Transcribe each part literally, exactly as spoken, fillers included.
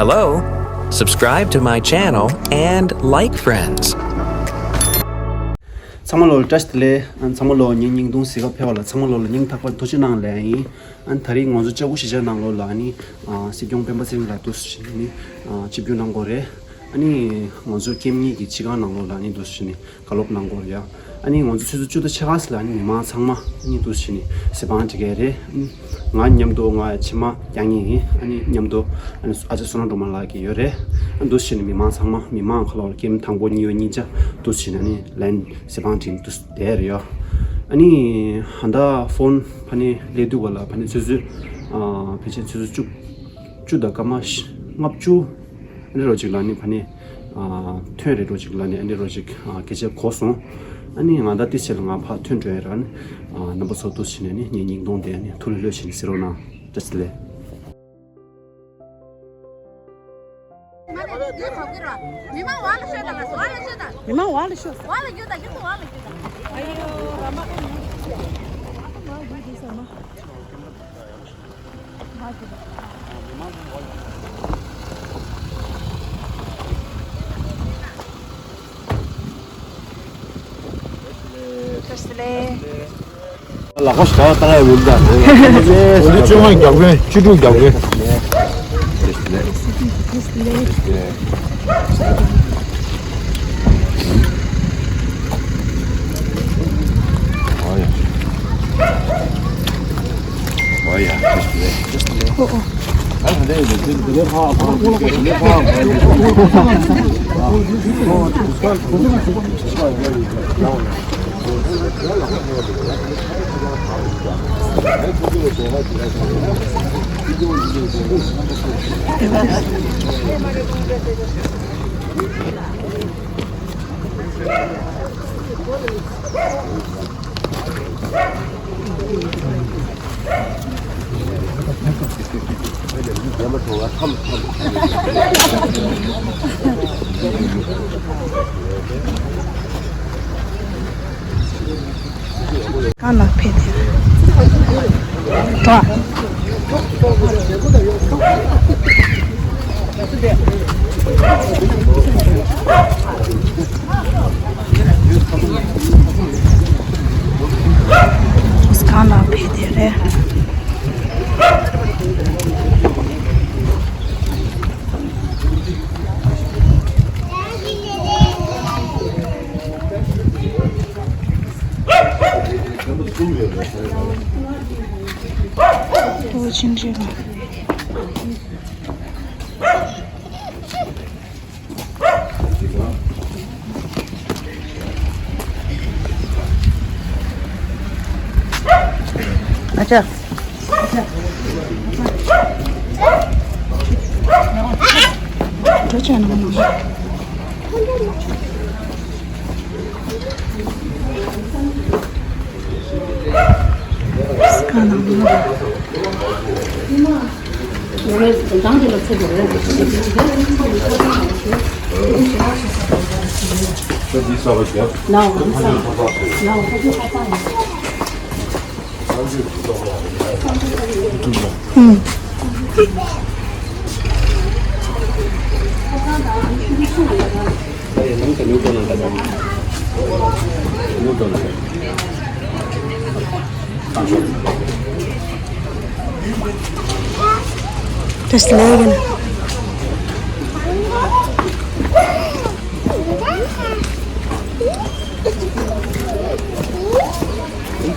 Hello, subscribe to my channel and like friends. ཚང་མ་ལོ་ལ་བཀྲ་ཤིས་བདེ་ལེགས། ཨ་ཚང་མ་ལོ་ངའི་བརྙན་ཐུང་གཟིགས་ག་ཕེབས་པ་ལ་ཚང་མ་ལོ་ལ་སྙིང་ཐག་པ་ཐུགས་རྗེ་གནང་ལན་ཡིན། ཨ་ད་རེས་ང་ཚོ་ལྕགས་པོ་གཞིས་ཆགས་ནང་ལོགས་ལ་ཨ་ནི་ཨ་སྲིད་སྐྱོང་སྤེན་པ་ཚེ་རིང་ལགས་འདུག་སེ་བྱས་ནས་ཨ་ཆིབས་བསྒྱུར་གནང་དགོས་རེད། ཨ་ནི་ང་ཚོ་ཀེམ་གཉིས་ཀྱི་སྤྱི་ཁང་ནང་ལོགས་ལ་ཨ་ནི་འདུག་སེ་བྱས་ནས་བཀའ་སློབ་གནང་དགོས་རེད་ཡ། ཨ་ནི་ང་ཚོ་ཆུ་ཚོད་བཅུ་དང་ཕྱེད་ཀ་ཙམ་ལ་ཨ་ནི་མི་མང་ཚང་མ་ཨ་ནི་འདུག་སེ་བྱས་ནས་གཟིགས་དཔང་སྒྲིག་གི་རེད། ཨ་ནི་ང་མཉམ་དུ་ང་ཕྱི་མ་རྒྱག་མཁན་ཡིན། ཨ་ནི་མཉམ་དུ་ཨ་ནི་ཨ་ཅག་བསོད་ནམས་སྒྲོལ་མ་ལགས་ཀྱི་ཡོད་རེད། ཨ་འདུག་སེ་བྱས་ནས་མི་མང་ཚང་མ་མི་མང་ཁ་ལོ་ལ་ཀེམ་དང་པོ་གཉིས་པ་གཉིས་ཆ་འདུག་སེ་བྱས་ནས་ཨ་ནི་ལན་གཟིགས་དཔང་སྒྲིག་འདུག་བསྡད་རེད་ཡ། ཨ་ནི་ཧ་ད་ཕོན་ཕ་ནི་སླེབས་དུས་ག་ལ་ཕ་ནི་ཆུ་ཚོད་ཨ་ཕལ་ཆེར་ཆུ་ཚོད་བཅུ་བཅུ་དང་སྐར་མ་ལྔ་བཅུ་ཨ་འདྲ་རོ་ཅིག་ལ་ནི་ཕ་ནི་ཨ་ཐོན་རེད་རོ་ཅིག་ལ་ནི་ཨ་འདྲ་རོ་ཅིག་ཨ་སྐད་ཆ་གོ་སོང་། ཨ་ནི་ང་ད་ཏི་ཆེ་ལ་ང་ཕར་ཐོན་འགྲོ་ཡ་ར་ནི་ཨ་རྣམ་པ་ཚོ་འདུག་སེ་བྱས་ནས་ནི་ངའི་སྙིང་གཏོང་དེ་ནི་ཐུགས་ལ་ལྷོད་བྱས་ནས་གཟིགས་རོགས་གནང་། བཀྲ་ཤིས་བདེ་ལེགས། མི་མང་འོག་ལ་ཤོག་དང་། འོག་ལ་ཤོག་དང་། མི་མང་འོག་ལ་ཤོག་འོག་ལ་རྒྱུགས་དང་། རྒྱུགས་དང་། འོག་ལ་རྒྱུགས་དང་། ཨ་ཡོ་ར་མ། བཀྲ་ཤིས་བདེ་ལེགས། ལག་ཁ་ཞབས་བཏང་ཡ་མིན་ད། འདི་བཅོ་ལྔ་རྒྱག་གི། བཅུ་དྲུག་རྒྱག་གི། ཨོ་ཨོ། གང་ལ་ཕེབས་ཏེ། གྲོགས། གང་ལ་ཕེབས་ཏེ་རེད། ཨོ་ཅིན་རེད་ལ། ཨ་ཅག་ཨ་ཅག་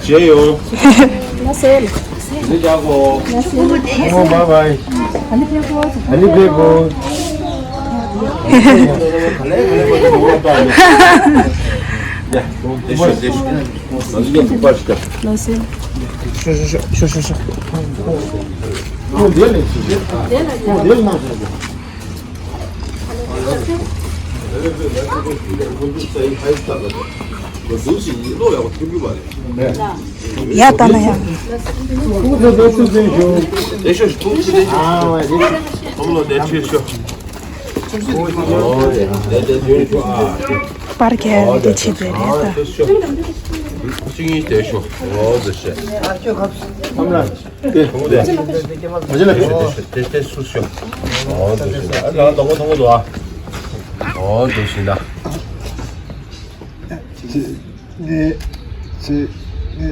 བྱས་ཡོང་། ལགས་སོ། འདི་རྒྱག་གོ། ལགས་སོ། ཨོ་བའི་བའི། ཨ་ནི་ཕེབས་གོ། ཨ་ནི་ཕེབས་གོ། ལགས་སོ། ཤོ་ཤོ་ཤོ་ཤོ། ཨོ་འདི་ལས་ཤོ་ཤོ། ཨོ་འདི་ལས་ན་ཤོ་ཤོ། ཡ་ད་ན་ཡ། པར་རྒྱག་དེ་བྱེད་པའི་རེད་ད། གཅིག་གཉིས་བསྡད་ཤོག་འོ་འདུག་སེ། ཨ་ཁྱོད་ཁ་ཁམ་ལ། ཏེ་ཁོང་དེ། ཁ་ཅི་ལ་ཁྱོད་དེ་ཏེ་ཏེ་སུ་ཤོག་འོ་འདུག་སེ། ཨ་ལ་དང་པོ་དང་པོ་འདུག་ཨ། འོ་འདུག་སེ་ན། ཅི་ནེ་ཅི་ནེ་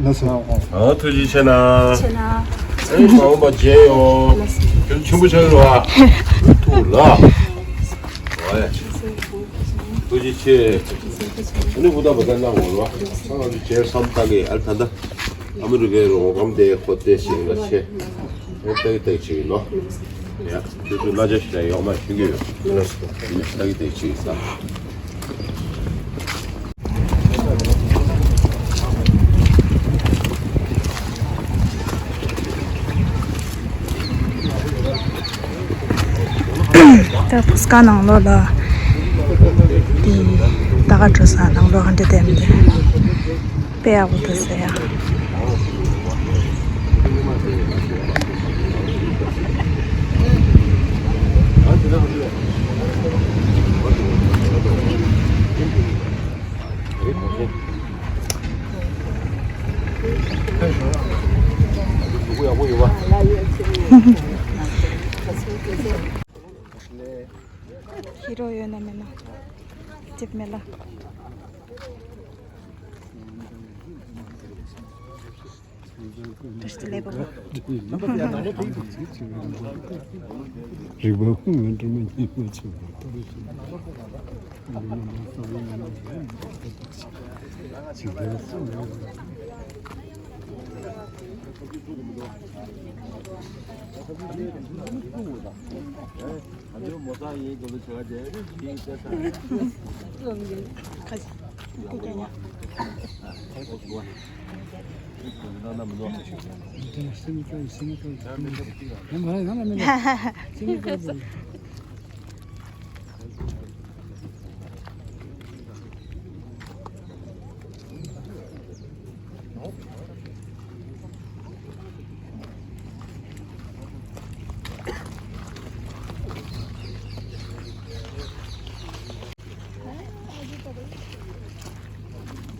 ལ་སོ། འོ་ཐུགས་རྗེ་ཆེ་ན། ཆེ་ན། ཨེ་མ་འོངས་པ་མཇལ་ཡོང་། ཁྱོད་ཆེན་པོ་ཆགས་རོགས་ཨ། ཐུགས་ལ། འོ་ཡ། ཐུགས་རྗེ་ཆེ། ཨ་ནི་བུ་དང་བུ་དང་གནང་འོང་རོགས། ང་ཚོ་མཇལ་བསམ་བཏང་གི་ཨ་ད་ལྟ། ཨ་མི་རི་ཀའི་རོགས་རམ་དེ་ཁོ་དེ་ཞིག་ལ་ཆེ། ཨེ་ཏག་ཏག་ཅིག་ཡིན་ནོ། ཡ། དེ་ཚོ་གླ་ཆ་ཞིག་ལ་ཡོག་མ་ཞུ་གི་ཡོད། ལགས་སོ། ཏག་ཏག་ཅིག་ཡིན་ས། ད་ཕུ་སྐ་ནང་ལོགས་ལ། དེ་ད་ག་འགྲོ་ས་ནང་ལོགས་ག་འདྲ་བསྡད་མི་འདུག་དཔེ་ཡག་པོ་འདུག་ཟེར་ཡ། ཤི་རོ་ཡོད་ན་མེད་ན། ཅིབ་མེ་ལ། བཀྲ་ཤིས་བདེ་ལེགས་པོ། རིག་པ་ཧུང་ང་འགྲོ་མ་ཉེས་པ་ཆེ་བ་ཏོ་རེ་ཤི།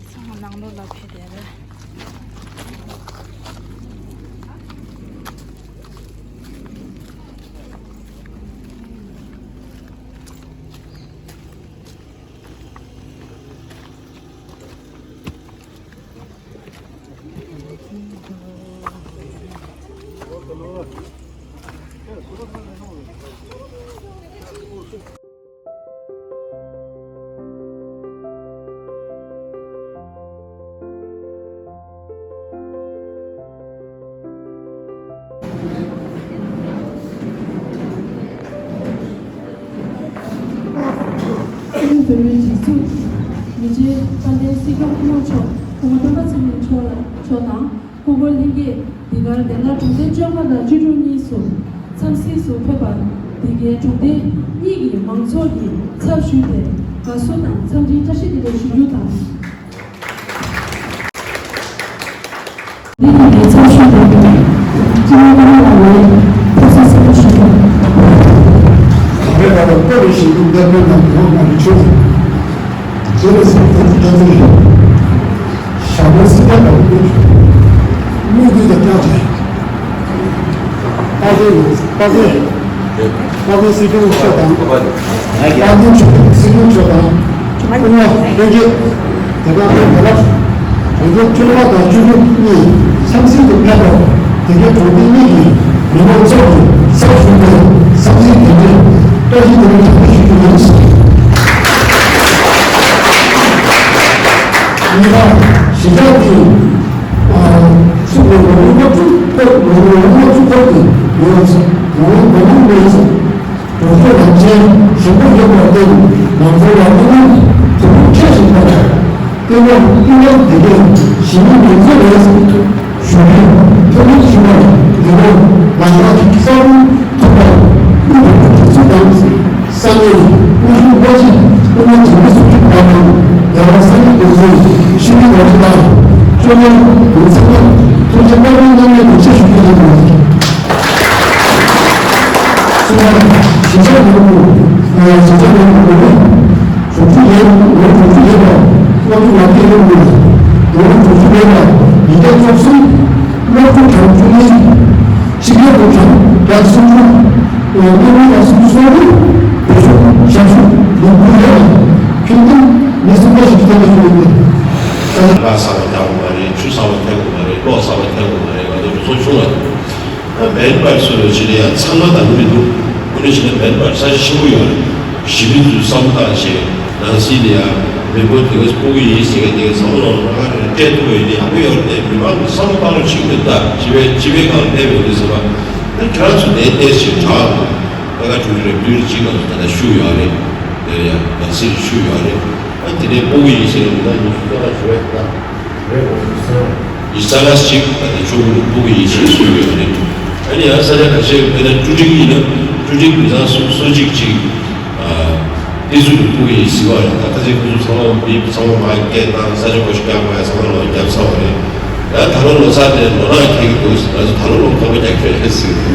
ཚང་མ་ནང་ལོགས་ལ་ཕེབས་བསྡད་རེད། བོད་མིའི་སྒྲིག་འཛུགས་མི་རྗེ་དཔལ་ལྡན་སྲིད་སྐྱོང་སྐུ་ངོ་མཆོག་སྐུ་ངོ་སྤེན་པ་ཚེ་རིང་མཆོག་ལ་མཆོག་དང་། སྐུ་འཁོར་ལྷན་རྒྱས། འདི་གར་དེ་སྔ་གྲོང་སྡེ་བཅོ་ལྔ་དང་བཅུ་དྲུག་གཉིས་སུ་འཚམས་གཟིགས་སུ་ཕེབས་པར། འདི་གའི་གྲོང་སྡེ་གཉིས་ཀྱི་མང་ཚོགས་ཀྱི་ཚབ་ཞུས་ཏེ་དགའ་བསུ་དང་འཚམས་འདྲིའི་བཀྲ་ཤིས་བདེ་ལེགས་ཞུ་རྒྱུ་དང་། འདི་གའི་ཚབ་ཞུས་ཏེ་སྤྱི་ནོར་ཀུན་ལ་ངས་ཐུགས་རྗེ་ཆེ་ཞུ་རྒྱུ། རེད་པ། ད་སྐོར་རེ་ཞིག་འདུག་བདག་པོའི་ནང་དུ་མ་རེ་ཆོས་ཀྱི། ཇེ་ལེ་སི་ཏེ་ཏི་ཏེ་ཏི། ཞྭ་མོ་སི་ཏེ་ཏ་ཏི། དམིགས་འདུན་དང་བཅངས་ཏེ། དཔལ་ལྡན་དཔལ་ལྡན་དཔལ་ལྡན་སྲིད་སྐྱོང་མཆོག་དང་། དཔལ་ལྡན་ཆོས་སྐྱོང་སྲིད་སྐྱོང་མཆོག་དང་། སྐུ་ངོ་ལྷན་རྒྱས། དེ་ག་ཕེབས་པ་ལ། གྲོང་སྡེ་བཅོ་ལྔ་དང་བཅུ་དྲུག་གཉིས་འཚམས་གཟིགས་སུ་ཕེབས་པར། དེ་གའི་གྲོང་སྡེ་གཉིས་ཀྱི་མི་མང་ཚོགས་ཀྱི་ཚབ་ཞུས་ཏེ་འཚམས་གཟིགས་དེ་འདྲའི་བཀྲ་ཤིས་བདེ་ལེགས་བཀྲ་ཤིས་བདེ་ལེགས་ཞུ་རྒྱུ་ཡིན། གཉིས་པ། གཞིས་ཆགས་འདི་ཚུགས་པའི་ལོ་ངོ་ལྔ་བཅུ་ལྔ་བཅུ་འཁོར་གྱི་མི་མང་ཚོགས་ལོ་ངོ་འགོ་དཔོན་མི་ཚོགས། གྲོང་ཚོ་རང་བཞིན་ཞིབ་པོ་ཡོད་པར་བརྟེན། ང་ཚོ་ལ་མི་མང་དུ་ཁྲིད་བཞིན་པ། སྟོད་མངའ་སྟོད་མངའ་སྡེ་བའི་གཞིས་མི་མང་ཚོ་ལ་ཞུ་རྒྱུ། ཐོག་མའི་ཞུ་བ་ལས་ལོ་ལམ་ཁ་གསར་པ་ཐུབ་པར་སྐུལ་འདེད་ཀྱི་གྲུབ་ཚུལ་དང་། ས་གནས་དབུ་བཞུགས་སློབ་སྤྱི་སྐུ་ངོ་འཇིགས་མེད་བཟང་པོ་མཆོག་དང་། རྒྱལ་བ་སངས་རྒྱས་རྡོ་རྗེ་ཤེས་རིག་དོན་གཅོད་དང་། བཅོ་ལྔ་ཡོངས་ཚང་མ་ཐུགས་རྗེ་བཀའ་དྲིན་སྣ་མང་ཐུགས་རྗེ་ཞུ་རྒྱུ་ཡིན། གསུམ་པ། གཞིས་ཆགས་ནོར་བུ། གཞིས་ཆགས་ནོར་བུ་ནི་དྲུག་ཅུ་ཡན། ལོ་དྲུག་ཅུ་ཡན་པ། སློབ་ཕྲུག་ལག་ཁྱེར་སློབ་ཕྲུག་ལ་ལོ་ངོ་དྲུག་ཅུ་རེ་ལ་ཉིས་བརྒྱ་བཅུ་གསུམ། སློབ་ཕྲུག་གྲངས་བཅུ་གཉིས། སྤྱི་ཁྱབ་ཀྱི་གྲངས་བརྒྱ་སུམ་ཅུ། སློབ་ཕྲུག་ལ་སུམ་ཅུ་སོ་དྲུག་བོད་ཤོག་ཞབས་ཞུ་ལུང་ཁུལ་རེ་ལ་ཁྱོན་བསྡོམས་མི་སུམ་སྟོང་ཞིག་བསྟན་པ་ཞིག་ཡིན་པས། ལ་གསར་པ་རྒྱག་དགོས་མ་རེད། ཆུ་གསར་པ་འཐེན་དགོས་མ་རེད། གློག་གསར་པ་འཐེན་དགོས་མ་རེད། ང་ཚོ་གྲོས་ཚོགས་ཆུང་ལ། ད་མེན་པར་སུ་ལ་ཕྱི་ལ་ཡང་ཚང་མ་དང་མི་འདུག་ཁོ་ནས་ཕྱི་ལ་མེན་པར་ས་ཆ་ཆེན་པོ་ཡོད་རེད། གཞིས་མི་ཚོས་བསམ་བློ་བཏང་བྱས་ནང་སྲིད་ལ་ཡང་མི་འབོར་དེ་ག་སྤོ་གི་ཡིན་ཟེར་མཁན་དེ་ག་བསམ་བློ་ལ་ཁ་རེ་སྤྲད་ཐུབ་པ་ཡིན་ན་ཡག་པོ་ཡོད་རེད། དེ་མི་མང་གི་བསམ་བློ་བཏང་རོགས་བྱེད་ཀྱི་འདུག་ད་སྤྱི་པའི་སྤྱི་པའི་སྒང་བསྡད་པའི་འདུག་ཟེར་བ། ད་ཁྱོད་རང་ཚོ་ནས་བལྟས་ཤིག་དྲག་འདུག་ད་ག་ཆུང་ཆུང་རེད། བདུན་གཅིག་ལ་ད་ལྟ་ཤུགས་ཡོད་རེད། དེ་ཡང་ནང་སྲིད་ཤུགས་ཡོད་རེད། ཨ་དེ་ནས་སྤོ་གི་ཡིན་ཟེར་ཡོང་ན་ཉི་ཤུ་རྩ་ལྔ་ཞུ་བས་ད། ཡི་ས་ལ་ཞིག་ད་ལྟ་ཆུ་བོ་ཕུག་གི་ཡིན་ཞེས་གསུངས་ཡོད་རེད། ཨ་ནི་ཡང་ས་ཆ་ཁ་ཤས་དཔེར་ན་ཀྲུ་ཀྲིང་ཡིན་ན་ཀྲུ་ཀྲིང་མི་ཚང་སུམ་སོ་གཅིག་ཅིག་ཨ་ཏི་སུ་ལུ་ཕུག་གི་ཡིན་ཟེར་བ་རེད། ད་ཁ་ཚིག་ཁོ་ཚོ་ཚང་མ་མི་ཚང་མ་མ་སྐད་བཏང་ས་ཆ་གོ་ཤ་རྒྱག་པ་ཡ་ཚང་མ་ལོ་རྒྱབ་ཚར་བ་རེད། ད་ད་ལོ་ལོ་གསར་དེ་ལོ་ནག་ཁྱེར་གི་འདུག་ང་ཚོ་ད་ལོ་ལོ་ཁ་པ་རྒྱག་ཁྱོད་རེད་ཟེར་དེ་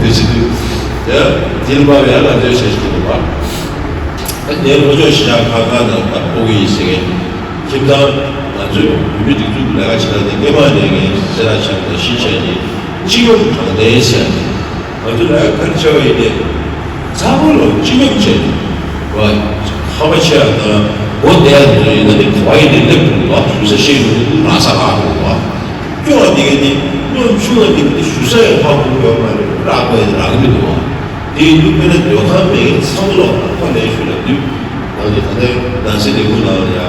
བྱེད་དུས་ད་དེ་ལ་དཔག་པའི་ཡ་ལ་འདོད་ཆེ་ཞིག་འདུག་བ། ད་ལྟའི་ལྷོ་ཕྱོགས་གཞིས་ཆགས་ཁག་ཁག་ནང་ད་སྤོ་གི་ཡིན་ཟེར་མཁན། ཁྱིམ་ཚང་ང་ཚོས་བོད་མི་སྒྲིག་འཛུགས་ཀྱི་ལས་ཀ་བྱེད་སྟངས་དེ་སྔོན་མ་ནས་ངས་གསལ་བསྒྲགས་བྱས་པ་དང་གཞིས་ཆགས་ཀྱི་སྤྱི་ཡོངས་དྲང་བདེན་ཟེར་ཡ་དེ། ང་ཚོ་ལས་ཀ་ག་རེ་བྱས་པ་ཡིན་ནའི་ཚ་བོ་ལ་སྤྱི་ཡོངས་བྱས་ནས་བ་ཁ་པ་ཆེ་ཡ་དང་སྒོ་བསྡད་ཡ་དེ་ཚོ་ཡིན་ན་ནི་ག་བ་ཡིན་ནའི་སླེབས་འགྲོ་གི་འདུག་བ། ཞུ་ས་ཤེས་འགྲོ་གི་འདུག་རག་ས་རག་འགྲོ་གི་འདུག་བ། སྐྱོ་བ་དེ་ག་ནི་སྔོན་ཆུང་བ་དེ་ག་ནི་ཞུ་ས་ཡང་ཧ་གོ་གི་ཡོད་མ་རེད། རག་པ་ཡང་རག་གི་མི་འདུག་བ། དེ་ཡིན་དུས་དཔེར་ན་སྡོད་ཁང་མེད་མཁན་ཚང་མ་ལོག་ཁ་ལས་ཞུ་ལབ་དུས་ང་ཚོ་ད་ལྟའི་ནང་སྲིད་ལས་ཁུངས་ནང་ལ་ཡ་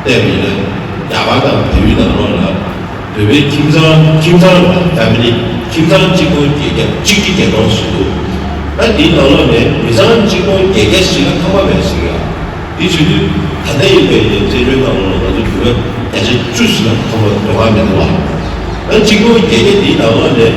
བལྟས་པ་ཡིན་ན་རྒྱ་གར་དང་བལ་ཡུལ་ནང་ལོགས་ལ་བོད་པའི་ཁྱིམ་ཚང་ཁྱིམ་ཚང་ལ་ཕེ་མི་ལི་ཁྱིམ་ཚང་གཅིག་སྟོང་བརྒྱད་བརྒྱ་གཅིག་ཁྲི་བརྒྱད་སྟོང་ཞིག་འདུག་ད་འདིའི་ནང་ལོགས་ནས་མི་ཚང་གཅིག་སྟོང་བརྒྱད་བརྒྱ་ཞིག་ལ་ཁང་པ་མེད་ཟེར་གི་ཡ། དེ་བྱེད་དུས་ད་ལྟ་ཡིན་པའི་ཡིན་བཙན་བྱོལ་ནང་ལོགས་ལ་ང་ཚོ་བོད་པ་བརྒྱ་ཆ་བཅུ་ཞིག་ལ་ཁང་པ་སྡོད་ཁང་མི་འདུག་བ། ད་གཅིག་སྟོང་བརྒྱད་བརྒྱ་དེའི་ནང་ལོགས་ནས་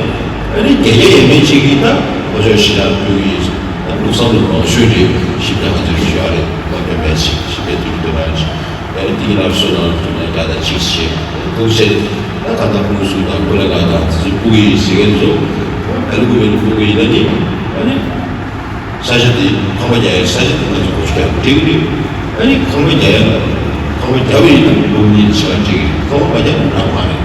ཨ་ནི་བརྒྱད་བརྒྱ་ཡས་མས་གཅིག་གིས་ད་ལྷོ་ཕྱོགས་གཞིས་ཆགས་སྤོ་གི་ཡིན་ཟེར། ད་ལུགས་བསམ་བློ་མང་ཤོས་རེད། ཞིབ་ཕྲ་ང་ཚོས་ཞུ་ཡ་རེད། ང་དཔེ་མེད་ཞིག་ཞིབ་ཕྲ་དུས་དུ་རང་ཞིག་ཡ་ནི་དེ་གི་ལག་སོ་ནང་དུ་ན་རྒྱ་དང་ཅིག་བྱེད་ཐུགས་ཆེ། ད་ད་ལྟ་ཀུང་སུ་དང་ཀུ་ལ་ག་དང་དེ་ཚོ་སྤོ་གི་ཡིན་ཟེར་མཁན་ཚོ་ད་ལུགས་མེད་དུ་སྤོ་གི་ཡིན་ན་ནི་ཨ་ནི། ས་ཆ་དེ་ཁང་པ་རྒྱག་ཡའི་ས་ཆ་དེ་ང་ཚོ་གོ་ཆོད་ཡག་འགྲིག་གི་རེད། ཨ་ནི་ཁང་པ་རྒྱག་ཡ་ལ་ཁང་པ་རྒྱག་པ་ཡིན་ན་འབུམ་གཉིས་ཆ་འགྲིག་གི་རེད། ཁང་པ་མ་རྒྱག་ན་རག་མ་རེད།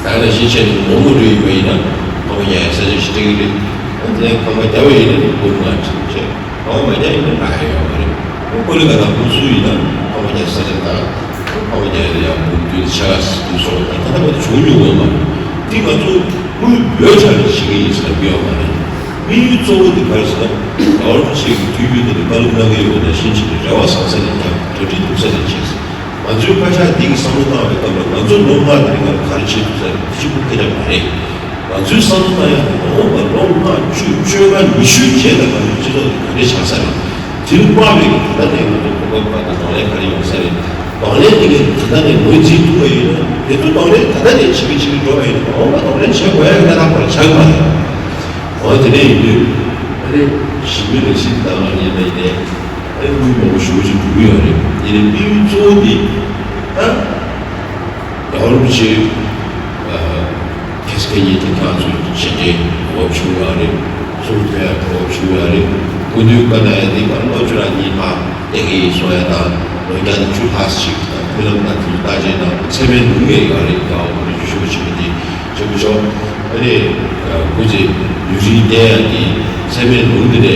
ད་ལྟ་གཞིས་ཆགས་ནས་མོག་མོག་འགྲོ་ཡིན་པ་ཡིན་ན་ཁང་པ་རྒྱག་ཡའི་ས་ཆ་ཞིག་འགྲིག་གི་རེད། ཨ་ནི་ཁང་པ་རྒྱག་པ་ཡིན་ན་འབུམ་ལྔ་ཆ་བྱས། ཁང་པ་མ་རྒྱག་ཡིན་ན་རག་ཡ་ཡོད་མ་རེད། ཨ་ཀོ་ལི་ག་དང་ཀུང་སུ་ཡིན་ན་ཁང་པ་རྒྱག་ས་ཆ་དང་ཁང་པ་རྒྱག་ཡ་ལ་ཡང་འབུམ་བདུན་ཆ་ལ་སུ་སོང་ད་ད་ལྟ་བར་དུ་བྱུང་མྱོང་ཡོད་མ་རེད། འདི་ང་ཚོ་དངུལ་ཡོད་ཆ་ནས་བྱེད་ཀྱི་ཡིན་ཟེར་ན་དགོས་ཡོད་མ་རེད། དམིགས་ཡུལ་གཙོ་བོ་དེ་ག་རེ་ཟེར་ན། རྒྱལ་བ་རིན་པོ་ཆེ་གི་དུས་རྒྱུན་དུ་ནས་བཀའ་སློབ་གནང་གི་ཡོད་པ་ནང་བཞིན་བྱས་ནས་རེ་བ་བཟང་ས་ནས་བྱས། གྲ་སྒྲིག་སྡུག་ས་ནས་བྱས། ང་ཚོའི་བཀའ་ཤག་འདི་གི་བསམ་བློ་བཏང་བའི་སྐབས་ལ་ང་ཚོ་ལོ་ལྔ་དེ་རིང་ལ་ག་རེ་བྱེད་ཐུབ་ས་རེད། གཅིག་པུ་སྐད་ཆ་མ་རེད། ང་ཚོའི་བསམ་བློ་བཏང་ཡག་དེ་མ་འོངས་པ་ལོ་ལྔ་བཅུ་བཅོ་ལྔ་ཉི་ཤུའི་རྗེས་ལ་ང་ཚོའི་སྤྱི་ཚོགས་དེ་ག་འདྲས་ཆགས་ས་རེད། དེ་རུ་དམའ་བའི་ད་ལྟ་ནས་ང་ཚོ་གོ་སྐབས་ག་དང་གང་ལས་ག་རེ་ཡོང་ས་རེད། གང་ལས་དེ་གའི་ད་ལྟ་ནས་ངོས་འཛིན་ཐུབ་པ་ཡིན་ན་དེ་ཚོ་གང་ལས་ད་ལྟ་ནས་བྱེད་ཀྱི་བྱེད་ཀྱི་འགྲོ་བ་ཡིན་ན་མ་འོངས་པ་གང་ལས་བྱེད་དགོས་ཡ་གི་གནས་སྟངས་ཁོ་རང་ཆགས་ཀྱི་མ་རེད། འོ་དེ་འདྲ་ཡིན་དུས་ཨ་ནི་ཞི་མོལ་ལས་གཞི་འདི་དག་ལ་ཡིན་ན་ཡིན་ནའི་ཨ་ནི་དངུལ་མང་པོ་ཞེ་པོ་ཅིག་འགྲོ་གི་ཡོད་རེད། ཡིན་ནའི་དམིགས་ཡུལ་གཙོ་བོ་དེ་ད། རྒྱལ་བ་རིན་པོ་ཆེ་ཁ་སང་ཉིན་དེ་ཁྱེད་ཚོའི་བྱས་རྗེས་གོ་སྐབས་བྱུང་ཡོད་རེད། གསུང་ཐོས་ཡག་གོ་སྐབས་བྱུང་ཡོད་རེད། སྐུ་མདུན་བཀའ་གནང་ཡ་དེ་ག་ལོ་བཅུ་ཕྲག་གཉིས་ལྷག་བསྡད་ཀྱི་ཡིན་གསུང་ཡ་དང་ལོ་བརྒྱ་དང་བཅུ་ལྷག་ཅིག་དང་མཐུན་ལམ་དང་དེ་ཚོ་བརྟག་དཔྱད་གནང་ཚད་མའི་ལུང་ཡང་ཡོད་རེད། རྒྱལ་བ་རིན་པོ་ཆེ་ཞུ་བ་བྱེད་པ་དེ་ཆེན་པོ་ཆོག་ཨ་ནི་སྐུ་ཚེ་ཡུན་རིང་བརྟན་ཡག་གི་ཚད་མའི་ལུང་དེ་ནས་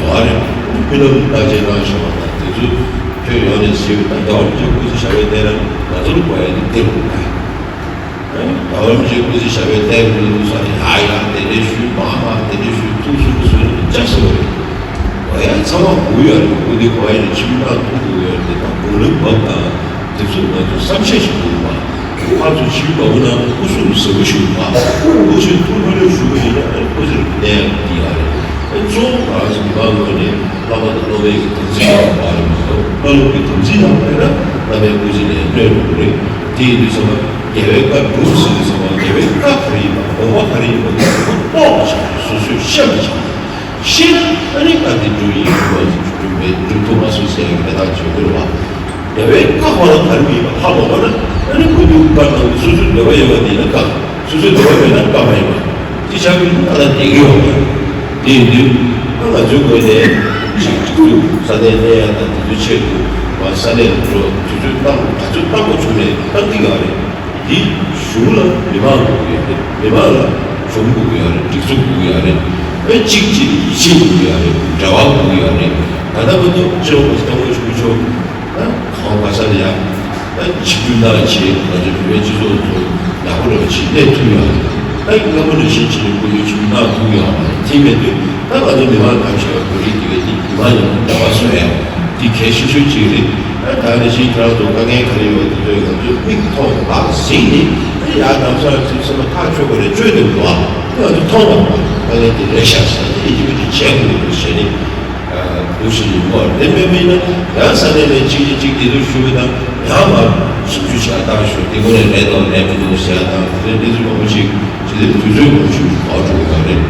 ཡོད་རེད། མཐུན་ལམ་བརྟག་དཔྱད་གནང་བྱུང་བ་དང་དེ་ཚོ་ཁྱོན་ཡོངས་ནས་ཞིབ་དང་རྒྱལ་བ་རིན་པོ་ཆེ་སྐུ་ཚེ་ཞབས་པད་བརྟན་ན་ང་ཚོར་དགོས་ཡ་དེ་དེ་རུ་དགོས། རྒྱལ་བ་རིན་པོ་ཆེ་སྐུ་ཚེ་ཞབས་པད་བརྟན་པའི་ལུགས་སྲོལ་ཡ་ཡ་དེ་འདྲའི་ཞུས་མ་མ་དེ་འདྲའི་ཞུས་ཐུགས་སུ་ཀུ་སུ་ལྕགས་སུ་རེད། ང་ཡང་ཚང་མ་སྒུག་ཡོད་རེད། སྐུ་དེ་གོ་ཡ་རེད། ཆིབས་སྒང་ཐུག་དགོས་ཡོད་རེད། ད་དགུང་ལོ་བབས་དང་དེ་ཚོ་ང་ཚོ་བསམ་ཤེས་ཤིག་དགོས་པ། ཁོ་ཚོ་ཆིབས་སྒང་ནང་སྐུ་གཟུགས་ཟབ་པོ་ཞིག་ཡོད་པ། སྐུ་ཞབས་ཐུགས་ཁུར་ལ་ཞུ་བ་ཡིན་ན་ཨ་ནི་སྐུ་ཚེ་རིང་པོ་གནས་ཡག་གི་ཡ་རེད། ཨ་ནི་གཙོ་བོ་ང་ཚོ་མི་མང་ངོས་ནས་བླ་མ་དང་སློབ་དཔོན་གྱི་དམ་ཚིག་ཡག་པ་རེད་མ་གཏོགས་བླ་སློབ་ཀྱི་དམ་ཚིག་ཡག་པ་རེད་ན་བླ་མའི་སྐུ་ཚེ་ནས་གནོད་འགྲོ་གི་རེད། དེ་ཡིན་དུས་ཚང་མ་རྒྱལ་བའི་བཀའ་སྒྲུབ་ཟེར་དུས་ཚང་མ་རྒྱལ་བའི་བཀའ་ག་རེ་ཡིན་པ་དགོངས་པ་ག་རེ་ཡིན་པ་དེ་ཚང་མ་རྟོགས་པ་བྱ་དགོས། སོ་སོས་ཤེས་པ་བྱ་དགོས། ཤེས་ན་ཨ་ནི་བཀའ་འདི་སྒྲུབ་ཡིན་སྒྲུབ་པ་སྒྲུབ་མེད་སྒྲུབ་ཐུབ་མ་སོང་ཟེར་ཡག་གི་གནས་སྟངས་བྱུང་གི་རེད་བ། རྒྱལ་བའི་བཀའ་ཁོ་རང་ག་རེ་ཡིན་པ་ཧ་མ་གོ་ན་ཨ་ནི་སྐུ་མདུན་བཀའ་གནང་གི་སོ་སོའི་འདོད་པ་ཡོད་པ་འདི་ལ་བཀའ་སོ་སོའི་འདོད་པ་མེད་ན་བཀའ་མ་ཡིན་པ་འདི་ཆགས་ཀྱི་འདུག་ད་ལྟ་བསྡད་ཀྱི་ཡོད་པ་དེ་ཡིན་དུས་ཨ་ང་ཚོའི་ངོས་ནས་ཅིག་ཅིག་ཏུ་ས་གནས་གནས་ཡ་དང་དེ་ཚོའི་ཆེད་དུ་མ་ ས་གནས་ལ་འགྲོ་དུས་ཚོད་བཏང་ག་ཚོད་བཏང་དགོས་བྱུང་ནས་བཏང་གི་ཡོད་རེད། འདི་གཞུང་ལ་མི་མང་དགོས་ཀྱི་ཡོད་རེད། མི་མང་ལ་གཞུང་དགོས་ཀྱི་ཡོད་རེད། སྒྲིག་འཛུགས་དགོས་ཀྱི་ཡོད་རེད། ཨེ་གཅིག་གཅིག་ལ་ཡིད་ཆེས་དགོས་ཀྱི་ཡོད་རེད། འབྲེལ་བ་དགོས་ཀྱི་ཡོད་རེད། ད་ལྟ་བར་དུ་སྤྱི་ཡོངས་ཀྱི་ལྟ་བ་ཞུ་ཆོག་ད་གང་ག་ས་ལ་ཡ། ད་ཆིབས་བསྒྱུར་གནང་བྱས་ང་ཚོའི་བོད་པའི་སྤྱི་ཚོགས་ཚོ་ཡག་པོ་འདྲ་བ་ཅིག་སླེབས་ཐུབ་ཡོད་རེད། ད་སྔ་མོ་ནས་བཞིན་བྱས་ནས་སྐུ་མདུན་ཆིབས་བསྒྱུར་གནང་ཐུབ་ཡོད་མ་རེད། དེ་མེད་དུས་ད་ང་ཚོ་མི་མང་ཐམས་ཅད་ལ་བོད་རིགས་དེ་གའི་དེ་མི་མང་ཡོང་འདྲ་བ་བཟོ་ཡ་འདི་གལ་ཆེ་ཤོས་ཅིག་རེད། ད་ད་ནས་བཞིན་ཁྱེད་རང་ཚོ་དཀའ་ངལ་ག་རེ་ཡོད་དེ་ཚོས་ང་ཚོའི་མིག་མཐོང་ལག་ཟིན་ནས་ད་ཡར་ལམ་སང་ཚུར་སེམས་པ་ཐག་ཆོད་པ་རེད། བཅོས་ཐུབ་འདུག་ཨ་ང་ཚོ་མཐོང་བ་དཀའ་ངལ་དེ་རེད་ཤག་ཟེར་ནས་ཡིད་ཆེས་ཅིག་བྱས་དགོས་འདུག་ཟེར་ནས། འདུག་ཞིག་ཡིན་པ་དེ་མིན་པ་ཡིན་ན་ཡང་ས་གནས་ནས་གཅིག་གིས་གཅིག་བདེ་སྡུག་ཞུ་གི་དང་ཡང་མར་ཞིབ་འཇུག་བྱ་སྟངས་ཞུ་དེ་ངོས་ནས་རེད་དང་རེད་མི་འདུག་ཟེར་ཡ་དང་དེ་འདྲའི་གནས་ཚུལ་མང་པོ་ཞིག་ཇི་ལྟར་དུས་ཚོད་མང་པོ་ཞིག་འགོར་འགྲོ་གི་ཡོད་རེད།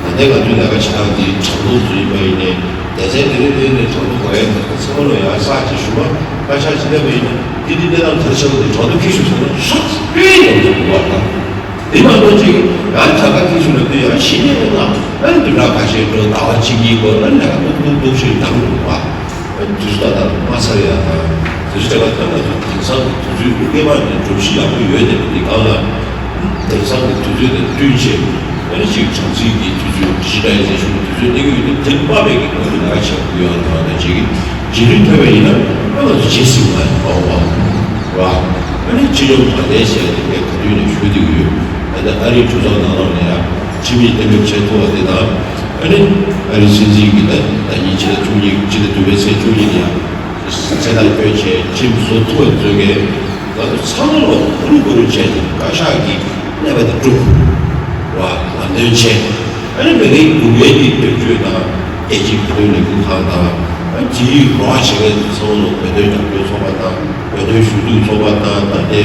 ད་ལྟའི་ང་ཚོའི་ལས་ཀ་བྱེད་སྟངས་འདི་དྲང་པོ་བཟོ་ཡིན་པ་ཡིན་ནའི་སྡེ་ཚན་དེ་རེ་རེ་ནས་དྲང་པོ་དགོས་ཡ་མེད་པ་ཚང་མ་ལ་ཡང་གསར་ཅིག་ཞུ་མ་བཀའ་ཤག་ཅིག་སླེབས་པ་ཡིན་ན་འདི་འདི་གནས་སྟངས་ག་རེ་ཆགས་འདུག་འདི་དྲང་པོ་ཁྱེར་ཤོག་ཟེར་ན་ཧྲག་སྤེལ་ཡོང་འདུག་གོ་བ་དང་། དེ་མ་གཏོགས་ཅིག་ཡང་ད་ག་དེ་ཞུ་ན་དེ་ཡང་ཤེས་ཉེན་ཡོད་ན་ཨ་ནི་དུས་རབས་ཁ་ཤས་འགྲོ་ཟླ་བ་གཅིག་གཉིས་འགོར་ན་ལས་ཀ་ཏུག་ཏུག་ཏུག་ཞིག་འདང་འདུག་བ། དུས་ཚོད་ད་ལྟ་མ་ཚར་ཡ་དང་དུས་ཚོད་ད་ལྟ་ང་ཚོ་དེང་སང་གི་དུས་ཚོད་སྐྱེལ་མ་ནས་སྒྲུབ་གཞི་ཡག་པོ་ཡོད་དེ་དེ་གང་ལ་དེང་སང་གི་དུས་ཚོད་དང་བསྟུན་བྱས་ཨ་ནི་ཅིག་གྲངས་རྩིས་ཀྱི་དུས་ཚོད་ཌི་ཇི་ཊལ་ཡི་ཛེ་ཤན་གྱི་དུས་ཚོད་གནས་ཀྱི་ཡོད་དུས་དེ་དཔག་པའི་གི་སྒོ་ནས་ལས་ཀ་བྱེད་དགོས་ཡོད་ལ་ད་ཅིག་གི་རྗེས་ལུས་ཐོན་པ་ཡིན་ན་ཨ་ང་ཚོ་རྗེས་ཟིན་པ་ཡིན་པ་འོ་བ། ར། ཨ་ནི་སྤྱི་ཡོངས་དྲང་བདེན་ཟེར་ཡ་དེ་ངས་ག་དུས་ནས་ཞུ་བསྡད་ཀྱི་ཡོད། ད་ལྟ་ཨ་རིའི་གྲོས་ཚོགས་ནང་ལོགས་ནས་ཡང་ཕྱི་མིག་གཏན་འབེབས་བྱེད་ཐུབ་པ་དེ་དང་། ཨ་ནི་ཨ་རིའི་སྲིད་འཛིན་གྱིས་ད་ཟླ་ཉིན་ཕྱི་ཟླ་བཅུ་གཉིས་ཕྱི་ཟླ་བདུན་པའི་ཚེས་བཅུ་གཉིས་ནས་ཡང་ཚེ་ཐར་བསྐྱོན་བྱས་ཁྲིམས་བཟོ་ཐུབ་པ་བཟོ་མཁན་ང་ཚོ་ཚང་མ་ལོ་ཧུར་ཧུར་བྱས་ནས་བཀའ་ཤག་གི་གནས་པ་དེ་བསྒྲུབ་པ་ལམ་སྟོན་བྱས། ཨ་ནི་མི་རིགས་དགུ་པའི་གི་དོན་གཅོད་དང་རྒྱལ་སྤྱིའི་བོད་དོན་ལས་འགུལ་ཁང་དང་ཨ་དེའི་རོགས་བྱེད་མཁན་ཚོ་ཚང་མ་ལ་བོད་དོན་རྒྱབ་སྐྱོར་ཚོགས་པ་དང་བོད་དོན་ཞུ་གཏུག་ཚོགས་པ་དང་ད་ལྟའི་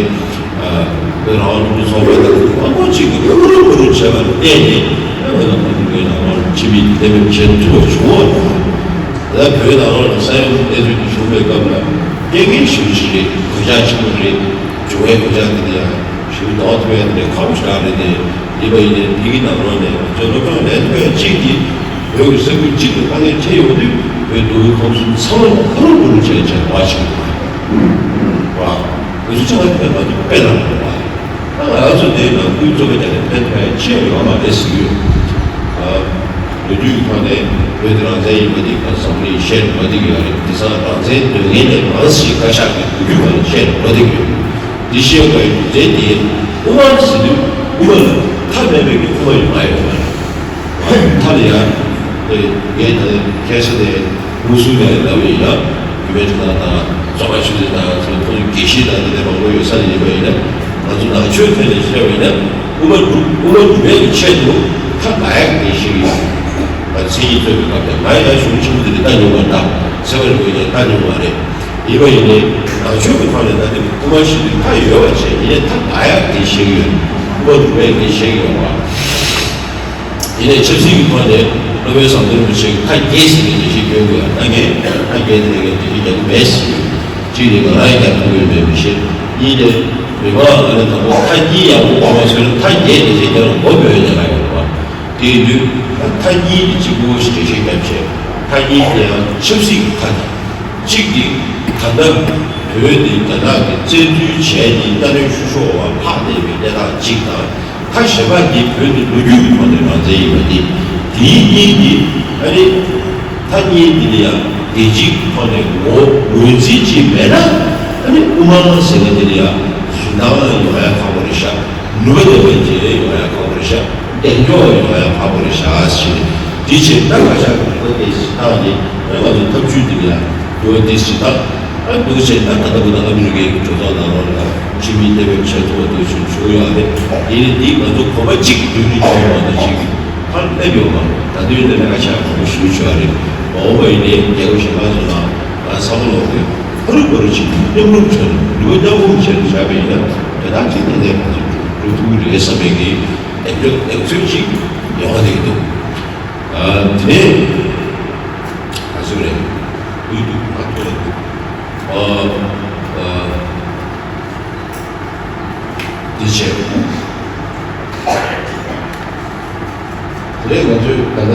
བོད་རང་དབང་རླུང་འཕྲིན་ཚོགས་པ་དང་མང་པོ་ཅིག་གིས་ཧུར་ཧུར་བྱས་པ་ལ་བརྟེན་ནས་ཨ་བོད་ནང་མ་འདུག་བོད་ནང་ལོགས་ཕྱི་མིག་གཏན་འབེབས་བྱེད་ཐུབ་པ་བྱུང་བ་དང་། ད་བོད་ནང་ལོགས་ལ་ས་ཡོམ་གནས་ཚུལ་དེ་བྱུང་བའི་སྐབས་ལ་རྐྱེན་ངན་ཞེ་པོ་ཅིག་རེད། གོད་ཆག་ཆེན་པོ་རེད། བྱུང་བའི་གོད་ཆག་དེ་ལ་ཡང་ཞེ་པོ་དོགས་ཐུབ་ཡ་དེ་ཁག་པོ་ཞེ་དྲག་རེད་དེ། ཡིན་པ་ཡིན་ནའི་དེ་གི་ནང་ལོགས་ནས་ང་ཚོའི་སློབ་སྦྱོང་ལེན་ཐུབ་ཡ་གཅིག་གིས་བོད་ཀྱི་ས་ཁུལ་གཅིག་ཏུ་དཀའ་ངལ་འཕྲད་ཡོང་དུས་བོད་མདོ་དབུས་ཁམས་གསུམ་ཚང་མ་ཧུར་ཧུར་བྱས་བྱས་བ་ཞིག་རེད་བ། ང་ཚོ་ཆ་ལ་ཕན་པ་དེ་དཔེ་ལ་མི་འདུག་བ། ད་ང་ཚོ་དེའི་ནང་ཁུལ་རྩོད་པ་རྒྱག་ནས་ཕན་ཐོགས་ཡ་ཅི་ཡང་ཡོད་མ་རེད་ཟེར་གྱི་ཡོད། ལོ་རྒྱུས་ཀྱི་ཐོག་ནས་བོད་དེ་རང་བཙན་ཡིན་པ་དེ་ག་འཛམ་གླིང་བཤད་འགྲོ་བསྡད་ཀྱི་ཡོད་རེད། དེང་སང་རང་བཙན་འདོད་མཁན་ལས་མང་ཞིག་བཀའ་ཤག་གི་ལོ་རྒྱུས་བར་ལ་བཤད་འགྲོ་བསྡད་ཀྱི་ཡོད། འདི་བཤད་པའི་རྒྱུ་མཚན་དེ་དབུ་མ་ཟེར་དུས་དབུ་མ་ལ་མཐའ་མེད་པའི་གི་དབུ་མ་ཡོད་མ་ཡོད་མ་རེད། མཐའ་ལ་ཡང་དེ་ངས་ད་ལྟ་ཁ་སང་ནས་མུ་སུ་ནས་ལབ་ཡིན་ཡང་རྒྱུད་པའི་དྲི་བ་དང་རྩོམ་པ་ཆོས་ཚན་དང་ཚོ་ཁོང་ཚོ་དགེ་བཤེས་དང་དེ་འདྲ་མང་པོ་ཡོད་ས་ནས་ཡིན་པ་ཡིན་ན་ང་ཚོ་ནང་ཆོས་ཐད་ནས་བཤད་པ་ཡིན་ན་དབུ་མ་འགྲུབ་དབུ་མ་འགྲུབ་པའི་གི་ཆེད་དུ་ཐབས་ལ་ཡག་དེ་ཤེས་ཀྱི་ཡོད། ང་མཚན་ཉིད་རྩོད་པའི་སྐབས་དེ་ང་ཡང་གཞུང་ཆེན་པོ་དེ་རིགས་ལྟ་མྱོང་བ་དང་ཚེ་བ་རིན་པོ་ཆེ་ལྟ་མྱོང་བ་རེད། ཡིན་པ་ཡིན་ནའི་ནང་ཆོས་ཀྱི་ཐོག་ནས་ད་ལྟ་དབུ་མ་ཤེས་དུས་ཐབས་ཡོད་པ་བྱས་ཡིན་ནའི་ཐབས་ལ་ཡག་དེ་ཤེས་ཀྱི་ཡོད། དབུ་མ་འགྲུབ་པའི་དེ་ཤེས་ཀྱི་ཡོད་པ། དེ་ནས་ཆབ་སྲིད་ཀྱི་ཐོག་ནས་སློབ་དཔོན་ཟམ་གདོང་རིན་པོ་ཆེ་གིས་མཐའ་རྒྱས་ཟེར་ནས་འགྲེལ་བཤད་སྐྱོན་དགོས་ཡ་ད་ངས་མཐའ་རྒྱས་དེ་ལས་ཀའི་འགྲེལ་བཤད་རྒྱག་གི་མེད་ཟེར། གཅིག་ནས་ང་རང་ཡང་རྒྱག་ཐུབ་ཡོད་མེད་མི་ཤེས། གཉིས་ནས་མི་མང་ལ་ནས་དང་པོ་མཐའ་གཉིས་ཡག་པོ་གོ་མ་སོང་ན་མཐའ་རྒྱས་འགྲེལ་བཤད་རྒྱག་ན་གོ་མི་འོས་ནས་ང་ཡོད་པ། དེ་ཡིན་དུས་མཐའ་གཉིས་དེ་གཅིག་པུ་ཞིག་འགྲེལ་བཤད་བརྒྱབ་བྱས་མཐའ་གཉིས་དེ་ཡང་ཆབ་སྲིད་ཀྱི་མཐའ་དེ། གཅིག་དེ་ད་ལྟ་བོད་དེ་རྒྱ་ནག་གིས་བཙན་འཛུལ་བྱས་ཏེ་ལྟ་ནས་བཤུ་གཞོག་འོག་ལྷག་བསྡད་པའི་གནས་སྟངས་གཅིག་དང་། མཐའ་གཞན་པ་དེ་བོད་དེ་ལོ་རྒྱུས་ཀྱི་ཐོག་ནས་རང་བཙན་ཡིན་པ་དེ། དེའི་གཉིས་དེ་ཨ་ནི་མཐའ་གཉིས་དེ་ལ་ཡང་རྒྱལ་སྤྱིའི་ཐོག་ནས་ངོ་ངོས་འཛིན་བྱས་མེད་ན་ཨ་ནི་དབུ་མ་ཟེར་མཁན་དེ་ལ་ཡང་གཟུ་འདང་ཡོང་ཡ་ཁག་པོ་རེད་ཤག་ནུས་པ་ལྡན་པ་ཅིག་ཡོང་ཡ་ཁག་པོ་རེད་ཤག་གདེང་འཇོག་ཡོང་ཡ་ཁག་པོ་རེད་ཤག་ཟེར། དེ་བྱས་ན་ཁ་ཤག་གི་ལྟ་བ་དེ་བཞིན་བཏང་ནས་ང་ཚོ་ཐབས་ཇུས་དེ་ལ་ཡང་འགྱུར་བ་དེ་བཞིན་བཏང་། ཨ་འདུག་བྱས་ན་ད་ལྟ་བུ་ད་ཨ་མི་རི་ཀའི་གྲོས་ཚོགས་ནང་ལོགས་ལ་ཕྱི་མིག་གཏན་འབེབས་བྱས་ཐུབ་པ་འདུག་བྱུང་བྱུང་ཡོད་རེད། དེ་ནི་འདི་ང་ཚོ་གོམ་པ་གཅིག་གི་མདུན་དུ་བྱུང་བ་འདུག་ཅིག་ཕར་སླེབས་ཡོད་མ་རེད། ད་དུང་ཡིན་ན་ལས་ཀ་ཆགས་པ་ཞུ་ཆོག་རེད། མ་འོངས་པ་ཡིན་ནའི་རྒྱལ་ཁབ་གཞན་པ་ཚོ་ནང་ང་ཚང་མ་ལོག་གི་ཧུར་པོ་རུ་ཅིག་མཉམ་རུབ་བྱས་ནས་ལུས་མཉམ་རུབ་བྱས་ནས་བཞག་པ་ཡིན་ན་དེ་དག་ཅིག་ཏན་ཏན་ང་ཚོ་འགྲོ་ཐུབ་ཀྱི་རེད་བསམ་པའི་གི་གདེང་འཇོག་གདེང་ཚོད་ཅིག་ཡོང་བ་རེད་འདུག་ཨ་དེ་ནས་ང་ཚོ་རེད་ལུས་འདུག་མ་ཐུབ་ལ་འདུག་ཨ་ཨ། འདི་བྱས། དེ་ནས་ང་ཚོས་ད་ལྟ་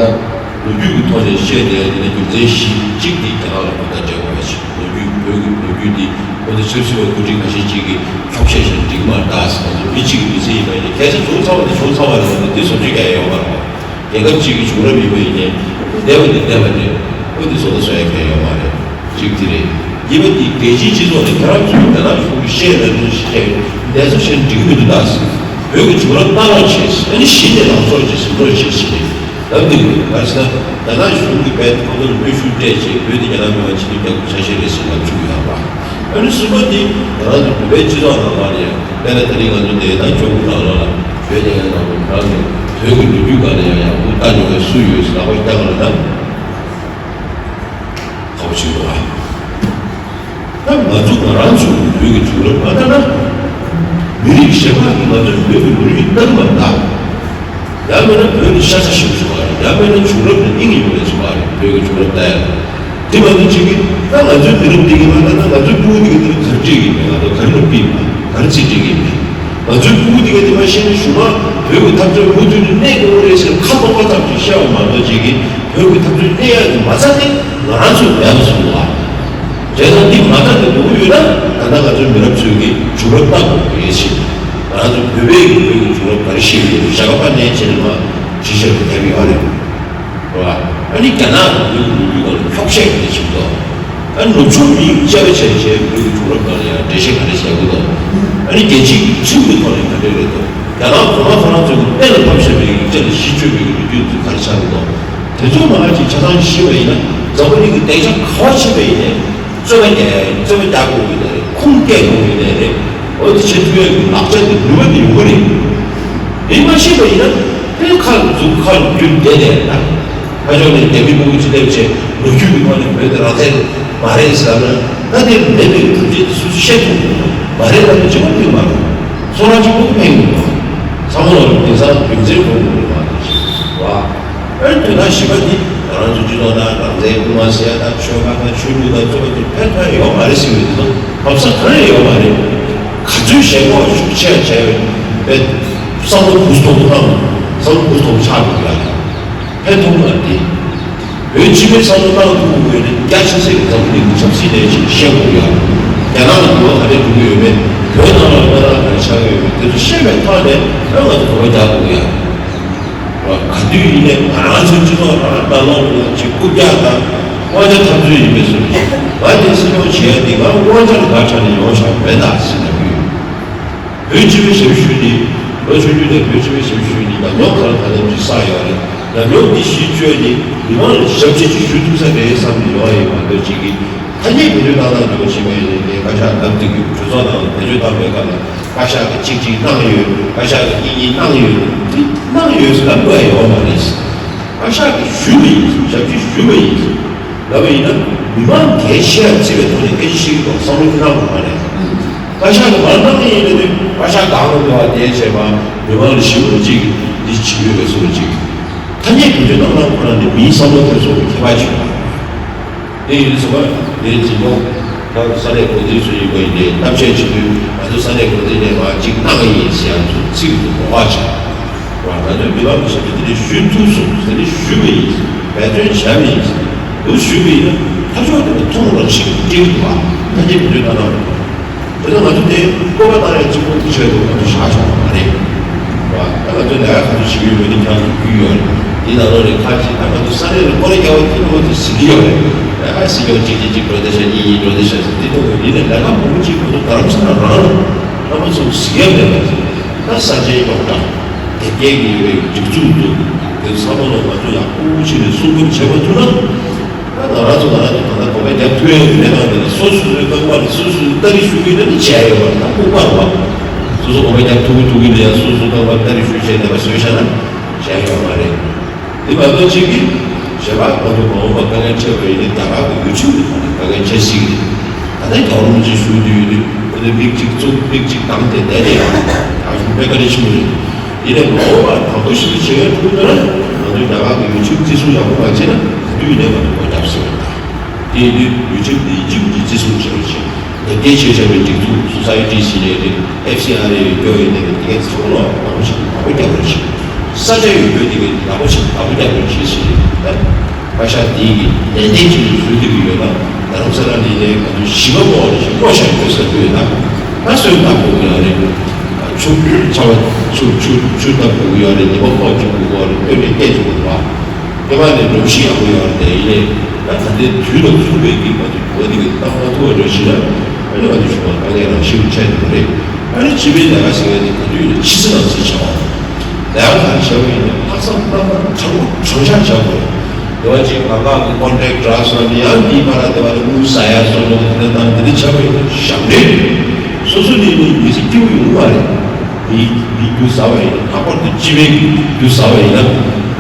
ལོ་རྒྱུས་ཀྱི་ཐོག་ནས་བཤད་བསྡད་དེ་ནས་རྒྱུ་མཚན་བཞི་གཅིག་འདི་རྒྱ་ནག་ལ་ཁོ་ཐག་བཅད་དགོས་པ་ཞིག་ལོ་རྒྱུས་ བོད་ཀྱི་ལོ་རྒྱུས་འདི་ཁོ་ཚོ་ཆབ་སྲིད་པ་འགོ་ཁྲིད་ཁ་ཤས་ཅིག་གིས་འཁྱོག་བཤད་བྱས་འགྲིག་མ་རེད་ཟེར། ང་ཚོ་མི་གཅིག་གི་མི་ཚེ་ཡིན་པ་ཡིན་ན་སྐད་ཆ་བྱུང་ཚར་བ་དང་བྱུང་ཚར་བ་རེད། ང་ཚོ་འདི་བཟོ་བཅོས་རྒྱག་ཡ་ཡོད་མ་རེད། རྒྱལ་ཁབ་གཅིག་གི་བྱུང་རབས་ཡིན་པ་ཡིན་ནའི་བསྡད་པ་འདི་བསྡད་པ་རེད། ཁོ་འདི་བཟོ་ལ་བཟོ་ཡ་གང་ཡོད་མ་རེད། གཅིག་དེ་རེད། གཉིས་པ་འདི་རྒྱལ་སྤྱིའི་སྤྱི་ཚོགས་ནས་ཁྱེད་རང་ཚོས་རྒྱ་ནག་གཞུང་གི་བཤད་ན་འདི་བཤད་འདས་སོ་བཤད་འགྲིག་གི་མི་འདུག་ད་ཟེར། བོད་ཀྱི་བྱུང་རབས་ལྟ་རོགས་བྱེད་ཟེར། ཨ་ནི་གཞི་ནས་ལངས་ཕྱོགས་ཀྱི་ཟིན་ཐོ་བྱེད་ཟེར། ལབ་འདི་གི་ག་རེ་ཟེར་ན། རྒྱ་ནག་གཞུང་གིས་བལ་ཁོ་ཚོར་གནོན་ཤུགས་སྤྲད་བྱས་བོད་དེ་རྒྱ་ནག་མི་མང་ཕྱི་འཐེན་རྒྱག་དགོས་ཆ་ཤས་རེད་ཟེར་ལབ་བཅུག་ཡོད་པ། ཨ་ནི་གསུམ་པ་འདི་ང་རང་ཚོ་བོད་པའི་སྤྱི་ཚོགས་ནང་ལ་ཡང་དཔེར་ན་ད་རིང་ང་ཚོ་འདི་ད་ཇོ་བོ་ནང་ལོགས་ལ་བོད་དེ་ཡང་ནང་ལོགས་རང་གི་བོད་ཀྱི་ལོ་རྒྱུས་སྒང་ལ་ཡང་ཡག་པོ་ལྟ་མྱོང་བའི་སུ་ཡོད་ཟེར་ལག་པ་བརྐྱངས་ལ་ན་ཁག་པོ་ཆེ་འདུག་ཨ། ད་ང་ཚོ་ང་རང་ཚོ་བོད་ཀྱི་བྱུང་རབས་མ་ལྟ་ན། མི་རིགས་གཞན་པ་གིས་ང་ཚོའི་བོད་ཀྱི་ལོ་རྒྱུས་ལྟ་གི་མ་གདའ། ཡང་མིན་ན་བོད་ནི་ཤ་ཚ་ཞིག་བྱུང་བ་རེད། ཡང་མིན་ན་བྱུང་རབས་ནི་དབྱིངས་ཡོད་པའི་བྱུང་བ་རེད། བོད་ཀྱི་བྱུང་རབས་ལྟ་ཡ། དེ་མ་ནི་གཅིག་གིས་ད་ང་ཚོའི་མི་རབས་འདི་གི་མ་ལྟ་ན་ང་ཚོའི་སྤུ་གུ་འདི་གི་འདི་ག་རེ་སྤྲད་ཀྱི་མེད། ང་ཚོ་ག་རེ་ལ་ཕུལ་མ་ག་རེ་རྩིས་སྤྲད་ཀྱི་མེད། ང་ཚོའི་སྤུ་གུ་འདི་ག་འདི་མ་ཤེས་ན་གཞུག་མ་བོད་ཀྱི་འཐབ་རྩོད་མུ་མཐུད་ནས་གནས་དགོས་རེད་ཟེར་ཁ་དོག་པ་ཙམ་གྱིས་བཤད་པ་མ་གཏོགས་གཅིག་གིས་བོད་ཀྱི་འཐབ་རྩོད་གནས་ཡག་གི་མ་རྩ་དེ་ང་རང་ཚོ་མེད་པ་བཟོས་འདུག་བ། བྱས་ཙང་འདི་མ་རྩ་དེ་དགོས་ཀྱི་ཡོད་ན་ད་ལྟ་ང་ཚོའི་མི་རབས་ཚོས་ཀྱི་བྱུང་རབས་ལྟ་དགོས་ཀྱི་རེད་ཟེར། ང་ཚོ་བོད་པའི་གི་བོད་ཀྱི་བྱུང་རབས་ག་རེ་ཤེས་ཀྱི་ཡོད་རེད། ཞྭ་སྒབ་པ་ནས་བྱས་ནས་མར་ཇི་ཤར་དུ་བསྡད་ཀྱི་ཡོད་རེད། རེད་བ། ཨ་ནི་རྒྱ་ནག་གི་ལུགས་ལུགས་ལ་འཁྱོག་བཤད་ཀྱི་བྱེད་དོ། ཨ་ནི་ནུབ་ཕྱོགས་མིའི་དཔྱད་པ་བྱས་བྱས་བོད་ཀྱི་བྱུང་རབས་སྒང་ལ་ཡང་འགྲེལ་བཤད་ག་རེ་བྱས་དགོས་དོ། ཨ་ནི་རྒྱལ་སྤྱིའི་ཁྲིམས་ཀྱི་ཐོག་ནས་ག་འདྲ་རེད་དོ། རྒྱ་ནག་གོང་མ་ཁོ་རང་ཚོས་ཀྱི་གཏན་ལ་ཕབ་བཞག་པའི་ཡིག་ཆ་ལ་གཞི་བཅོལ་བའི་ལོ་རྒྱུས་ཚོ་ག་རེ་ཆགས་ཀྱི་འདུག་དེ་ཚོ་མང་ཆེ་ཆ་ཚང་ཤེས་པ་ཡིན་ན་འཛམ་བུ་གླིང་གི་སྡིངས་ཆ་ག་པར་ཕྱིན་པ་ཡིན་ནའི་རྩོད་པ་རྒྱག་ཡ་ཡིན། རྩོད་པ་རྒྱག་དགོས་ཀྱི་ནའི་རེད། ཁུངས་སྐྱེལ་དགོས་ཀྱི་ནའི་རེད། འོ་དེ་བྱེད་ཐུབ་ཡ་གི་ལག་ཆ་དེ་ནུས་པ་དེ་ཡོང་གི་རེད། དེ་མ་ཤེས་པ་ཡིན་ན་དེ་ཁ་ལ་འཛུགས་ཁ་ལ་རྒྱུན་བསྡད་ནས་ད་ཁ་ཕྱོགས་ནས་རྒྱ་མི་དམག་གི་ཕྱི་སྡེབ་བྱས་ལོ་རྒྱུས་ཀྱི་ཐོག་ནས་བོད་དེ་རང་བཙན་མ་རེད་ཟེར་ན་ད་དེ་མེད་པའི་གྲུབ་ཆེན་དེ་སུ་ཤེས་ཐུབ་མ་རེད་ལབ་ན་ཅི་མ་ཐུབ་མ་རེད། ཚོར་བ་གཅིག་པོ་ཕན་གྱི་མ། ཚང་མ་ལ་དེང་སང་རྒྱུ་མཚན་གོ་དགོས་མ་རེད་ཅེས་བ། ཨེ་དོན་དག་བཞི་པ་འདི་ང་རང་ཚོ་སྤྱི་ཚོགས་ནང་རང་བཙན་སྐུལ་མ་ཟེར་ཡ་དང་ཆོལ་ཁ་དང་ཆོས་ལུགས་དང་རྩོད་པ་དེ་ཕན་ཐོགས་ཡོད་མ་རེད་ཟེར་བའི་དེ་ཚོ་བབ་ས་གང་ཡང་ཡོད་མ་རེད། ག་ཚོད་ཞེན་ཁོག་ཤུགས་ཆེ་བྱས་པའི་བསམ་བློ་འུ་སྟོང་བཏང་བསམ་བློ་འུ་སྟོང་ཆགས་འདུག་ཡ་རེད། ཕན་ཐོགས་མ་རེད། བོད་སྤྱི་པའི་བསམ་བློ་བཏང་ཐུབ་དགོས་ནི་རྒྱ་ཆེ་སའི་འཛམ་བུ་གླིང་གི་ཆབ་སྲིད་ལས་ཤིག་ཤེས་དགོས་ཡ། རྒྱ་ནག་ལ་འགྱུར་བ་ག་འདྲས་འགྲོ་གི་ཡོད་མེད། བོད་ནང་ལ་གནས་སྟངས་ག་རེ་ཆགས་ཀྱི་ཡོད་མེད་དེ་ཚོ་ཤེས་པའི་ཐོག་ནས་ཨ་ང་ཚོ་གོ་བ་རྒྱག་དགོས་ཡ། ག་དུས་ཡིན་ནའི་ང་རང་ཚོའི་སྤྱི་ཚོགས་ནང་ལ་ལྟ་ལོག་ལ་ཅིག་རྐུབ་བཀྱག་དང་དབང་ཆ་འཐབ་རྩོད་ཡིན་པའི་བཟོ་འདྲ་ཞིག་ང་དེ་སྲིད་སྐྱོང་བྱེད་ཡ་དེ་ང་དབང་ཆ་ལ་བར་ཆ་ནས་ཡོང་བཞག་མེད་ད་ཟེར་ནས་ཡོད། བོད་སྤྱི་པའི་ཞབས་ཞུ་ནི་ལོ་ཆུང་ཆུང་ནས་བོད་སྤྱི་པའི་ཞབས་ཞུ་ནི་ཉམས་མྱོང་གང་ག་ལེམ་ཅིག་བསགས་ཡོད་རེད། ཉམས་མྱོང་འདི་གཞི་བཅོལ་ནི་མི་མང་ལ་ཞབས་ཕྱི་ཅིག་ཞུ་ཐུབ་ས་རེད་བསམ་ནས་ཡོང་བ་ཡིན་མ་གཏོགས་ཅིག་གིས་ཐ་སྙད་བེད་སྤྱོད་བཏང་སྟངས་འདི་འདྲ་བྱེད་པ་ཡིན་ནའི་བཀའ་ཤག་ལབ་བསྡད་ཀྱི་གྲོས་ཚོགས་ནང་ལ་བེད་སྤྱོད་བཏང་བའི་སྐབས་ལ་བཀའ་ཤག་གིས་གཅིག་གཅིག་གནང་ཡོད། བཀའ་ཤག་གིས་གཉིས་གཉིས་གནང་ཡོད། འདི་གནང་ཡོད་ཟེར་ལབ་དགོས་ཡ་ཡོད་མ་རེད། བཀའ་ཤག་གིས་ཞུས་པ་ཡིན། ཞབས་ཕྱི་ཞུས་པ་ཡིན། ལབ་པ་ཡིན་ན་མི་མང་གལ་ཆེ་བ་བརྩི་བའི་ཐོག་ནས་སྐད་ཆ་བཤད་ཀྱི་འདུག་བསམ་བློ་ཁྱོད་གནང་དགོས་མ་རེད། བཀའ་ཤག་གིས་མར་གནང་གི་ཡིན་ལབ་དུས་བཀའ་ཤག་སྒང་ལ་འགྲོ་བ་དེ་བྱས་པ་མི་མང་ལ་ཞི་བ་ཅིག་འདི་བྱེད་དགོས་པའི་བཟོ་འདྲ་ཅིག་ཐ་སྙད་བེད་སྤྱོད་གནང་སྟངས་ཁོ་རང་ནི་མིའི་བསམ་བློ་དེ་ཚོ་ཁྱད་པར་ཆེ་བ། དེ་ཡིན་ཙང་ངས་འཛིན་སྐྱོང་ཁྱེད་རང་ཚོ་ས་གནས་འགོ་འཛིན་ཚོ་ཡིན་པ་ཡིན་ནའི་གཏམ་བཤད་བྱེད་དུས་ང་ཚོ་ས་གནས་འགོ་འཛིན་ནས་མར་ཅིག་གནང་གི་ཡིན་ཟེར་ཡང་ཚོ་ཚིག་ཏུ་གོ་བ་བྱས། ང་ཚོས་མི་མང་གི་ཞབས་ཕྱི་དེ་འདྲ་ཞུས་ཐུབ་སོང་ཟེར་ནས་ཞུས་པ་ཡིན། འབད་བརྩོན་བྱས་པ་ཡིན། འདུག་ཞུས་པ་ཡིན་ན་ཕར་ཕྱོགས་དེ་ལ་ཐུགས་ལ་ཞིག་སྐྱེ་གི་འདུག་བ། ཐ་སྙད་བེད་སྤྱོད་གནང་གནང་རོགས། དེ་ཚོ་ང་ཚོ་དེ་བཀོད་པ་བཏང་ཡ་གཅིག་པོ་དེ་ཆེད་དུ་ང་ཚོ་བཞག་ཆོག་པ་མ་རེད། བ། ད་ང་ཚོ་ལས་ཀ་ག་ཚོད་བྱེད་ཀྱི་ཡོད་མེད་དེ་ཁྱེད་རང་ཚོ་རྒྱུས་ཡོད་རེད། དེ་ནང་ལོགས་ནས་ཁ་ཅིག་ད་ང་ཚོ་ས་གནས་ལ་སྐོར་ར་རྒྱག་པ་དེ་ནང་ཚོ་ཟིན་གྱི་ཡོད་རེད། ཨ་སྲིད་སྐྱོང་གཅིག་གཅིག་གཅིག་འགྲོ་བསྡད་ཤག་གཉིས་གཉིས་འགྲོ་བསྡད་ཤག་ཟེར་དེ་ཐོག་གི་ཡིན་ནའི་ལས་ཀ་མང་པོ་ཅིག་ང་ཚོ་རྡ་རམ་ས་ལ་རང་རང་ལྷ་མོ་ཚོ་ཟིན་ཡ་མེད་པ་ཟེར། ད་ས་ཆའི་རྙོག་དྲ། དེབ་སྐྱེལ་གྱི་ཡོད་པའི་སྒྲིག་འཛུགས་འདུག་དེ་ཚང་མ་ལ་ང་ཚོ་ཡག་པོ་བྱས་ནས་གསུང་སྐྱོང་བྱེད་མ་ཐུབ་ན། ད་ང་རང་ཚོ་ང་རང་ཚོ་ད་ལྟ་གོ་བ་རྒྱག་ཐུབ་ཡ་ཡོད་མེད་ནང་དེ་ལ་སོ་སོ་སོའི་རྐང་པ་ལ་སོ་སོས་སྟ་རེ་གཞུ་གི་ཡོད་ན་ནི་བྱས་ཡོད་པ་ད་ལྐུགས་པ་རེད་བ། སོ་སོ་གོ་བ་རྒྱག་ཐུབ་ཀྱི་ཐུབ་ཀྱི་མེད་ཡ་སོ་སོའི་རྐང་པ་སྟ་རེ་གཞུ་བྱས་བསྡད་པ་བཟོས་བཞག་ན་བྱས་ཡོད་མ་རེད། དེ་མ་གཏོགས་གཅིག་གིས་གཞན་པ་ང་ཚོ་མ་འོངས་པ་དཀའ་ངལ་འཕྲད་པ་ཡིན་ན་རྒྱ་གར་གྱི་ཡུལ་ཕྱོགས་ཀྱི་ཐོག་ནས་དཀའ་ངལ་འཕྲད་སྲིད་ཀྱི་རེད། ད་ལྟ་རྒྱལ་བ་རིན་པོ་ཆེ་བཞུགས་དུས་ཡོད་དུས་ཁོ་ཚོས་མིག་གཅིག་བཙུམ་མིག་གཅིག་གདངས་ཏེ་བསྡད་དེ་ཡང་ད་གཞུང་དཔེ་དཀའ་ལས་ཆེན་པོ་རེད། ཡིན་ནའི་མ་འོངས་པར་དང་པོ་ཞིག་ཏུ་བྱེད་ཡ་ཐུག་ན་ང་ཚོས་རྒྱ་གར་གྱི་ཡུལ་ཕྱོགས་བརྩི་སྲུང་ཡག་པོ་མ་བྱས་ན་ག་དུས་ཡིན་ནའི་ང་ཚོ་སྒོ་བརྒྱབ་སྲིད་པ་རེད། དེ་ཡིན་དུས་ཡུལ་ཕྱོགས་འདི་ཡིན་གཅིག་མིན་གཅིག་བརྩི་སྲུང་བྱེད་རོགས་བྱེད། ལེགས་སྐྱེས་ཆེ་ཆེ་བའི་སྒྲིག་འཛུགས་སོ་སའི་ཊི་ཟེར་ནའི་རེད། ཨེཕ་སི་ཨར་ཨེ་ཡོད་ཡིན་ནའི་རེད། དེ་གའི་ཚང་མ་ལ་ཡག་པོ་བྱེད་ཡག་པོ་རྒྱབ་རོགས་བྱེད། ས་ཆ་ཡོད་རྒྱུ་དེ་གའི་ཡག་པོ་བྱེད་ཡག་པོ་རྒྱབ་རོགས་བྱེད་ཟེར་ནས་ད་བཀའ་ཤག་འདི་གི་ནན་ཏན་བྱེད་ནས་བཟོས་བསྡད་ཀྱི་ཡོད་ན་ རྡ་རམ་ས་ལ་ནས་ནས་ག་ཚོད་བཞི་པ་སྐོར་ཞིག་སྐོར་ཞིག་ཡོད་ས་དུས་ན། ད་སོན་བཏབ་དགོས་ཀྱི་ཡོད་རེད། ཆུ་ཆར་པ་ཆུ་ཆུ་ཆུ་བཏབ་དགོས་ཀྱི་ཡོད་རེད། ཉི་མ་སྐོར་བཅུག་དགོས་ཀྱི་ཡོད་རེད། སྟོད་ནས་སྐད་ཆ་དགོས་པ། སྟོད་པ་ནས་སྒྲོམ་གཞི་ཡག་པོ་ཡོད་རེད། དེ་ཡིན་ནས་ད་ད་ལྟའི་དུས་ལ་ཚུད་པའི་གི་ག་ཚོད་གོ་དེ་གི་བཏང་མ་ཐུབ་པ་འདྲ་ཞིག་ན། ཨ་ནི་ང་ཚོ་ཞུ་བ་དཀའ་ངལ་རང་ཞིག་འཕྲད་ཐུབ་རེད། ཨ་ནི་སྤྱི་པའི་ལས་ཀ་ཟེར་བ་དེ་ག་དུས་ཡིན་ན་ཕྱི་ཚེས་ནང་ཚེས་བྱ་བ། ལས་ཀ་གང་བྱ་བ་ཡིན་ན་ལྷག་བསམ་རྣམ་པར་དྲང་པོ་དྲང་བཞག་བྱ་དགོས། དེ་བ་ཅིག་གང་ག་གི་ཀོན་ཊེག་འདྲ་སོང་ནས་ཡང་འདིའི་བར་ལ་དེ་བ་ལ་དངུལ་ཟ་ཡ་སོང་ནོ་དེ་འདྲ་དང་དེ་འདྲ་བྱ་བ་ཡིན་ན་ཞབས་འདྲེན། སོ་སོ་ནས་ནི་མི་ཚེ་སྐྱིད་པོ་ཡོང་གི་མ་རེད། མི་མི་རྒྱུ་ཟ་བ་ཡིན་ན། ལྷག་པར་དུ་སྤྱི་པའི་རྒྱུ་ཟ་བ་ཡིན་ན། དེ་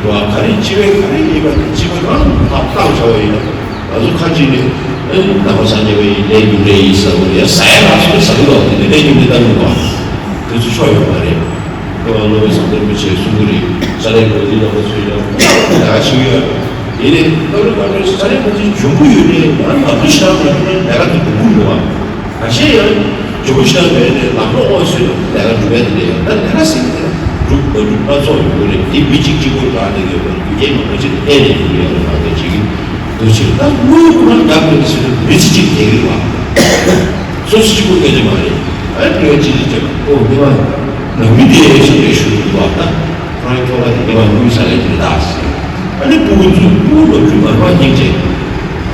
བ་ག་རེ་སྤྱི་པའི་ག་རེ་ཡིན་པ་དེ་སྤྱི་པ་གང་ལ་བཏང་བྱ་བ་ཡིན་ན། ང་ཚོ་ཁ་ཅིག་ནས་ཨེ་ནང་པ་སངས་རྒྱས་པ་ཡིན་ལས་རྒྱུ་འབྲས་ཡིན་ཟེར་བ་ཡ་ཟ་ཡ་ལ་སོ་ཟ་གི་འདུག་དེ་ནི་ལས་རྒྱུ་འབྲས་ལྟ་གི་འདུག་དེ་ཚོ་ཆོག་ཡོད་མ་རེད། སྐྱེ་བ་སློབ་དཔོན་ཟམ་གདོང་རིན་པོ་ཆེས་གསུང་གི་རེད། ས་ལེ་གོ་འདི་ལ་ཁོ་ཚོས་ཡང་ད་ཞུ་ཡོད། དེ་ནས་སྐབས་རེ་སྐབས་རེ་ས་ལེ་གོ་འདི་འཇོན་པོ་ཡོད་ནས་ང་ལམ་ལུགས་ཤར་མ་ཐུབ་ན་ལས་ཀ་དེ་འགྲུབ་ཀྱི་མི་འདུག་བ། ད་གཞན་ཡང་འཇོན་པོ་ཤར་མེད་ནས་ལམ་ལོག་འོག་སོང་ན་ལས་ཀ་འགྲུབ་ཡ་དེ་འདྲ་ཡོད། ད་ལས་ཀ་ཟེར་གྱི་དེ་ལ་འགྲུབ་མ་འགྲུབ་སྣ་ཚོགས་ཡོང་གི་རེད། དེ་མི་གཅིག་གཅིག་པོ་རང་དེ་གའི་བར་རྒྱུ་རྐྱེན་མང་པོ་ཅིག་ལ་བརྟེན་ནས་ཡོང་གི་ཡོད་རེད། ང་ཚོ་ཅིག་གི་འདུ་བྱེད་ད་དངུལ་ཁོ་རང་རྒྱབ་ཀྱི་ཟེར་ན་མི་ཚེ་གཅིག་བསྡད་ཀྱི་རེད་བ། སོ་སོ་གཅིག་པོ་སྐད་ཆ་མ་རེད། ཨ་ནི་སྤྲོད་ཅི་ཅི་བྱེད་པ་ཨོ་ཉི་མ་ནང་མི་དེ་ཡས་ཤིག་རེད་ཞུ་འདུག་བ། ད་ཁོ་རང་ཁྱོ་ག་དེ་ཉི་མ་དངུལ་ཟ་ལས་ཀྱི་རེད་ད་ཟེར། ཨ་ནི་སྤུ་གུ་ཚོ་སྤུ་གུ་ལོ་རྒྱུས་མ་རེད་པ། སྙིང་རྗེ།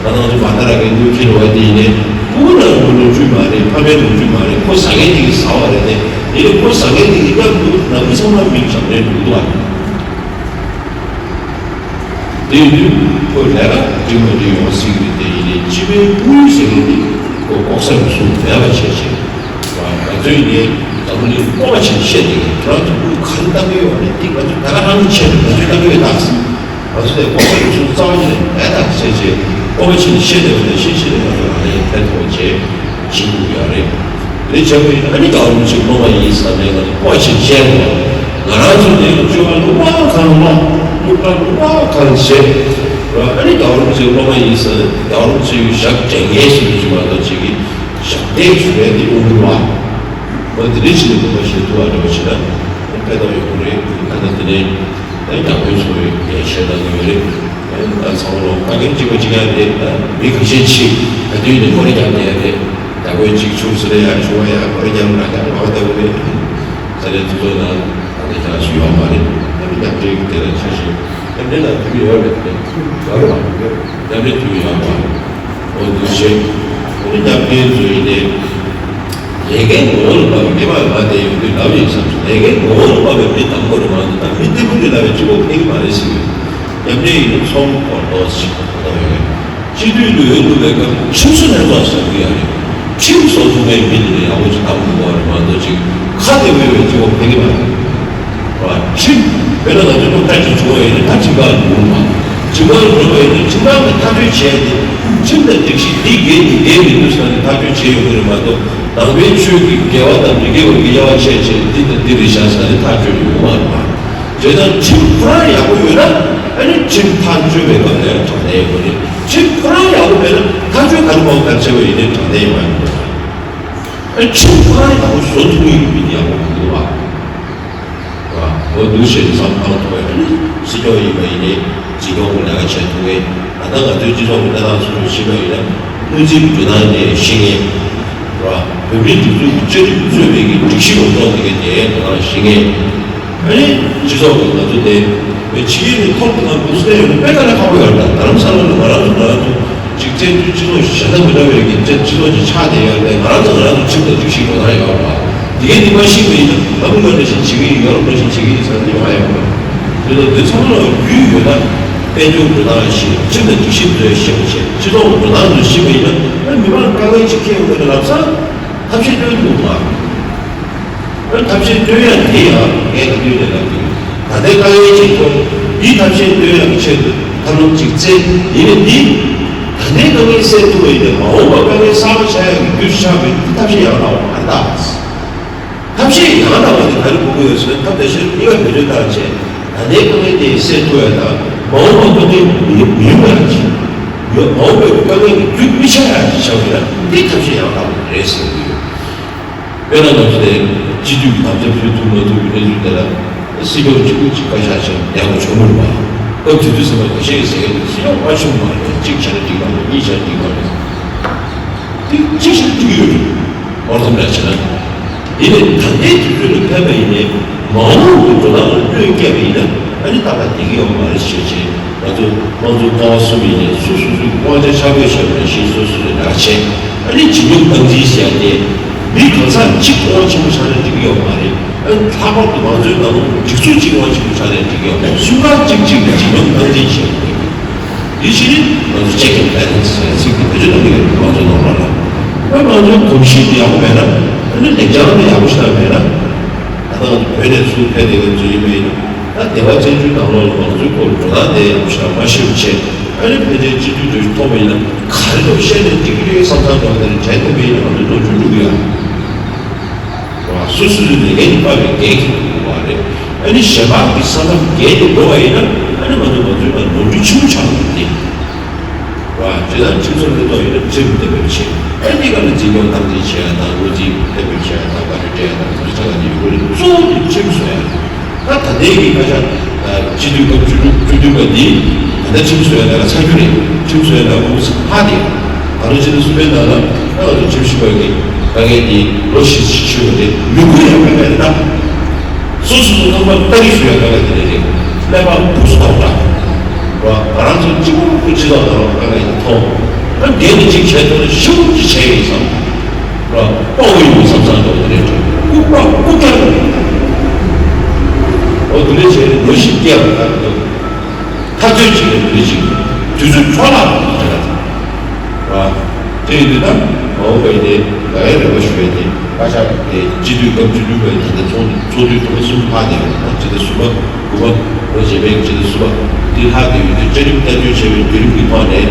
ད་ང་ཚོ་མ་ད་ར་གི་དངུལ་ཁྱེར་བ་དེ་ཡིན་ནའི་སྤུ་གུ་ནང་ལོ་རྒྱུས་མ་རེད། ཕ་མའི་ལོ་རྒྱུས་མ་རེད། ཁོ་ཟ་མཁན་དེ་གི་ཟ་བ་རེད་དེ། དེ་ནི་ཁོ་ཟ་མཁན་དེ་གི་མཉམ་དུ་ནང་མི་ཚང་མ་མིག་བྱམས་རེད་འདུག་བ། དེ་ཡིན་དུས་ཁོ་ལས་ཀ་འགྲིག་མ་འགྲིག་ཡོང་སྲིད་ཀྱི་རེད། དེ་ཡིན་ནའི་སྤྱི་པའི་དབུས་ཟེར་མཁན་དེ་ཁོ་ལྐོག་ཟ་རུལ་སུངས་མེད་པ་བྱས་བྱས། ང་ཚོ་ཡིན་ནའི་འཛམ་བུ་གླིང་སྤོབས་པ་ཆེན་བཤད་བསྡད་ཀྱི་རེད། ཁྱོད་རང་ཚོ་དབུས་ག་རེ་ལྟ་གི་ཡོད་རེད། འདི་ང་ཚོ་ད་ག་རང་ཆེ་རེད། ང་ཚོས་ལྟ་གི་ཡོད་ད། ང་ཚོ་ལས་ལྐོག་ཟ་རུལ་སུངས་རྩ་བ་ཉིད་ནས་མེད་ད་བྱས་བྱས་སྤོབས་པ་ཆེན་བཤད་བསྡད་པ་ནས་ཤེས་ཤེས་ནས་ང་ཚོ་ལ་ལས་ཕན་ཐོགས་བྱས། བྱེད་དགོས་ཡོད་རེད། དེ་བྱས་པ་ཡིན་ན་ཨ་ནི་རྒྱལ་བ་རིན་པོ་ཆེ་སློབ་མ་ཡིན་ཟེར་ནས་ང་ཚོ་སྤོབས་པ་ཆེན་བཤད་དགོས། ང་རང་ཚོ་ནི་སྤྱོད་པ་ལུང་པ་གང་ལོག་སློབ་གྲྭ་ལུང་པ་གང་བྱེད། ཨ་ནི་རྒྱལ་བ་རིན་པོ་ཆེ་སློབ་མ་ཡིན་ཟེར་ནས་རྒྱལ་བ་རིན་པོ་ཆེ་གི་ཞབས་འདྲེན་མཁན་ཞིག་ཡིན་ཞུ་བ་དང་གཅིག་གིས་ཞབས་འདེགས་ཞུ་མཁན་དེ་དབུ་མའི་བ། འོ་དེ་འདྲའི་ཕྱི་ནས་སློབ་མ་བཤད་ཐུབ་པ་འདྲ་བོ་བྱེད་ན་ཕན་ཐོགས་ཡོང་གི་རེད། ད་ལྟ་དེ་ནས་ད་རྒྱ་བོད་ཚོ་བའི་ཞལ་ལྟ་གི་ཡོད་རེད། ད་ཚང་མ་ལོ་ཁ་མཁན་གཅིག་པ་གཅིག་རྐྱང་རེད། ད་མི་ཁ་ཤས་ཅིག་ད་དུས་ནས་སྒོ་ར་རྒྱབ་བསྡད་རེད། ད་སྒོ་གཅིག་ཆུང་ཟེར་ཡ་ཆུང་བ་ཡ་སྒོ་ར་རྒྱབ་ན་རྒྱབ་མ་བ་ལྟ་བུ་རེད། ས་གནས་དེ་ཚོ་ན་ད་ལྟ་རྒྱ་ཞིག་ཡོད་མ་རེད། ད་མི་རྒྱབ་འབྲེལ་གྱི་དེ་ལ་ཆ་ཤས་རྒྱབ་འབྲེལ་ལ་དུས་ཡོད་རེད། ཡོད་རེད་པ། རྒྱབ་འབྲེལ་དུས་ཡོད་པ། འོ་འདུག་བྱས། ཨ་ནི་རྒྱབ་འབྲེལ་ཚོ་ཡིན་ནས། ལས་ཀའི་ངོ་བོ་ལ་དཔག་པའི་སྐྱེས་པ་ལ་དེ་ཡོང་དུས་ལབ་ཡིན་བསམ་སོང་། ལས་ཀའི་ངོ་བོ་ལ་དཔག་པའི་མི་དང་པོ་རེད་མ་གཏོགས་ད་མི་སྟེགས་བུ་རེ་ལབ་པའི་སྤྱི་བོ་ཕན་གྱི་མ་རེད་ཟེར་གྱི་ཡོད། རྒྱབ་འབྲེལ་ཡིན་ན་ཚོང་སྐོར་ཏོག་ཙམ་ཞིག་གོ་ཐོག་ཡོད་རེད། སྤྱི་འཐུས་ལ་ཡོད་འདུག་པའི་སྐབས་ཁྲིམས་བཟོ་ལྷན་ཚོགས་ཟེར་གྱི་ཡོད་རེད། ཁྲིམས་བཟོ་ཐུབ་པའི་མི་དེ་ལ་ཡག་པོ་ཅིག་གདམ་དགོས་པ་རེད་མ་གཏོགས་ཅིག་ཁ་དེ་མེད་པའི་སྤྱི་བོ་ཕན་གྱི་མ་རེད། ཁྲིམས། དཔེར་ན་ང་ཚོ་སློབ་གྲྭ་ཅིག་བྱུང་བ་ཡིན་ན་ད་ཁྲིམས་ཁང་ལ་འགྲོ་དགོས་པ། ཁྲིམས་ཁང་ལ་འགྲོ་བ་ཡིན་ན་ཁྲིམས་ཁང་གིས་ཐག་གཅོད་བྱས་ཏེ་ཁྲིམས་དང་སྒྲིག་གཞི་འདི་འགལ་འདི་འགལ་མི་འདུག་ཟེར་ནས་ཐག་གཅོད་བྱས་ཡོང་གི་རེད་མ་གཏོགས་ནང་པའི་ཆོས་ཀྱི་འགལ་བ་དང་མི་འགལ་བ་གི་དབྱེ་བ་ཕྱེ་བྱས་འདི་དང་འདི་རེད་བཞག་ཟེར་ནས་ཐག་གཅོད་ཡོང་མ་རེད་པ། བྱས་ཙང་ཁྲིམས་ཁོ་རང་ཡག་པོ་ཡོད་ན་ཨ་ནི་ཁྲིམས་ཐག་གཅོད་པའི་སྐབས་ལ་ཡང་དྲང་བདེན་ཡོད་རེད། ཁྲིམས་ཁོ་རང་ཡག་པོ་མེད་ན་ཐག་གཅོད་ག་རེ་པའོ་ག་རེ་བྱས་པ་ཡིན་ནའི་དྲང་བདེན་ཡོད་མ་རེད། ཨ་ཁྲིམས་ཁོ་རང་ཡག་པོ་བཟོ་ཐུབ་ཀྱི་ཡོད་མིན་ཡག་པོ་མི་འདུག་བ། འོ་འདུག་བྱས་ནས་བསམ་བློ་བཏང་ཐུབ་པ་ཡིན་ན་སྲིད་སྐྱོང་ཡིན་པ་ཡིན་ནའི་འཛིན་སྐྱོང་གི་ལས་ཀ་བྱེད་ཐུབ་མཁན། ད་ལྟ་ང་ཚོའི་སྤྱི་ཚོགས་ཀྱི་གནས་སྟངས་ཚོ་ཤེས་པ་ཡིན་ན་སྔོན་རྩིས་ཀྱི་འགྲོ་སྟངས་དེ་ཤེས་མཁན་རེད་བ། བོད་མིའི་སྒྲིག་འཛུགས་ཀྱི་བཅའ་ཁྲིམས་གཙོས་པའི་གི་སྒྲིག་གཞི་ཡོངས་རྫོགས་དེ་གའི་དེའི་འགྲོ་སྟངས་ཤེས་མཁན། ཨ་ནི་སྤྱི་ཚོགས་ཀྱི་ང་ཚོ་དེ་བའི་ཕྱི་རྒྱལ་གྱི་ཐོག་ཏུ་ང་ཚོ་སུ་ཡོད་ན་དཔེ་དཀའ་ལས་ཁག་པོ་ཡོད་རེད། ད་རྡ་རམ་ས་ལ་ལ་ང་རང་ཚོ་ང་རང་ཚོ་གཅིག་བཙན་བྱོལ་སྤྱི་ཚོགས་གཞན་དང་མི་འདྲ་བའི་གི་སྤྱི་སྤྱི་ཚོགས་ཀྱི་ཆ་དེ་ཡོད་རེད། ང་རང་ཚོ་ང་རང་ཚོ་ཁྲིམས་དང་སྒྲིག་གཞི་ཡོད་ན་ཡོད་རེད་བ། དེ་གའི་འདི་མ་ཤེས་པ་ཡིན་ན་ཨ་མི་རི་ཀ་འདྲ་ཞིག་བྱེད་ཀྱི་ཡིན། ཡོ་རོབ་འདྲ་ཞིག་བྱེད་ཀྱི་ཡིན་ཟེར་ནས་ཡོང་ཡ་ཡོད་རེད། དེ་ལ་འདི་ཚང་མ་ལ་རྒྱུས་ཡོད་ན་དཔལ་འབྱོར་འགྲོ་སྟངས་ཤེས། ཁྲིམས་དང་སྒྲིག་གཞི་འདི་ཤེས་པ་བྱས། སྤྱི་ཚོགས་འགྲོ་སྟངས་འདི་ཤེས་པ་ཡིན་ན་ཨ་མི་མང་དཀའ་ངལ་ཅིག་འཁྱེར་ཡོང་གི་རེད་ལབ་ཙང་ཐབས་ཤེས་སྟོན་ཐུབ་མ། ཐབས་ཤེས་སྟོན་ཡ་དེ་ཡང་ངས་ད་དུས་ནས་ལབ་ཀྱི་ཡོད། ད་ལྟའི་དཀའ་ངལ་ཅིག་ཐོན། འདིའི་ཐབས་ཤེས་སྟོན་ཡ་གི་ཆེད་དུ་ཐབས་ལམ་ཅིག་བཙལ། ཡིན་ནའི་འདི་ད་ལྟའི་དཀའ་ངལ་སེལ་ཐུབ་པ་ཡིན་ནའི་མ་འོངས་པ་དཀའ་ངལ་གསར་པ་ཆགས་ཡ་གི་རྒྱུ་ཆགས་པའི་འདི་ཐབས་ཤེས་ཡང་དག་པ་མ་རེད་ད། ཐབས་ཤེས་ཡང་དག་པ་དེ་ག་རེ་དགོས་ཀྱི་ཡོད་ཟེར་ན་ཐབས་ད་ཤེས་གཉིས་ཀ་བེད་སྤྱོད་བཏང་བྱས་ད་ལྟའི་དཀའ་ངལ་དེ་སེལ་ཐུབ་ཡ་དང་མ་འོངས་པ་དཀའ་ངལ་མི་མི་ཡོང་ཡ་ཅིག་ཡོད། མ་འོངས་པའི་དཀའ་ངལ་གྱི་རྒྱུ་མི་ཆགས་ཡ་ཅིག་ཆགས་ཡོད་ན་འདི་ཐབས་ཤེས་ཡང་དག་པ་རེད་ཟེར་གྱི་ཡོད། དཔེར་ན་ང་ཚོ་དེ་སྤྱི་འཐུས་ཀྱི་དམ་བཅའ་ཕུལ་ཐུབ་མ་ཐུབ་ཀྱི་གནས་ཚུལ་དེ་ལ་སྲིད་སྐྱོང་གཅིག་པུ་གཅིག་བཀའ་ཤག་ཆེན་ཡག་པོ་བྱུང་མི་རུང་བ། སྐབས་དེ་དུས་ཚང་མ་ཁ་ཤས་ཀྱིས་ཟེར་གྱི་འདུག་སྲིད་སྐྱོང་མ་བྱུང་མ་རེད། གཅིག་བྱས་ན་འགྲིག་ག་རེད། གཉིས་བྱས་ན་འགྲིག་ག་རེད། ཅི་ཞིག་འགྲིག་ཡོད་རེད། བར་མཚམས་འདྲ་བྱས་ན། དེ་ནས་ད་ལྟའི་དུས་ཚོད་ལ་ཕེབས་པ་ཡིན་ནའི་མ་འོངས་ཀྱི་འགྲོ་སྟངས་ལ་གནོད་བསྐྱལ་བ་ཡིན་ན་ཨ་ནི་ཏག་ཏག་བསྡད་ཀྱི་ཡོད་མ་རེད་ཞེས་བྱས། ང་ཚོ་དམངས་གཙོ་ཀ་བ་གསུམ་ཡིན་ནའི་སོ་སོ་སོའི་དབང་ཆ་ཆ་བགོས་བྱས་པ་ནང་བཞིན་སོ་སོ་ལ་ལས་ཀ་བྱས། ཨ་ནི་ཇི་ཉོབ་སྟངས་འཛིན་ཟེར་ཡ་དེ་མི་གང་ཟག་གཅིག་དབང་ཆེན་པོ་ཆགས་ན་འགྲིག་གི་ཡོད་མ་རེད། ཨ་ནི་ལྷག་པར་དུ་ང་ཚོའི་ནང་ལ་སྒྲིག་འཛུགས་གཅིག་དབང་ཆེན་པོ་ཆགས་ན་འགྲིག་གི་ཡོད་མ་རེད། སུ་གང་གཅིག་གཅིག་ལ་ཇི་ཉོབ་སྟངས་འཛིན་བྱས་པ་རེད། དེ་བཞིན་ང་ཚོ་check and balance ཟེར་ཚིག་དེ་བེད་སྤྱོད་གཏོང་གི་ཡོད་ང་ཚོ་ནང་ལོགས་ལ། ད་ང་ཚོའི་གོམས་གཤིས་དེ་ཡག་པོ་མེད་ན། ཨ་ནི་ལེགས་བྱང་དེ་ཡག་པོ་ཞིག་མེད་ན། ད་ལྟ་ང་ཚོ་བོད་ནས་ཚུར་ཕེབས་བསྡད་མཁན་ཚོ་ཡིན་པ་ཡིན་ན། ད་སྡེ་བ་བཙན་བྱོལ་ནང་ལོགས་ལ་ང་ཚོའི་སྐོར་འགྲོ་སྟངས་དེ་ཡག་པོ་ཞིག་མ་ཤེས་པ་བྱས། ཨ་ནི་ཕལ་ཆེར་སྤྱི་འཐུས་དེ་ཐོབ་པ་ཡིན་ན་ག་རེ་ཐོབ་བཤད་ནས་འགྲིག་གི་རེད་བསམ་བསམ་འདྲ་བ་དེ་འདྲ་དྲན་ཐུབ་པ་ཡིན་ན་ང་ཚོ་སྣོད་བཅུད་འགྲུབ་ཀྱི་ཡོད། སོ་སོ་སོའི་ལས་འགན་གྱིས་སྤར་བའི་འགན་འཁྱེར་དགོས་པ་རེད། ཨ་ནི་གཞན་པ་གི་ས་མཚམས་བརྒལ་ཏེ་འགྲོ་བ་ཡིན་ན་ཨ་ནི་ང་ཚོ་ང་ཚོའི་ནང་ནོར་འཁྲུལ་ཆེན་པོ་ཆགས་ཡོད་རེད། བ། ཇི་ལྟར་ཁྲིམས་བཟོ་ལྷན་ཚོགས་ཡིན་ན་ཁྲིམས་གཏན་འབེབས་བྱེད། ཨ་ནི་དེ་ག་ལ་འཛིན་སྐྱོང་དམ་འཛིན་བྱེད་ཡ་དང་ལོ་རྒྱུས་གཏན་འབེབས་བྱེད་ཡ་དང་བཀའ་འཁྲོལ་སྤྲད་ཡ་དང་དེ་ཚོ་ཆ་ལ་ནི་ཡོད་རེད། གཙོ་བོ་དེ་ཁྲིམས་བཟོ་ཡ། ད་ད་ལྟའི་གི་ཁ་ཤ་སྤྱི་འཐུས་སྐབས་བཅུ་དྲུག་བཅུ་བདུན་པ་འདི་ད་ལྟ་ཁྲིམས་བཟོ་ཡ་ལས་ཀ་ཚར་རྒྱུ་རེད། ཁྲིམས་བཟོ་ཡ་ལས་ཀ་མུ་མཐུད་ཕར་བསྡད། ད་ལོ་སྤྱི་ཟླ་གསུམ་པའི་ནང་ལ་ད་ང་ཚོ་ཁྲིམས་ཞིབ་པ་གི་དཀའ་ངལ་འདི་ལོ་བཞི་བཅུ་ཞིག་ཡོད་རེད། མི་དགོས་ཡ་དཀའ་ངལ་རེད་ད། སོ་སོ་སོ་རྣམ་པ་ལྟ་གི་ཞུ་ཡ་དཀའ་ངལ་དེ་རེད། ཀླད་པ་སྦུག་སུ་ཐོག་འདྲ། བ། ང་རང་ཚོ་གཅིག་པོ་སྤྱི་ཚོགས་ནང་ལ་དཀའ་ངལ་དེ་མཐོང་། ད་འདས་ནས་གཅིག་བྱས་ཐུབ་ན་ཞེ་པོ་ཅིག་བྱས་ཡིན་བསམ། བ། དཔའ་བོ་ཡིན་བསམ་བསམ་འདྲ་བོ་དེ་རེད། སྐུ་པ་སྐུ་རྒྱལ། འོ་དེ་འདྲ་བྱས་ནས་ལོ་བཞི་བསྐྱལ་བ་ལྟར་དུ། འཐབ་རྩོད་བྱེད་པའི་མི་རིགས་ཤིག་དུས་ཚོད་འཕྲོ་བརླག་ཏུ་འགྲོ་ག་ཚོད། བ། དེ་ཡིན་དུས་ད་མ་འོངས་པ་ཡིན་ཏེ་ང་ཡང་རེ་བ་ཞུ་ཡ་དེ་བཀའ་ཤག་དེ་སྤྱི་འཐུས་སྐབས་བཅུ་བདུན་པའི་ད་ལྟ་ཚོགས་ཚོགས་དུས་ཐོག་མ་གསུམ་ལྷག་བསྡད་ཡོད། ད་སྤྱི་ཟླ་གསུམ་པ་དགུ་པ་ལོ་རྗེས་མའི་སྤྱི་ཟླ་གསུམ་པ་འདི་ལྷག་བསྡད་ཡོད་དུས་བཅའ་ཁྲིམས་བསྟར་སྤྱོད་བྱས་པའི་བརྒྱུད་རིམ་གྱི་ཐོག་ནས་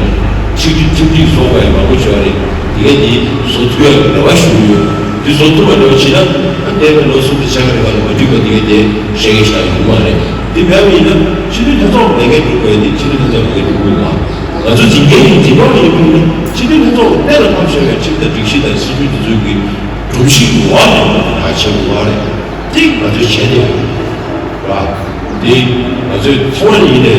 ཁྲིམས་ཁྲིམས་སྒྲིག་བཟོ་དགོས་ཡ་མང་པོ་ཞིག་ཡོད་རེད། དེ་གས་དེ་བཟོ་ཐུབ་ཡ་རེ་བ་ཞུ་གི་ཡོད། དེ་བཟོ་ཐུབ་པ་རེ་བ་བྱེད་ན་ད་འདས་པའི་ལོ་གསུམ་དང་ཕྱེད་ཀ་རིང་ག་ལ་མ་འགྲིག་པ་དེ་གས་དེ་བཤད་མཁན་ཞིག་ཡོང་གི་མ་རེད། དེ་མེད་པ་ཡིན་ན་སྤྱི་འཐུས་ལྷན་ཚོགས་ལས་འགན་སྒྲུབ་དགོས་ཡ་དེ་སྤྱི་འཐུས་ལྷན་ཚོགས་ལས་འགན་སྒྲུབ་དགོས་ལ། ང་ཚོ་འཛིན་སྐྱོང་ཡིན་འཛིན་སྐྱོང་ཡིན་དགོས་ན་སྤྱི་འཐུས་ལྷན་ཚོགས་ལ་གཏན་ལ་ཕབ་བཞག་པའི་ཁྲིམས་དང་སྒྲིག་གཞི་དང་སྲིད་ཇུས་དེ་ཚོའི་གི་སྒྲོམ་གཞིའི་འོག་ནས་ང་ཚོ་ལས་ཀ་བྱེད་དགོས་པ་རེད། དེ་ང་ཚོས་བྱས་ཏེ་ཡོད་རེད། དེ་ང་ཚོས་ཚོང་པ་ཡིན་ནའི་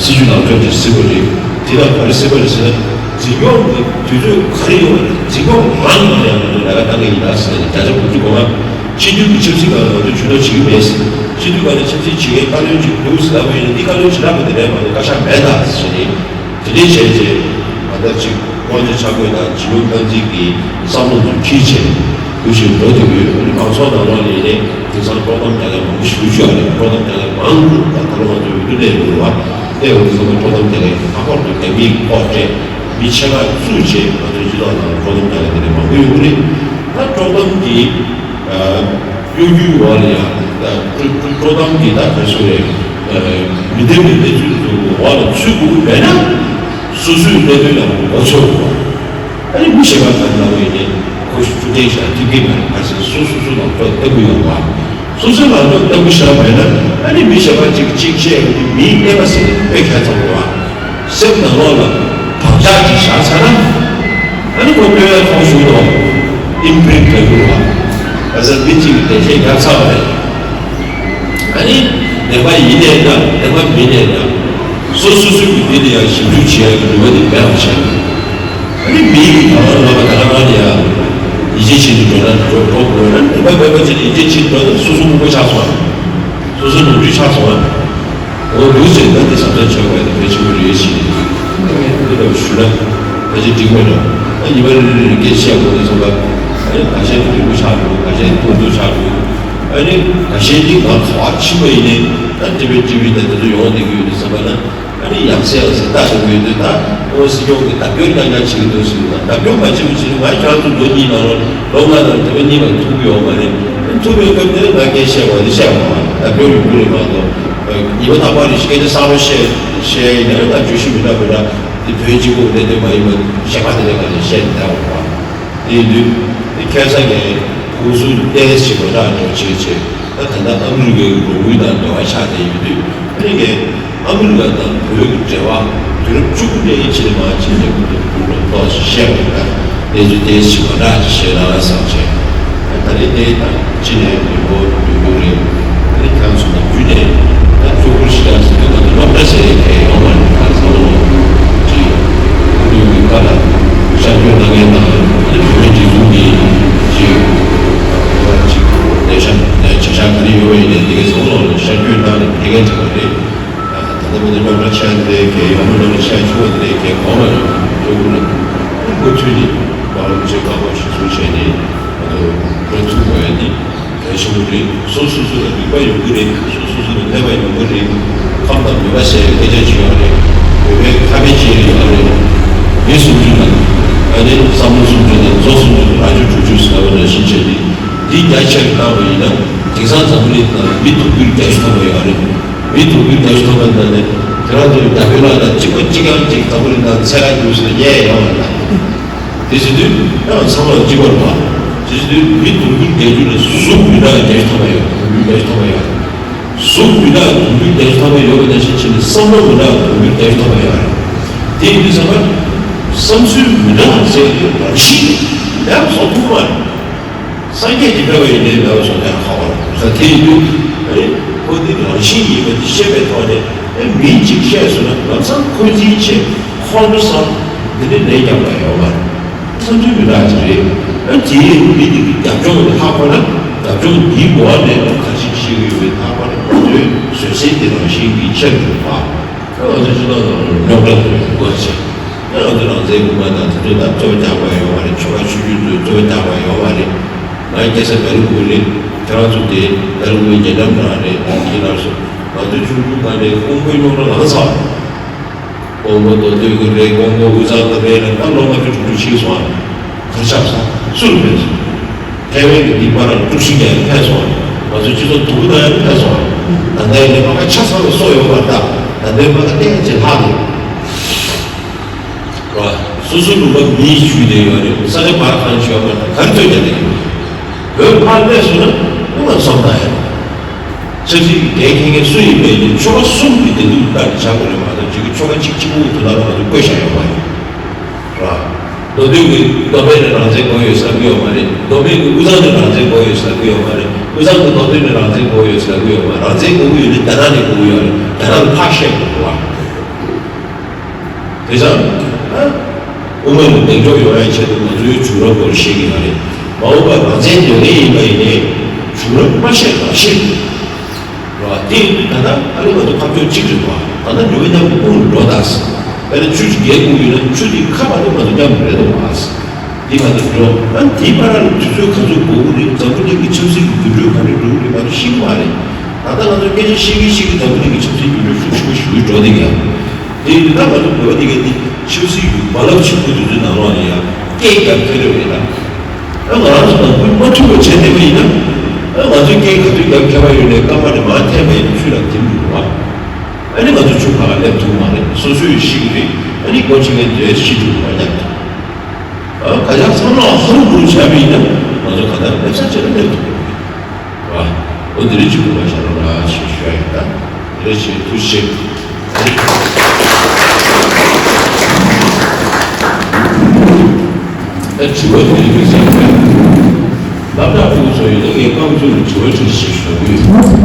སྲིད་ཇུས་ནང་དོན་ཅིག་གཟིགས་དགོས་རེད། དེ་དང་ག་རེ་གཟིགས་པ་རེད་ཟེར་ན་འཛིན་སྐྱོང་གི་དུས་ཚོད་ག་རེ་ཡོད་པ་རེད། འཛིན་སྐྱོང་རང་གི་ནང་ཡང་ང་ཚོས་ལས་ཀ་གནང་གི་ཡིན་ན་ཟེར་ནས་བརྒྱ་ཆ་དགུ་བཅུ་གོ་ལྔ། སྤྱི་འཐུས་ཀྱི་ཆབ་སྲིད་ཁང་ལ་ང་ཚོས་ཇུས་གནང་བྱེད་ཀྱི་མེད་ཟེར། སྤྱི་འཐུས་ཁང་ནས་ཆབ་སྲིད་བྱེད་མཁན་བཀའ་བློན་ཅིག་འདུག་ཟེར་ལབ་པ་ཡིན་ན་འདི་བཀའ་བློན་བྱེ་བྲག་པ་དེ་འདྲའི་མ་གཏོགས་བཀའ་ཤག་མེད་ད་ཟེར་ནས། དེ་འདྲའི་བྱས་རྗེས་ང་ད་ཅིག་དབང་ཆ་ཆ་བགོས་དང་ཇི་ལུགས་སྟངས་འཛིན་གྱི་བསམ་བློ་ཚོ་འཁྱེར་བྱས་འདུག་བཞིན་འགྲོ་བསྡད་ཡོད། ཨ་ནི་མང་ཚོགས་ནང་ལོགས་ལ་ཡིན་ནའི་དེང་སང་དཀྲོག་གཏམ་རྒྱག་མཁན་མང་པོ་ཞིག་ཡོད་རེད། དཀྲོག་གཏམ་རྒྱག་མཁན་མང་པོ་ད་ད་ལོ་ང་ཚོ་འོས་བསྡུ་ལས་འགུལ་བ་དེ་འོས་བསྡུ་ཚང་མ་དཀྲོག་གཏམ་རྒྱག་མཁན་ལྷག་པར་དུ་རྒྱ་མིའི་ཕོགས་སྤྲད་མི་ཆེ་ཁག་བཙུགས་བྱས་ང་ཚོའི་སྤྱི་ཚོགས་ནང་ལ་དཀྲོག་གཏམ་རྒྱག་མཁན་དེ་འདྲ་མང་པོ་ཡོད་ཀྱི་རེད། ད་དཀྲོག་གཏམ་གྱི་གཡོ་སྒྱུའི་འོག་ལ་ཡང་དཀྲོག་གཏམ་གྱི་ད་ག་རེ་ཟེར་རེད། མི་བདེན་པའི་གནས་ཚུལ་དེ་ཚོ་འོག་ལ་ཚུད་དགོས་ཀྱི་མེད་ན། སོ་སོའི་གནད་དོན་ལ་ངོ་ཚ་དགོས། ཨ་ནི་མི་གཞན་པ་ག་རེ་ལབ་པ་ཡིན་ནའི་ཁོ་ཤུགས་ལྡན་ཞིག་ཐེབས་ཀྱི་མ་རེད། ག་རེ་ཟེར་སོ་སོ་སོ་ལ་ཁོ་ལྟ་བུ་ཡོང་བ། སོ་སོའི་ལ་ཁོ་ལྟ་བུ་ཞིག་མེད་ན་ཨ་ནི་མི་གཞན་པ་གཅིག་གཅིག་བཤད་ཡོང་དུས་མིའི་གནས་པ་ཟེར་དཔེ་ཁྱད་མཚར་པོ་བ། སེམས་ནང་ལོགས་ལ་བག་ཆགས་ཅིག་བཞག་ཚར་ན། ཨ་ནི་ཁོ་སྟོན་ཡ་ཐོག་ཞུགས་དོ། ཨིམ་པི་རིན་ཊི་ལབ་ཀྱི་རེད་བ། ག་ཟེར་མི་གཅིག་གིས་འགྲེལ་བཤད་རྒྱག་ཚར་བ་རེད། ཨ་ནི་བདེན་པ་ཡིན་ནའི་འདྲ་བདེན་པ་མིན་ནའི་འདྲ། སོ་སོ་སོའི་མི་ཚེ་ལ་ཡང་ཞིབ་འཇུག་བྱེད་ཡག་གི་ནུས་པ་དེ་མེད་པ་བྱས། ཨ་ནི་མིའི་གི་ད་ག་རང་ལ་ཡང་ཡིད་ཆེས་བྱེད་དུ་འགྲོ་ན་འགྲོ་འགྲོ་དགོས་ན་བདེན་པ་མེད་པ་བྱས་ནས་ཡིད་ཆེས་བྱེད་འགྲོ་ན་སོ་སོ་མགོ་སྐོར་ཆགས་སོང་། སོ་སོ་ནོར་འཁྲུལ་ཆགས་སོང་། འོ་འདུག་ཟེར་ན་འདི་བསམ་ཚུལ་བྱས་པ་ཡིན་ན་གལ་ཆེན་པོ་རེད་ཞེས་འདི་ལྟ་བུ་ཞུ་ན་ཕལ་ཆེར་འགྲིག་མེད་འགྲོ། ཨ་ཉི་མ་རེ་རེ་རེ་སྐད་ཆ་བཤད་དགོས་འདུག་བསམ་པ། ཨ་ནི་ཁ་ཤས་ཀྱི་རིང་པོ་ཆགས་འདུག་ཁ་ཤས་ཀྱི་ཐུང་ཐུང་ཆགས་འདུག་ཨ་ནི་ཁ་ཤས་འདི་ང་ག་བ་ཕྱིན་པ་ཡིན་ནའི་ད་ཊི་ཝི་ཊི་ཝི་དང་དེ་ཚོ་ཡོང་བསྡད་ཀྱི་ཡོད་འདུག་བསམ་པ་ན། ཨ་ནི་ཡང་སེ་ཡང་སེ་ལྟ་ཐུབ་ཡོད་དུས་ད་ཨོ་སྲིད་སྐྱོང་གིས་བརྡ་སྐྱོན་རྐྱང་རྐྱང་བྱེད་ཀྱི་འདུག་ཟེར་གྱི་འདུག་བརྡ་སྐྱོན་མ་བྱེད་པ་བྱེད་ན་ང་ཁྱེད་རང་ཚོ་ལོ་གཉིས་ནང་ལོ་ལོ་ལྔ་ནང་དེ་བས་གཉིས་པ་ཐུག་གི་ཡོད་མ་རེད། ཐུག་པའི་སྐབས་དེར་ང་སྐད་བཤད་པ་དེ་བཤད་པ་མ་རེད། བརྡ་སྐྱོན་ཡོང་གི་རེད་མ་གཏོགས་ཉི་མ་རྟག་པར་རེ་སྐད་ཆ་གསར་པ་བཤད་བཤད་ཡིན་ན་ད་བརྗོད་གཞི་མི་འདྲ་མི་འདྲ་དེ་བོད་སྤྱི་ཁོག་གནད་དོན་མ་ཡིན་པ་གཞན་པ་དེ་འདྲ་ག་ནས་བཤད་མི་འདྲ་བ་རེད་བ། དེ་ཡིན་དུས་དེ་ཁ་སང་ངས་ཁོང་ཚོའི་ལྟས་ཤིག་མ་འདྲ་འགྲོ་བྱེད་བྱེད། ད་ད་ལྟ་ཨ་མི་རི་ཀའི་རོགས་དངུལ་དང་འབྲེལ་བ་ཆགས་བསྡད་ཡོད་དུས་ཨ་ནི་ངས་ཨ་མི་རི་ཀ་དང་བོད་ཀྱི་འབྲེལ་བ་དུས་རབས་བཅུ་དགུ་པའི་ཕྱི་ནས་མར་ཕྱིན་ནས་ཁོང་ཚོ་བོད་ལ་ཏོག་ཙམ་བཤད་པ་ཡིན་ན་གནས་ཚུལ་ཏོག་ཙམ་མ་འདྲ་ཅིག་བཤད་ན་བསམ་བྱས། ད་རེས་དེ་དང་ཕྱི་ནས་མི་འབོར་ཡོད་རྒྱུ་རེད། ཨ་ནི་ཁྱེད་ཚོ་ནམ་རྒྱུན་ནས་ད་ཚོགས་ཁུར་ཞིག་ཡང་ཟེར་དུས་ང་ཚོ་སློབ་གྲྭ་ཟེར་ཡས་གང་ཡང་ཡོད་མ་རེད། ད་བསམ་བློ་ཅིག་ཁོར་ཡུག་གི་ཀ་ལ་ཤར་བསྐྱོད་གནང་མཁན་དང་ ནས་དེ་གའི་བཟང་ལོག་ལ་ཤར་བསྐྱོད་བཏང་ནས་དེ་གའི་དྲི་བ་རེད། ད་ལྟ་བུ་དེ་རྙོག་དྲ་ཆགས་ཀྱི་རེད། གལ་ཡོང་མ་རྙོག་དྲ་ཆགས་ཆོག་གི་རེད། གལ་གོང་ལ་ཡོང་ཆོག་གི་རེད། མུ་མཐུད་ནས་བླ་མ་ཆོས་བཀའ་དགོངས་གཞིར་བཟུང་བྱས་ནས་ང་ཚོ་ཕན་ཚུན་དགོས་ཡ་དེ་གལ་ཆེན་པོ་རེད། སོ་སོ་སོ་ལ་སྡིག་པ་ཡོང་གི་རེད། སོ་སོ་སོ་ལ་ཕན་པ་ཡོང་གི་རེད། ཁམས་དང་མོས་པ་ཟེར་བའི་སྐད་ཆ་ཅིག་ཡོད་རེད། མོས་པའི་ཁ་དཔེ་ཅིག་ཡོད་རེད། མི་སུམ་ཅུ་དང་ཨ་ནི་བསམ་བློ་སུམ་ཅུ་དང་མཛོ་སུམ་ཅུ་དང་རང་བྱུང་དྲུག་ཅུ་ཟེར་བ་ནང་བཞིན་བྱས་ཏེ། འདི་རྒྱ་ཆེར་བཏང་བ་ཡིན་ན་དེང་སང་འཛམ་བུ་གླིང་ནང་མི་དུང་ཕྱུར་བརྒྱད་ཅུ་ཐམ་པ་ཡོད་རེད། མི་དུང་ཕྱུར་བརྒྱད་ཅུ་ཐམ་པ་ནང་ནས་དེ་རང་ཚོའི་རྒྱ་བོད་ལ་ད་གཅིག་པ་གཅིག་རྐྱང་གཅིག་འཛམ་བུ་གླིང་ནང་ཚད་ག་རྒྱུགས་ཟེར་ན་གཡས་ཡོང་བ་ལ། དེ་བྱེད་དུས་ཡང་བསམ་བློ་གཅིག་པར་བ། དེ་བྱེད་དུས་མི་དུང་ཕྱུར་བརྒྱད་ཅུ་ལ་གཟུགས་མི་འདྲ་བ་བརྒྱད་ཅུ་ཐམ་པ་ཡོད། དུང་ཕྱུར་བརྒྱད་ཅུ་ཐམ་པ་ཡོད། གཟུགས་མི་འདྲ་བ་དུང་ཕྱུར་བརྒྱད་ཅུ་ཐམ་པ་ཡོད་པ་ནང་བཞིན་བྱས་ནས་བསམ་བློ་མི་འདྲ་བ་དུང་ཕྱུར་བརྒྱད་ཅུ་ཐམ་པ་ཡོད་རེད། དེ་ཡིན་དུས་ཙམ་པ་བསམ་ཚུལ་མི་འདྲ་བ་ཟེར་དུས་རང་བཞིན་ལས་བཟོ་ཐུབ་མ་རེད། སངས་རྒྱས་ཀྱི་སྤེལ་བ་ཡིན་ནའི་མེད་པ་བཟོ་ནས་ཧ་བ་རེད། ད་དེ་ཡིན་དུས་ཨ་ནི་ཁོ་འདི་རང་བཞིན་ཡིན་པ་འདི་ཤེས་པའི་ཐོག་ནས་ཨེ་མིང་གཅིག་བཤད་སོང་ན་ལམ་སང་ཁོ་འཛིན་བྱེད་ཁོང་ཁྲོ་ཟ། འདི་ནི་ལས་རྒྱག་པ་ཡོད་མ་རེད། བསམ་ཚུལ་མི་འདྲ་ཅིག་རེད། ཨ་དེའི་མི་འདི་གི་རྒྱབ་ལྗོངས་ལ་ལྷག་པ་ན་རྒྱབ་ལྗོངས་འདིའི་འགོ་བ་ནས་ག་ཞིག་ཤེས་ཀྱི་ཡོད་པའི་ལྷག་པ་ན་ང་ཚོའི་བཟོད་བསྲན་འདི་རང་བཞིན་གྱིས་ཆེར་འགྲོ་བ། ང་ཚོ་སྤྱི་ཚོགས་ནང་རྙོག་དྲ་དེ་འགོ་བྱས། ང་ཚོ་རང་བཙན་སྐུལ་མ་དང་དེ་ཚོ་ད་རྩོད་པ་རྒྱག་པ་ཡོད་མ་རེད། ཆོལ་ཁ་ཆོས་བརྒྱུད་ཚོས་རྩོད་པ་རྒྱག་པ་ཡོད་མ་རེད། ང་སྐྱེས་ས་བལ་ཡུལ་རེད། ཁྱེད་རང་ཚོ་དེ་བལ་ཡུལ་རྒྱལ་ཁམས་ནང་རེད། ཁྱེད་རང་ཚོ་ང་ཚོ་ཆུང་ཆུང་སྒང་ནས་ཀོང་པོའི་རྙོག་དྲ་ལངས་ཚར། ཀོང་པོ་མདོ་སྟོད་ཀྱི་རེད། ཀོང་པོ་དབུས་གཙང་གི་རེད་ལ་ད་ལོ་ལྔ་བཅུ་དྲུག་ཅུ་ཕྱིན་སོང་། ག་རེ་ཆགས་སོང་། སུ་ལ་ཕན་སོང་། ཐའེ་ཝན་གྱི་འདི་པར་དཀྲུག་ཤིང་རྒྱག་ཡ་ཕན་སོང་། ང་ཚོ་སྤྱི་ཚོགས་དུག་གི་བཏང་ཡ་ཕན་སོང་། ད་ལྟ་ཡིན་ནའི་མ་ཁ་ཆ་ཚང་ལ་སོ་ཡོད་པར་ད་ད་ལྟའི་མ་ཁ་ཏན་ཅིག་ལྷག་འདུག་ར། སོ་སོ་ལུང་པ་མིའི་ཇུས་དེ་ཡོད་རེད། ས་ཆ་བར་ཁང་ཞིག་ཡོད་པར་ད་ག་རེ་ཚོད་རྒྱག་གི་ཡོད། བོད་ཕར་སླེབས་སོང་ན་ཀུན་ལ་འཚོ་བཏང་ཡ་རེད། ཆབ་སྲིད་ཀྱི་འགན་འཁྱེར་མཁན་སུ་ཡིན་པའི་ཆོལ་ཁ་གསུམ་གྱི་བདེ་སྡུག་ལྟར་བྱ་དགོས་རེད་མ་གཏོགས་གཅིག་གི་ཆོལ་ཁ་གཅིག་གཅིག་པུ་དོན་དག་ལ་ང་ཚོ་བཀོད་བཞག་ཡོད་མ་རེད། ར། མདོ་སྟོད་ཀྱི་མདོ་སྨད་ནས་རང་བཙན་དགོས་ཡོད་ཟེར་གྱི་ཡོད་མ་རེད། མདོ་སྨད་ཀྱི་དབུས་གཙང་ནས་རང་བཙན་དགོས་ཡོད་ཟེར་གྱི་ཡོད་མ་རེད། དབུས་གཙང་གི་མདོ་སྟོད་ནས་རང་བཙན་དགོས་ཡོད་ཟེར་གྱི་ཡོད་མ་རེད། རང་བཙན་དགོས་ཀྱི་ཡོད་ན་རྒྱ་ནག་ནས་དགོས་ཀྱི་ཡོད་རེད། རྒྱ་ནག་ལ་ཕར་བཤད་དགོས་རེད་བ། དེ་ཙང་། ཨ། དབུ་མ་ལ་གདེང་འཇོག་ཡོང་ཡའི་ཆེད་དུ་ང་ཚོའི་བྱུང་རབས་སྐོར་བཤད་ཀྱི་ཡོད་རེད། མ་འོངས་པར་རང་བཙན་འདོད་མཁན་ཡིན་པ་ཡིན་ནའི། བྱུང་རབས་མ་བཤད་རང་བཤད། རེད་བ། དེ་ཡིན་དུས་ད་ལྟ་ཨ་ནི་ང་ཚོ་ཁ་ཕྱོགས་གཅིག་རེད་བ། ད་ལྟ་འགྲོ་བའི་མཉམ་དུ་དབུ་རུ་འགྲོ་དང་། དཔེར་ན་ཆུ་ཞིག་བརྒལ་དགོས་ཡོད་ན་ཆུ་དེའི་ཁ་བར་དུ་ང་ཚོ་མཉམ་དུ་རེད་དོ་བ། འདི་ང་ཚོ་འགྲོ། ཨ་ནི་དེའི་བར་ལ་དུས་ཚོད་ག་ཚོད་འགོར་གི་རེད། འཛམ་བུ་གླིང་གི་ཆབ་སྲིད་ཀྱི་འགྱུར་འགྲོས་ག་འདྲ་འགྲོ་གི་རེད། ང་ཚོ་ཤེས་ཀྱི་མ་རེད། ད་ལྟ་ང་ཚོ་སྐད་ཆ་བཤད་ཀྱིན་བཤད་ཀྱིན་འཛམ་བུ་གླིང་གི་ཆབ་སྲིད་འགྱུར་འགྲོས་ཤུགས་ཆེན་པོ་ཞིག་འགྲོ་བསྡད་ཀྱི་ཡོད། དེ་ཡིན་ད་ང་ཚོ་བོད་པ་དེ་གའི་དེ་ཆབ་སྲིད་ཀྱི་རྦ་རླབས་ཆེན་པོ་དེ་ཚོའི་ནང་ལོགས་ནས་ཡང་སྐད་རྒྱབ་ཁྱེར་ཡོད་རེད་ད། ཨ་ང་རང་ཚོ་ནང་ཁུལ་མ་མཐུན་པ་བྱས་བསྡད་པ་ཡིན་ན། ཨ་ང་ཚོས་སྐད་ག་ཚོད་རྒྱབ་ཁྱད་པར་ཡོད་ནའི་སྐར་མ་རེ་མར་འཐེན་པ་ཡིན་ན་ཆུ་ལ་འཐིམ་འགྲོ་བ། ཨ་ནི་ང་ཚོ་ཆུ་ཁ་ལ་སླེབས་ཐུབ་མ་རེད། སོ་སོས་ཤི་གི་རེད། ཨ་ནི་སྒོ་ཕྱེ་མཁན་དེས་ཤི་འགྲོ་བ་རྒྱབ་ཐུབ། ཨ་ག་ཡག་ཚང་མ་ཧུར་ཧུར་བྱས་པ་ཡིན་ན་ང་ཚོ་ག་ད་སླེབས་ས་ཆེ་ལ་སླེབས་ཐུབ་ཀྱི་རེད། ཨ་འོ་དེ་རིང་གཅིག་པུ་མ་བཞག་རོགས་ར་ཞེས་ཞུ་ཡ་ཡིན་ད། དེ་རིང་ཞེས་ཐུགས་རྗེ་ཆེ། ད་དྲི་བ་དེ་རིང་གི་སེམས་ཁྲལ། སློབ་གྲྭ་ཕྲུ་གུ་ཚོ་ཡོད་ན་ངས་རྐང་བཙུགས་ནས་དྲི་བ་དྲིས་ཞེས་ཞུ་གི་ཡོད།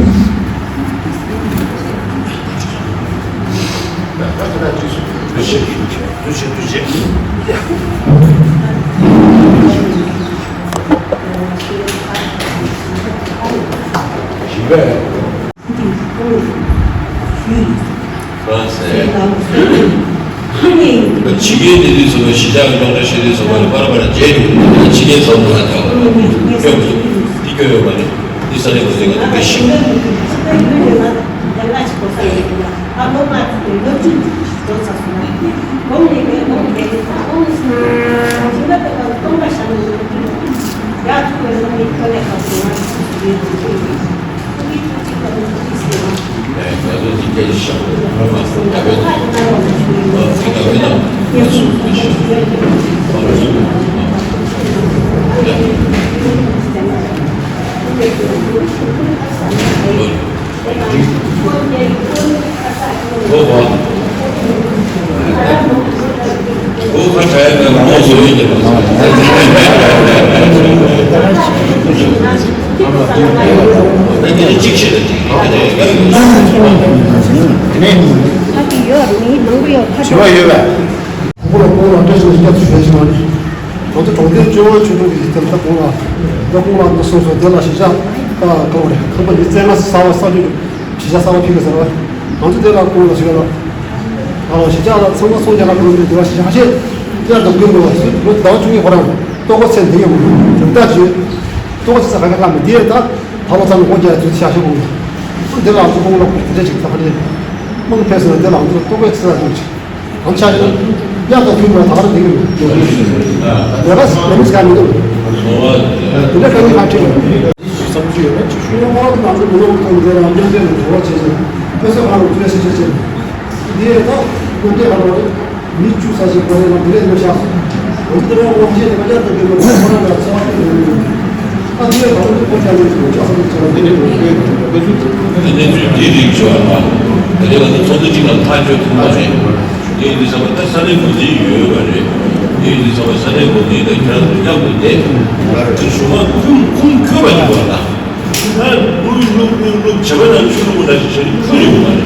ད་ད་ད་དྲིས་སོང་། ཐུགས་རྗེ་ཆེ། ཐུགས་རྗེ་ཆེ། ཐུགས་རྗེ་ཆེ། ཞིག་པས། ཨ་ཟེར། ཕྱི་རྒྱལ་དེ་དུས་ཚོད་ལ་གཞིས་ཆགས་ཀྱི་སློབ་གྲྭ་ཤེས་དུས་ཚོད་ལ་པར་པར་བརྗེད་འདུག་ཕྱི་རྒྱལ་ཚོགས་འདུ་ལ་ཐོག་སྐྱོན་མི་འདུག་འདི་སྐྱོན་ཡོད་མ་རེད། འདི་ས་ནས་ངོས་འཛིན་ག་དུས་སྐད་ཤིག་དྲི་བ་ཡོད་པས། ཁོང་ལ་ཁོང་ལ་བཀྲ་ཤིས་བདེ་ལེགས་ཞུ་ཡ་ཞིག་མ་རེད། ད་ལྟ་གྲོང་སྡེ་བཅོ་ལྔ་ཆུང་ཆུང་གི་ཡིག་ཚད་ལ་ཁོང་ལ་ད་ཁོང་ལ་འདི་སོང་སོང་དེ་ལ་གཞིས་ཆགས་ ཨ་གང་རེད། ཁང་པ་འདི་བཙན་ལ་གསར་པ་གསར་འཇུག་གཞིས་ཆགས་གསར་པ་ཕུལ་གི་ཟེར་བ། ང་ཚོ་དེ་ལ་ཀུན་ལ་ཞིག་ལ། ཨ་གཞིས་ཆགས་ལ་ཚང་མ་སོང་རྒྱ་ལ་ཀུན་ལ་དེ་བ་གཞིས་ཆགས་ཤེས་དེ་ལ་འདུག་གི་འགྲོ་བ་སུ་ལོ་ཟླ་བ་བཅུ་གཉིས་ཁོ་རང་ལྟོ་གོས་ཚན་དེ་ཡོང་གི་འདུག་ད་ཅི་ལྟོ་གོས་ཚན་ས་ག་ག་ལ་མི་དེ་ད་ད་ལོ་ཚང་མ་སྒོ་རྒྱག་ཚུལ་ཤ་ཤེས་གོང་ལ་སུ་དེ་ལ་ཚོ་ཁོང་ལ་དེ་འདྲ་ཞིག་ད་ག་ནས་དམངས་ཕེབས་སོང་ན་དེ་ལ་ཚོ་ལྟོ་གོས་ཚན་ལ་འདུག་ཅིག་ཨམ་ཆ་ཡོད། ཡག་ཏུ་མཐུན་པ་དག་ལ་འདི་གི་ཡོད་རེད། ལས་ཀ་ལས་མི་སྐྱ་མི་འདུག་དེ་འདྲ་དཀའ་ངལ་ཧ་ཁྲིད་ཡོད། བསམ་ཚུལ་ཡོད་ན་ཅིག་ཞུ་ཡོང་། ང་ཚོ་མི་ནོར་ཐོན་འདི་ལ་མཉམ་འབྲེལ་ནས་འབྲེལ་བ་བྱེད་ཅིང་དཔེ་ཚོད་ཁང་ལ་འདུ་བའི་སྲིད་ཇུས་བྱེད། འདི་ཡས་ད་དགོན་སྡེ་ཁག་ལ་མི་བཅུ་ཙམ་ཞིག་གོ་རེ་ལ་འདི་ལས་མི་བཞག་སོང་། ང་ཚོ་འདི་ལ་དབང་ཆེན་དེ་ག་ཡག་ཏུ་འདི་ལ་ཁོ་རང་ལ་འཚོ་བ་སྐྱེལ་དགོས་ཡོད། ད་འདི་ལས་ད་ང་ཚོ་ཁོ་ཅག་ལས་ཀྱི་ལོ་ཅག་ས་ལ་འཚོ་བ་སྐྱེལ་དགོས་ཡོད། དེ་ནས་ཚུལ་འདི་རིགས་བྱུང་བ་ལ་ད་ལྟ་ང་ཚོ་ཚོགས་འདུ་གཅིག་ལ་ཐག་གཅོད་ཐུབ་མ་རེད། དེ་ཡིན་དུས་ཙམ་པ་ད་ས་གནས་འགོ་འཛིན་ཡོད་པ་རེད། དེ་ཡིན་དུས་ཙམ་པ་ས་གནས་འགོ་འཛིན་དང་ཁྱེད་རང་ཚོ་མཉམ་དུ་བསྡད་དེ་གཞུང་མང་ཁུངས་ཁུངས་འཁྱོལ་བ་ཡིན་པ་དང་། ད་དངུལ་བླུགས་དངུལ་བླུགས་བྱེད་པ་ནང་ཆུ་བླུགས་པ་འདྲ་ཞིག་བྱེད་ནས་ཁུར་ཡོང་བ་རེད།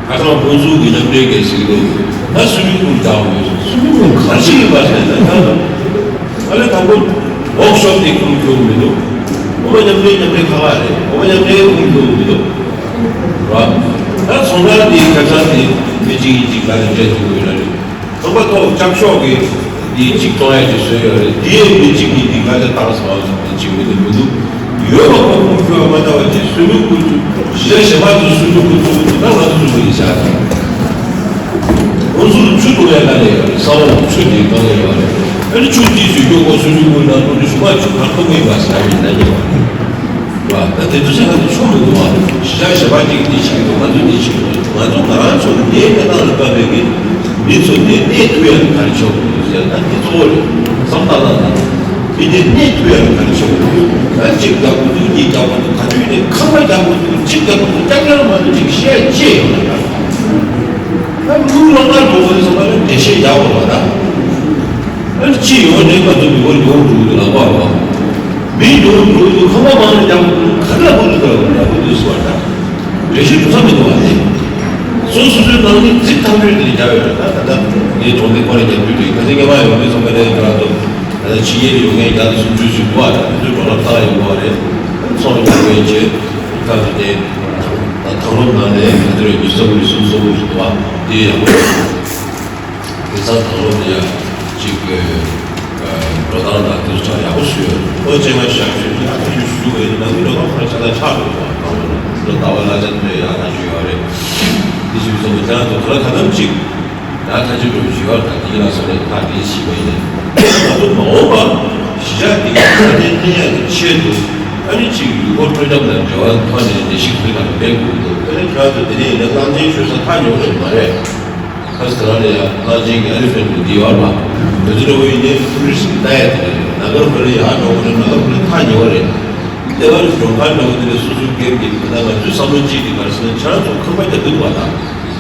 ཁ་སང་ཕུན་ཚོགས་ཀྱི་མཉམ་འབྲེལ་གྱིས་ཟེར་གྱི་འདུག་ད་སུ་མི་ཁུངས་བདག་དགོས་སུ་མི་ཁུངས་ག་རེ་ཞིག་ཡིན་པ་ཟེར་ན་ཡང་ཨ་ལེ་དང་པོ་ཝོག་ཤོབ་དེ་ཁུངས་འཁྱོལ་མི་འདུག་འོ་མ་མཉམ་འབྲེལ་མཉམ་འབྲེལ་ཁག་ཁག་རེད། འོ་མ་མཉམ་འབྲེལ་ཁུངས་འཁྱོལ་མི་འདུག་ར། ད་ཚོང་ཁང་དེའི་ཁ་བྱང་དེ་མི་གཅིག་ཡིན་གཅིག་ལ་ནས་འབྲེལ་ཐུབ་ཀྱི་ཡོད་ར་རེད། ཚོང་པ་ཐོག་ལྕགས་ཤོག་གི་འདི་གཅིག་གཏོང་ཡ་ཅིག་བཟོས་ཡོད་རེད། འདི་ཡས་མི་གཅིག་གིས་འདི་ཁ་བྱང་བཏང་སོང་བ་ཅིག་མི་འདུག་མི་འདུག་ཡོད་པ་ཁོ་ཁུངས་འཁྱོལ་བ་མ་ལྟ་བ་ཅིག་སུ་མི་ཁུངས་འཁྱོལ་གཞི་གཞན་པ་ཚོ་སུ་མི་ཁུངས་འཁྱོལ་ད་ང་ཚོ་ཚུགས་པ་ཡིན་ཤག་ཁོང་ཚོ་ལ་ཆུ་གཏོང་ཡ་ག་ལས་ཡོད་རེད། ས་འོག་ཆུ་འདི་གང་ལས་ཡོད་རེད། ཨ་ནི་ཆུ་འདི་ཚོས་སྐྱོ་པོ་སུ་མི་ཁུངས་ནང་ལོགས་ནས་གཞུང་མ་ཆུ་གང་གཏོང་གི་ཡིན་པ་ཟེར་ཡ་ཡིན་ན་ཉེ་བ་རེད། ད་དེ་ཚོ་བྱས་ན་ཆོག་མི་འདུག་བ། གཞིས་ཆགས་གཞན་པ་གཅིག་འདི་བྱེད་ཀྱི་འདུག་ང་ཚོ་འདི་བྱེད་ཀྱི་འདུག་ང་ཚོ་ང་རང་ཚོ་འདིའི་གནས་སྟངས་ལ་བབས་པའི་གི་མི་ཚོ་འདི་གནས་ཐུབ་ཡ་ག་རེ་ཆོག་གི་འདུག་ཟེར་ན་འདི་གཙོ་བོ་རེད། བསམ་བཏང་ན་མི་འདི་གནས་ཐུབ་ཡ་ག་རེ་ཆོག་གི་འདུག་ད་གཅིག་རྒྱག་དགོས་འདུག་གཉིས་རྒྱག་དགོས་འདུག་ག་དུས་ནས་ཁང་པ་རྒྱག་དགོས་འདུག་གཅིག་རྒྱག་དགོས་འདུག་རྒྱག་རྒྱག་མ་འདུག་ཅིག་བཤད་ཅེས་ཡོང་ན་ད་ད་དངུལ་ལོ་ལྟར་འགྲོ་དགོས་ཟེར་བ་ལ་འགྲེལ་བཤད་རྒྱག་དགོས་པ་ད། ཨ་ནི་ཅི་ཡོང་ནས་ང་ཚོ་མི་འབོར་ཡོང་འགྲོ་གི་འདུག་ལབ་པ་རེད་བ། མི་ཡོང་འགྲོ་གི་འདུག་ཁང་པ་མང་ནས་རྒྱག་གི་འདུག་ག་རེ་ལབ་གི་འདུག་ལབ་གི་འདུག་ཟེར་བ་ད། འགྲེལ་བཤད་འགྲོ་ས་མི་འདུག་བ་དེ། སོ་སོ་སོའི་ནང་ནས་རྩིག་ཐག་ཆོད་དེ་རྒྱག་ཡོད་རེད། ད་ད་ལྟ་ངའི་གྲོང་སྡེ་ཁོ་རེ་རྒྱག་རྒྱུ་རེད། ཁ་སང་ཉི་མ་ཡོང་དུས་ཚོང་པ་ལས་འགྲོ་ལ་འདུག་ད་ལྟ་ཕྱི་རྒྱལ་ལ་ཡོང་མཁན་བརྒྱ་དང་སུམ་ཅུ་ཞིག་འདུག་བ། ད་དེ་ཚོའི་འགྲོ་ལམ་བཏང་ཡོང་གི་བ་རེད། ཚོང་རྒྱག་མཁན་བྱས་ཁ་ཐུག་དེ་ད་དང་ལོ་ནང་ནས་ང་ཚོའི་ཉི་ཤུ་རྩ་དགུ་རེད། སུམ་ཅུ་རྩ་དགུ་ཞིག་འདུག་བ། དེ་ཡག་པོ་རེད། དེང་སང་དང་ལོ་དེ་ཡང་གཅིག་གི་འགྲོ་སྟངས་དང་དེ་ཚོ་ཡག་པོ་བཟོས་ཡོད། ཨོ་ཅེ་མ་ཤག་ཤོད་ཀྱི་ཨ་ཁུ་ཞུ་ཞུ་བའི་ནང་གི་འགྲོ་སྟངས་ཁོ་ར་ཆ་ཚང་ཆགས་འགྲོ་གི་བ། དང་ལོ་ལོ་ཟླ་བ་གླ་ཆ་དེ་ཡག་ཐག་ཆོད་ཡོད་རེད། དེ་བཞིན་བཟོ་བའི་ཁྱེད་རང་ཚོ་ག་ལ་ག་དམ་གཅིག་ཡང་ཐག་གཅོད་འགྲོ་བཞི་བར་དང་དེ་ལ་སོགས་པའི་ཁག་དེ་ཞིག་པ་ཡིན། ང་ཚོ་མ་འོངས་པ་གཞིས་ཆགས་དེ་གའི་ས་གནས་གནས་ཡག་གི་ཆེད་དུ་ཨ་ནི་གཅིག་ཡུལ་སྐོར་སྤྲོ་འཆམ་དང་འབྲེལ་བ་ཐོག་ནས་ལས་གཞི་ཁུལ་དང་སྤེལ་དགོས་འདུག་ཨ་ནི་ཁྱེད་རང་ཚོ་དེ་ནས་ཡིན་ན་གླང་ཆེན་ཞོལ་ས་ཐག་ཉེ་བོ་རེད་མ་རེད། ཁ་སང་དེ་རང་ལ་ཡང་གླང་ཆེན་གྱི་ཨེ་ལི་ཕེན་ཊི་འདི་ཡོད་རེད་པ། དེ་ཚོ་འདྲ་བོ་ཡིན་ནའི་ཊུ་རི་སི་ཊི་ལྟ་ཡ་དེ་རེད། ནཱ་གར་ཧོ་ལེ་ཡར་འགྲོ་དགོས་རེད། ནཱ་གར་ཧོ་ལེ་ཐག་ཉེ་བོ་རེད། ལྟེ་བ་ནས་མགྲོན་ཁང་འགྲོ་དགོས་དེ་རེད། སོ་སོའི་སྒེར་གྱི་དེ་ན་ང་ཚོའི་བསམ་བློ་གཅིག་དེ་ག་རེ་ཟེར་ན་ཁྱེད་རང་ཚོ་ཁང་པ་རྒྱག་གི་འདུག་བ་དང་།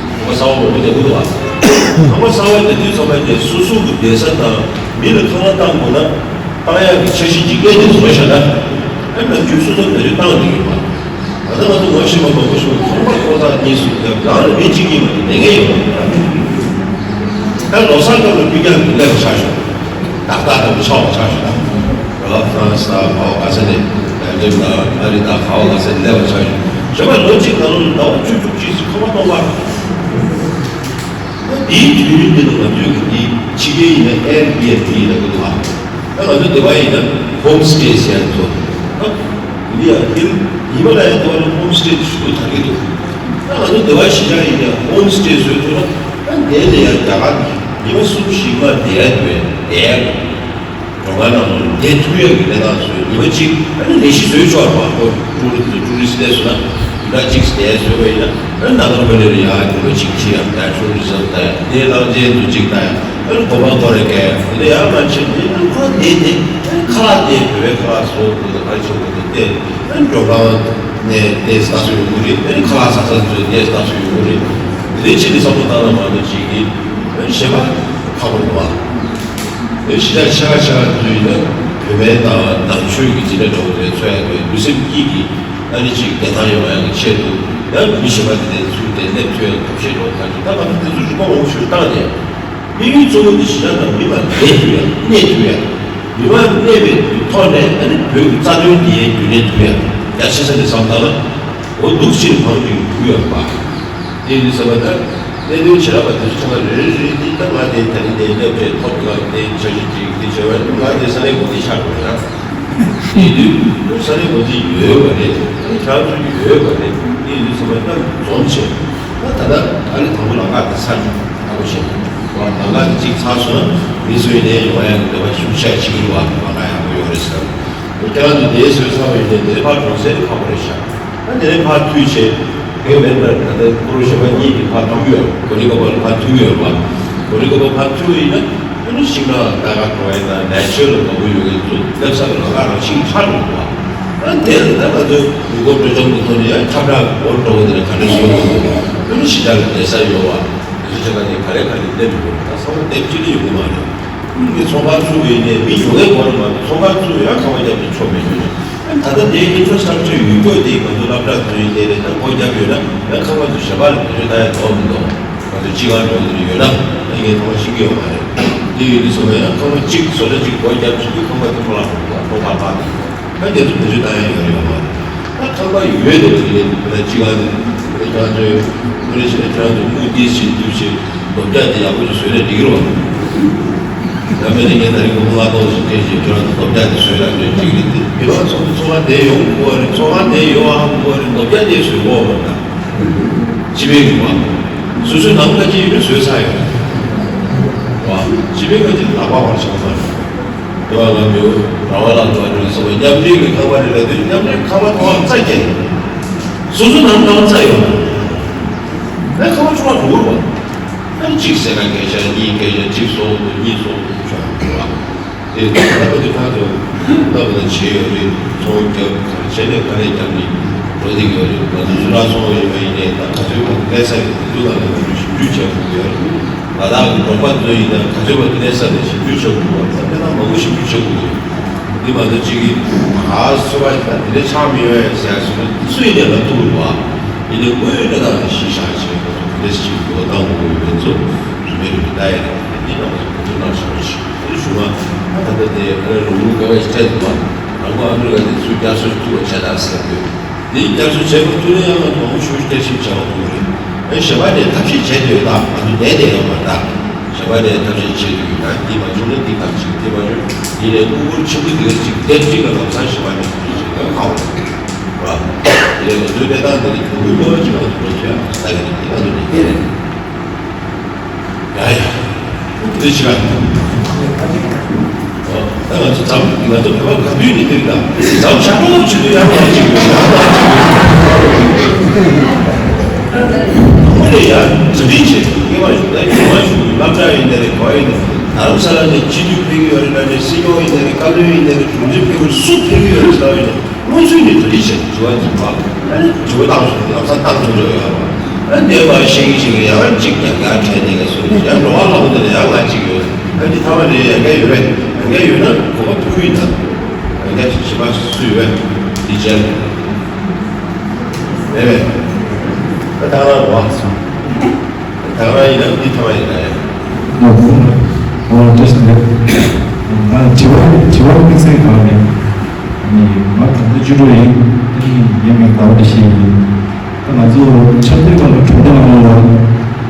ཁང་པ་གསར་པ་མང་པོ་རྒྱག་གི་འདུག་བ། ཁང་པ་གསར་པ་རྒྱག་དུས་ཚང་མ་དེ་སོ་སོ་གི་བསྡད་ས་དང་མི་ལ་ཁང་པ་བཏང་དགོས་ན་བཏང་ཡག་གི་འཆར་གཞི་འཇིག་རྟེན་དེ་བཟོ་བཞག་ན། ཨ་ནམ་རྒྱུན་སོ་སོ་བེད་སྤྱོད་བཏང་བསྡད་ཡོད་པ། ད་ལྟ་ང་ཚོ་ངོ་ཤེས་པ་མང་པོ་ཞིག་ཁང་པ་ཁོ་ཐག་གཉིས་སུ་བརྒྱབ་རང་ལ་མི་གཅིག་གཉིས་མ་གཏོགས་ལས་ངན་ཡོད་མ་རེད། ད་ལོ་གསར་སྐབས་ལ་སྤུས་ཀྱག་གི་ལས་ཆགས་ཤོག་ཏག་ཏག་ཏག་ཏག་ཆགས་པ་ཆགས་ཤོག་ད་ལ་ཧྥ་རན་སི་དང་ག་བ་ག་ས་ནས་ལྡེབ་དང་ཨ་རི་དང་ག་བ་ག་ས་ནས་ལས་པ་ཆགས་ཤོག་གཞན་པ་ལོ་གཅིག་ནང་ལོ་ཟླ་བ་བཅུ་དྲུག་གཅིག་སུ་ཁང་པ་གཏོང་བ། ད་དེའི་དུས་ཡུན་འདི་ལ་ང་ཚོས་ཀྱི་འདི་ཕྱི་རྒྱལ་ཡིན་ན་ཨེར་བི་ཨེན་བི་ལབ་ཀྱི་འདུག་ཨ། ད་ང་ཚོ་འདི་པ་ཡིན་ན་ཧོམ་སི་ཊེ་ཟེར་ཡ་འདུག་ད་འདི་ཡ་ཧིལ་ཧི་མ་ལ་ཡའི་འདི་པ་ལ་ཧོམ་སི་ཊེ་ཞུ་དགོས་ད་གི་འདུག་ད་ང་ཚོ་འདི་པ་གཞིས་ཆགས་ཡིན་ན་ཧོམ་སི་ཊེ་བཟོས་ཐུབ་ན་ད་འདི་ལ་ཡ་རྒྱ་གར་ཉི་མ་གསུམ་བཞི་ལྔ་བསྡད་ཡ་འདུག་བསྡད་ཡ་འདུག་མགྲོན་ཁང་ནང་ལ་བསྡད་ཐུབ་ཡག་གི་གནས་སྟངས་བཟོས། ཉི་མ་གཅིག་ཨ་ནི་ལས་གཞི་བཟོས་ཆོག་པ། ཁོ་ཊུ་རི་ཊུ་རི་སི་ཊི་སླེབས་སོང་ན་ཉི་མ་གཅིག་བསྡད་བཟོས་པ་ཡིན་ན་ཨ་ནི་ནཱ་གར་ཧོ་ལེ་རུ་ཡར་ཉི་མ་གཅིག་ཁྲིད་ཡ། ད་ཊུ་རི་ཛམ་ལྟ་ཡ། དེ་གླང་ཆེན་དུ་གཅིག་ལྟ་ཡ། ཨ་ནི་གོ་འཕང་ཁོ་རེ་བཀལ་ཡ། དེ་ནས་ཡར་མར་ཕྱིན་དེ་ཨ་ནི་ཁོ་དེ་དེ་ཨ་ནི་ཁ་ལག་དེ་བོད་པའི་ཁ་ལག་བཟོ་དགོས་དང་ག་རེ་བྱེད་དགོས་དང་བལྟས། ཨ་ནི་མགྲོན་ཁང་ནས་དེ་ལྟ་སྲོལ་ཡོང་གི་རེད། ཨ་ནི་ཁ་ལག་ཟ་ས་ཚོས་དེ་ལྟ་སྲོལ་ཡོང་གི་རེད། དེ་ཕྱིན་ནས་བསམ་བློ་བཏང་ན་མ་གཏོགས་ཅིག་གིས་ཨ་ནི་གཞན་པ་ཁག་པོ་རེད་བ། དེ་གཞིས་ཆགས་ཆེ་ཁག་ཆེ་ཁག་དེ་ཚོ་ཡིན་ན་བོད་པའི་དང་ནང་ཆོས་ཀྱི་འཛིན་གྲྭ་འདྲ་བོ་དེ་འཚོགས་ཡ་དེ་ལུས་སེམས་གཉིས་ཀྱི་ཨ་ནི་ཅིག་བདེ་ཐང་ཡོང་ཡ་གི་ཆེད་དུ་ཡང་མི་གཞན་པ་དེ་འདྲའི་ཚུལ་དེ་སླེབས་ཐུབ་ཡ་ཐབས་ཤེས་འདྲ་བོ་ཐག་གཅོད། ད་ང་ཚོ་དེ་ཚོ་རིག་པ་མང་པོ་ཞིག་བཏང་ནས་དམིགས་ཡུལ་གཙོ་བོ་དེ་གཞིས་ཆགས་ནང་མི་མང་བསྡད་ཐུབ་ཡ་གནས་ཐུབ་ཡ། མི་མང་གནས་པའི་ཐོག་ནས་ཨ་ནི་བོད་ཀྱི་རྩ་དོན་དེ་རྒྱུན་གནས་ཐུབ་ཡ་རྒྱ་ཆེ་ས་ནས་བསམ་བཏང་ན་འོ་འདུག་ཕྱིར་འཕང་རྒྱུ་ཐུབ་ཡོད་པ། དེ་ཡིན་དུས་ཟེར་བ་ལྟར་གནད་དོན་བྱེ་བྲག་པ་དེ་ཚོ་ཚང་མ་རེ་རེ་རེ་དེ་ད་ང་དེ་ད་རིང་དེ་སླེབས་བྱས་ཐོབ་ཐང་དེ་འཆར་གཞི་ཅིག་དེ་བྱས་པ་ང་དེ་ས་གནས་འགོ་འཛིན་ཆགས་དགོས་ན། དེ་དུས་ས་གནས་འགོ་འཛིན་ཡོད་པ་རེད། ཨ་ནི་ཁྱེད་རང་ཚོ་ཡོད་པ་རེད། དེ་ཡིན་དུས་ཚང་མ་ད་འཛོམས་བྱས་ད་ད་ལྟ་ཨ་ནི་དང་པོ་ལམ་ཁ་དེ་ཚར་ནས་ད་གོ་བཤད་ད་ལམ་ཁ་དེ་གཅིག་ཚར་སོང་ན་མི་ཚོའི་ནས་ཡོང་ཡ་གི་འདོད་པ་ཤུགས་ཆེ་བྱེད་ཀྱི་འདུག་བ། ལམ་ཁ་ཡག་པོ་ཡོད་རེད་ཟེར། ཁྱེད་རང་ཚོ་དེའི་བཟོས་ཚར་བ་ཡིན་ནའི་དེ་ཕར་གྲོང་གསེབ་ཁག་པོ་རེད་ཤག་ད་དེ་ནས་ཕར་མཐུད་བྱས་དེ་མེད་པར་ད་ལྟ་ཁོ་རང་གཞོན་པ་གཉིས་ཀྱིས་ཕར་མཐུད་ཡོད། གོ་ལི་གོ་པ་ལ་ཕར་མཐུད་ཡོད་པ། གོ་ལི་གོ་པ་ཕར་མཐུད་ཡིན་ན་ཨ་ནི་ཤིང་ནགས་ལྟ་ག་འགྲོ་བ་ཡིན་ན་ནེ་ཆར་ལ་དགའ་པོ་ཡོད་མཁན་ཚོ་སླེབས་ས་ལ་ལམ་ཁ་རང་བཞིན་ཆགས་འགྲོ་གི་འདུག་བ། ད་དེ་ལ་ད་ང་ཚོས་ཡུལ་སྐོར་སྤྲོ་འཆམ་གྱི་ཐོག་ནས་ཡང་ཁྱབ་བསྒྲགས་འོར་འགྲོ་གི་དེ་ལ་ག་འདྲ་ཞིག་ཡོང་གི་འདུག་ཨ་ནི་ཞི་དྲག་གི་བསྡད་ས་ཡོད་བ། དེ་ཚོ་ཆ་ག་དེ་ག་ལེ་ག་ལེ་སླེབས་ཡོད་ད་ཚང་མ་སྡེབ་གཅིག་ལས་ཡོང་གི་མ་རེད། ཁོང་གིས་ཚོང་ཁང་བཙུགས་པ་ཡིན་ནའི་མི་ཉུང་བའི་སྒོ་ནས་མ་གཏོགས་ཚོང་ཁང་བཙུགས་ཡང་ཁང་པ་བརྒྱབ་ནས་ཆོག་མེད་དུས་ད་ལྟ་དེའི་ཨིན་ཕྲ་སི་ཊྲག་ཅར་ཡོད་སྐྱོ་དེ་ང་ཚོ་སློབ་གྲྭ་ཚོ་ཡིན་ནའི་རེད། ད་སྒོ་བརྒྱབ་ཡོད་ན་ཡང་ཁང་པ་ཚོ་ཞབས་པ་ལ་བེད་སྤྱོད་བཏང་ཡ་དོགས་མི་འདུག་ང་ཚོ་སྤྱི་ཁང་འགྲོ་འདི་ཡོད་ན་ད་ངས་ཐོག་མ་ཤེས་ཀྱི་ཡོད་མ་རེད། དེ་ཡོད་དུས་ཚོ་ཡང་ཁང་པ་གཅིག་བཟོ་གྲྭ་གཅིག་སྒོ་བརྒྱབ་བྱེད་དུས་ཁང་པ་དེ་ཁོ་རང་ཁོ་ཁོ་ཁ་པར་དང་། ད་དེ་ཚོ་བེད་སྤྱོད་བཏང་ཡ་ཡོད་རེད་ཡོད་མ་རེད། ད་ཁང་པ་ཡོད་རེད་དེ་ལས་ད་ཅི་ག་ནས་ད་ཁྱེད་རང་ཚོས་ཁོ་རེ་ཞིག་ལ་ཁྱེད་རང་ཚོ་དངུལ་ཏིས་ཞིག་བསྡུས་ཞིག་ལོ་བརྒྱ་དེ་ཡག་པོ་ཞིག་བཟོས་ན་འགྲིག་གི་རེད་བ། ད་མེད་ན་ངས་ད་རིང་སྒོར་མོ་ལྔ་སྟོང་ཞིག་སྤྲད་ཞིག་ཁྱེད་རང་ཚོ་ལོ་བརྒྱ་དེ་བཟོས་ན་འགྲིག་གི་རེད་དེ། མི་མང་ཚོགས་འདུ་ཚོགས་ཁང་དེ་ཡོང་དགོས་རེད། ཚོགས་ཁང་དེ་ཡོང་ཨ་དགོས་རེད། ལོ་བརྒྱ་དེ་བཟོས་དགོས་མ་རེད། ད་སྤྱི་པའི་ཡོང་བ་སོ་སོའི་ནང་ཁ་ཅིག་ཡོད་ན་བཟོས་ཚར་ཡོད་བ། སྤྱི་པའི་ཁ་ཅིག་ལག་པ་བར་བྱེད་པ་མ་རེད། དེ་བ་ལ་མིའུ་ར་བ་ལ་འགྲོ་བ་འགྲོ་སོགས་པའི་མཉམ་འབྲེལ་གྱི་ཁང་པ་རེ་རེ་དུས་མཉམ་འབྲེལ་ཁང་པ་ཐོག་རྩ་བརྒྱད། སོ་སོ་ནང་ནང་རྩ་ཡོད། ཨེ་ཁང་པ་ཆུང་བ་འགྲོ་བ། ཨ་ནི་གཅིག་ཟེར་ན་སྐད་ཆ་གཉིས་སྐད་ཆ་གཅིག་སོང་དུ་གཉིས་སོང་དུ་ཆོག་འགྲོ་བ། དེ་ཁང་པ་དེ་ཁང་དུ་ལྟ་བུ་ན་བྱེད་ཡོད་རེད། ཚོང་རྒྱབ་ཁང་བྱས་ནས་ག་ལས་རྒྱབ་ནས་འགྲོ་བསྡད་ཡོད་རེད། ང་ཚོ་ཚུར་ལ་སོང་བ་ཡིན་པ་ཡིན་ནའི་ད་ག་ཚོད་ཁོང་གི་གནས་ས་ཡོད་དུས་ལ་ང་ཚོ་ཞིབ་འཇུག་བྱེད་དགོས་ཡོད་རེད། ང་དང་གི་འབྲོག་པ་ཚོ་ཡིན་ན་ག་ཚོད་བར་དུ་གནས་ས་ནས་ཞིབ་འཇུག་བྱེད་དགོས་པ་དང་དེ་དང་མང་པོ་ཞིབ་འཇུག་བྱེད་དགོས་ཀྱི་རེད། འདི་མ་གཏོགས་གཅིག་གིས་ད་སོ་བ་ཞིག་ལ་དེ་འདྲའི་ཆགས་མི་ཡོང་ཡ་ཟེར་ཡ་སོ་ན་སུ་ཡིན་ནའི་ལབ་ཐུབ་རེད་བ། ཡིན་ནའི་དངོས་ཡོད་གནས་སྟངས་ལ་གཞི་བཞག་བྱས་ཁོ་ཚོ་དེ་འདྲས་ཞིག་འགྱུར་བ་གཏང་དགོས་ཀྱི་ཡོད་མེད་ཚོ་རིན་མེད་རིན་མེད་ལྟ་ཡ་རེད། དེ་འདི་ནང་ཚོ་གོ་ཚོད་གནང་བཞག་པ་ཞིག་ཨ་ནི་ཞུ་ན་ད་ད་ལྟ་དེ་ཨ་རི་ལུང་ལུང་ཀ་བ་ཞིག་སྤྲད་འདུག་བ། རང་དབང་ཨ་མི་རི་ཀ་དེ་ཚུར་བསྐྱར་གསོ་ཞིག་ཐུབ་པ་བྱས་ད་ཟེར་དུས། འདི་བསྐྱར་གསོ་བྱེད་པ་ཐུབ་ན་ཡང་ང་ཚོ་མང་པོ་ཞེ་པོ་ཅིག་བསྐྱར་ཞིབ་བྱ་བ་ཐུབ་ཀྱི་རེད། ཨེ་གཞན་པ་ནས་ཐབས་ཤེས་བྱས་ཡོད་ད་ང་ཚོ་བསྡད་བསྡད་ཡོད་མ་རེད་ད། གཞན་པ་ནས་ཐབས་ཤེས་བྱེད་ཐུབ་ཀྱི་ད་འདི་མ་བྱུང་ན་འདི་ག་ཅིག་འདི་མ་བྱུང་འདི་ནས་དངུལ་འབོར་ཆེན་པོ་འདི་ག་ཅིག་དེབ་གཅིག་ལ་ལམ་སང་གཞན་པ་ནས་ཐབས་ཤེས་བྱེད་ཡོད་ཁག་པོ་རེད་བ། འདི་ནས་ང་ཚོའི་གནས་སྟངས་འདི་ནས་གྱོང་གུན་ལོ་གཅིག་ལ་འགྲོ་བྱས་ད་གི་འདི་ང་ཚོ་འདི་བལྟས་རེད། ཡ་ཡ། འདི་ཕྱི་ར། ད་ང་ཚོ་འཛམ་ང་ཚོ་བོད་པ་ག་དུས་ནས་འདིར་དང་འཛམ་ཤར་ལྷོ་ཕྱི་དུས་ཡར་ལངས་ཅིག་ཡོད། དངོས་གནས་ཡར་འཛམ་གླིང་ཆེ་དབྱིན་ཇི་མ་ཞུ་མ་ཞུ་སློབ་གྲྭ་ཡིན་ནའི་རེད། ག་ཡིན་ནའི་རྡ་རམ་ས་ལ་ནས་སྤྱི་འཐུས་ཕེབས་ཀྱི་ཡོད་རེད། ད་ནས་སྲིད་སྐྱོང་ཡིན་ནའི་རེད། བཀའ་བློན་ཡིན་ནའི་རེད། དྲུང་ཆེ་ཕེབས་ཀྱི་རེད། སུ་ཕེབས་ཀྱི་ཡོད་རེད་ཟེར་བ་ཡིན་ན། སྔོན་ཚུད་ནས་གྲ་སྒྲིག་བྱས་འགྲོ་བ་ཡིན་པ། ཨ་ནི་དྲི་བ་བཏང་སོང་། ལམ་སང་བཏང་ཐུབ་འགྲོ་ཡོད་པ། ཨ་ནི་འདས་པ་ཤེས་ཀྱི་ཤེས་ཀྱི་ཡང་གཅིག་ཀྱང་ཡང་ཁྲལ་ནས་ཀྱང་སོང་ཡང་འགྲོ་བ་ལྷག་པོ་དེ་ལ་ཡང་ང་གཅིག་ཡོད། ཨ་ནི་ཐ་མ་རེ་ཡང་བསྐྱར་ཡོད་པས་ཡང་བསྐྱར་ཡོད་ན་གོ་སྐབས་ཐུབ་ཀྱི་ཡིན་ད། ཡང་བསྐྱར་ཞིབ་པ་སུ་ཡོད་པས་འདི་བྱས་མེད་པས། ད་ད་རང་བ་སོང་། ད་རང་ཡིན་ན་འདི་ཐ་མ་ཡིན་ད་ཡ། ང་བུ་ང་བུ་བཀྲ་ཤིས་བདེ་ལེགས། ང་དྲི་བ་དྲི་བ་དམིགས་བསལ་གང་ཡིན། ནི་ང་གྲོང་སྡེ་བཅུ་དྲུག་ཡིན། ཨ་ནི་ངའི་མིང་ཟླ་བ་བཀྲ་ཤིས་ཡིན། ད་ང་ཚོ་འཆར་དུས་སྒང་ལ་གྲོང་སྡེ་ནང་ལོགས་ལ་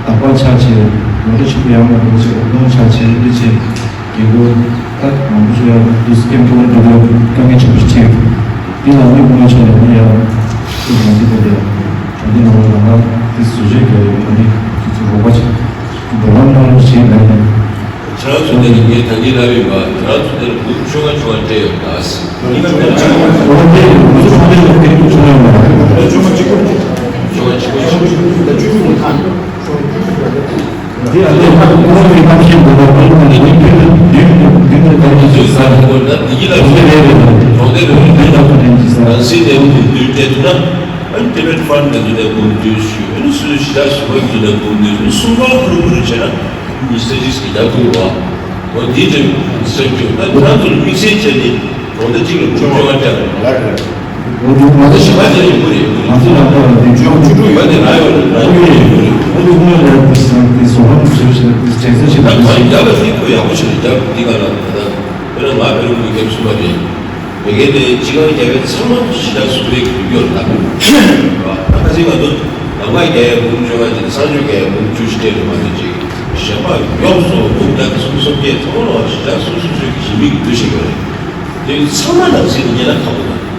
དག་པ་ཆགས་བྱས་ངོ་སྤྲོད་ཆེན་པོ་ཡང་མང་པོ་བྱས་འོད་སྟོང་ཆགས་བྱས་འདི་བྱས་རྒྱལ་སྒོ་ད་མང་པོ་ཞིག་ཡང་དུས་སུ་སྐྱེམས་ཐོག་འགྲོ་དུས་དཀའ་ངལ་ཆེན་པོ་ཞིག་འཕྲད་ཡོད། འདི་ལ་དངུལ་མང་ཆེ་ལས་ནི་ཡང་དུས་ང་ཚོ་ག་ལ་གྲོང་སྡེ་ནང་ལོགས་ལ་ང་དེ་བཟོ་བཅོས་རྒྱག་ཡོད། གྲོང་སྡེ་དུས་ཚོད་རོགས་པ་བྱས་འགྲོ་ལམ་གནང་རོགས་བྱས་ལ་ཡིན། ཁྱེད་རང་ཚོ་དེ་ནི་ངས་ད་གིན་ལབ་ཡིན་པ། ཁྱེད་རང་ཚོ་དེ་ལ་འབུམ་བཅོ་ལྔ་བཅོ་ལྔ་སྤྲད་ཡོད་ད། ཉི་ཤུ་རྩ་གཅིག་གི་རྒྱབ་ཁུལ་བ། འོ་འདི་ཚོས་སེམས་སྐྱོ་ད་ཁྱེད་རང་ཚོ་ལ་དམིགས་བསལ་བྱས་ནས་གྲོང་སྡེ་གཅིག་ལ་འབུམ་བཅོ་ལྔ་སྤྲད་པ་རེད། འོ་འདི་ང་ཚོ་ཞི་བ་དེ་ཡོད་མ་རེད། ང་ཚོ་ལ་ད་འདི་བཅོ་ལྔ་བཅུ་དྲུག་ཡོད་དེ་ར་ཡོད་རེད། ར་ཡོད་རེད། འོ་འདི་ངོས་ལ་དེ་སང་དེ་བཟོ་ཁང་བཟོས་བྱས་དེ་བྱས་ཚད་ཞིག་ད་ད་གང་རྒྱབ་ལ་ཧྲིལ་པོ་ཡག་པོ་ཞིག་ལ་རྒྱབ་འདི་ག་ལ་ད་ད། དཔེར་ན་ང་བོད་རིགས་སྐྱབས་བཅོལ་བ་རེད། མི་སྒེར་ནས་སྤྱི་ཁང་རྒྱ་བོད་ཚང་མ་ཞི་དྲག་སུ་བའི་གི་འགྱུར་ལ། ཁ་ཅིག་ང་ཚོ་ནམ་མཁའ་རྒྱ་ཡན་འབུམ་བཅོ་ལྔ་ཅིག་གསང་སྤྱོད་རྒྱ་ཡན་འབུམ་བཅུ་བཞི་སྤྲད་རེད་མ་གཏོགས་ཅིག་གཞན་པ་ཡོངས་སུ་འབུམ་ལྔ་སུམ་ཅུ་སོ་བརྒྱད་ཚང་མ་ལ་ཞི་དྲག་སོ་སོ་སོའི་གི་ཞི་མི་གི་འདུ་ཤེས་ཡོད་རེད། དེ་ཚང་མ་ནང་སྲིད་ཉེ་ན་ཁག་པོ་དང་།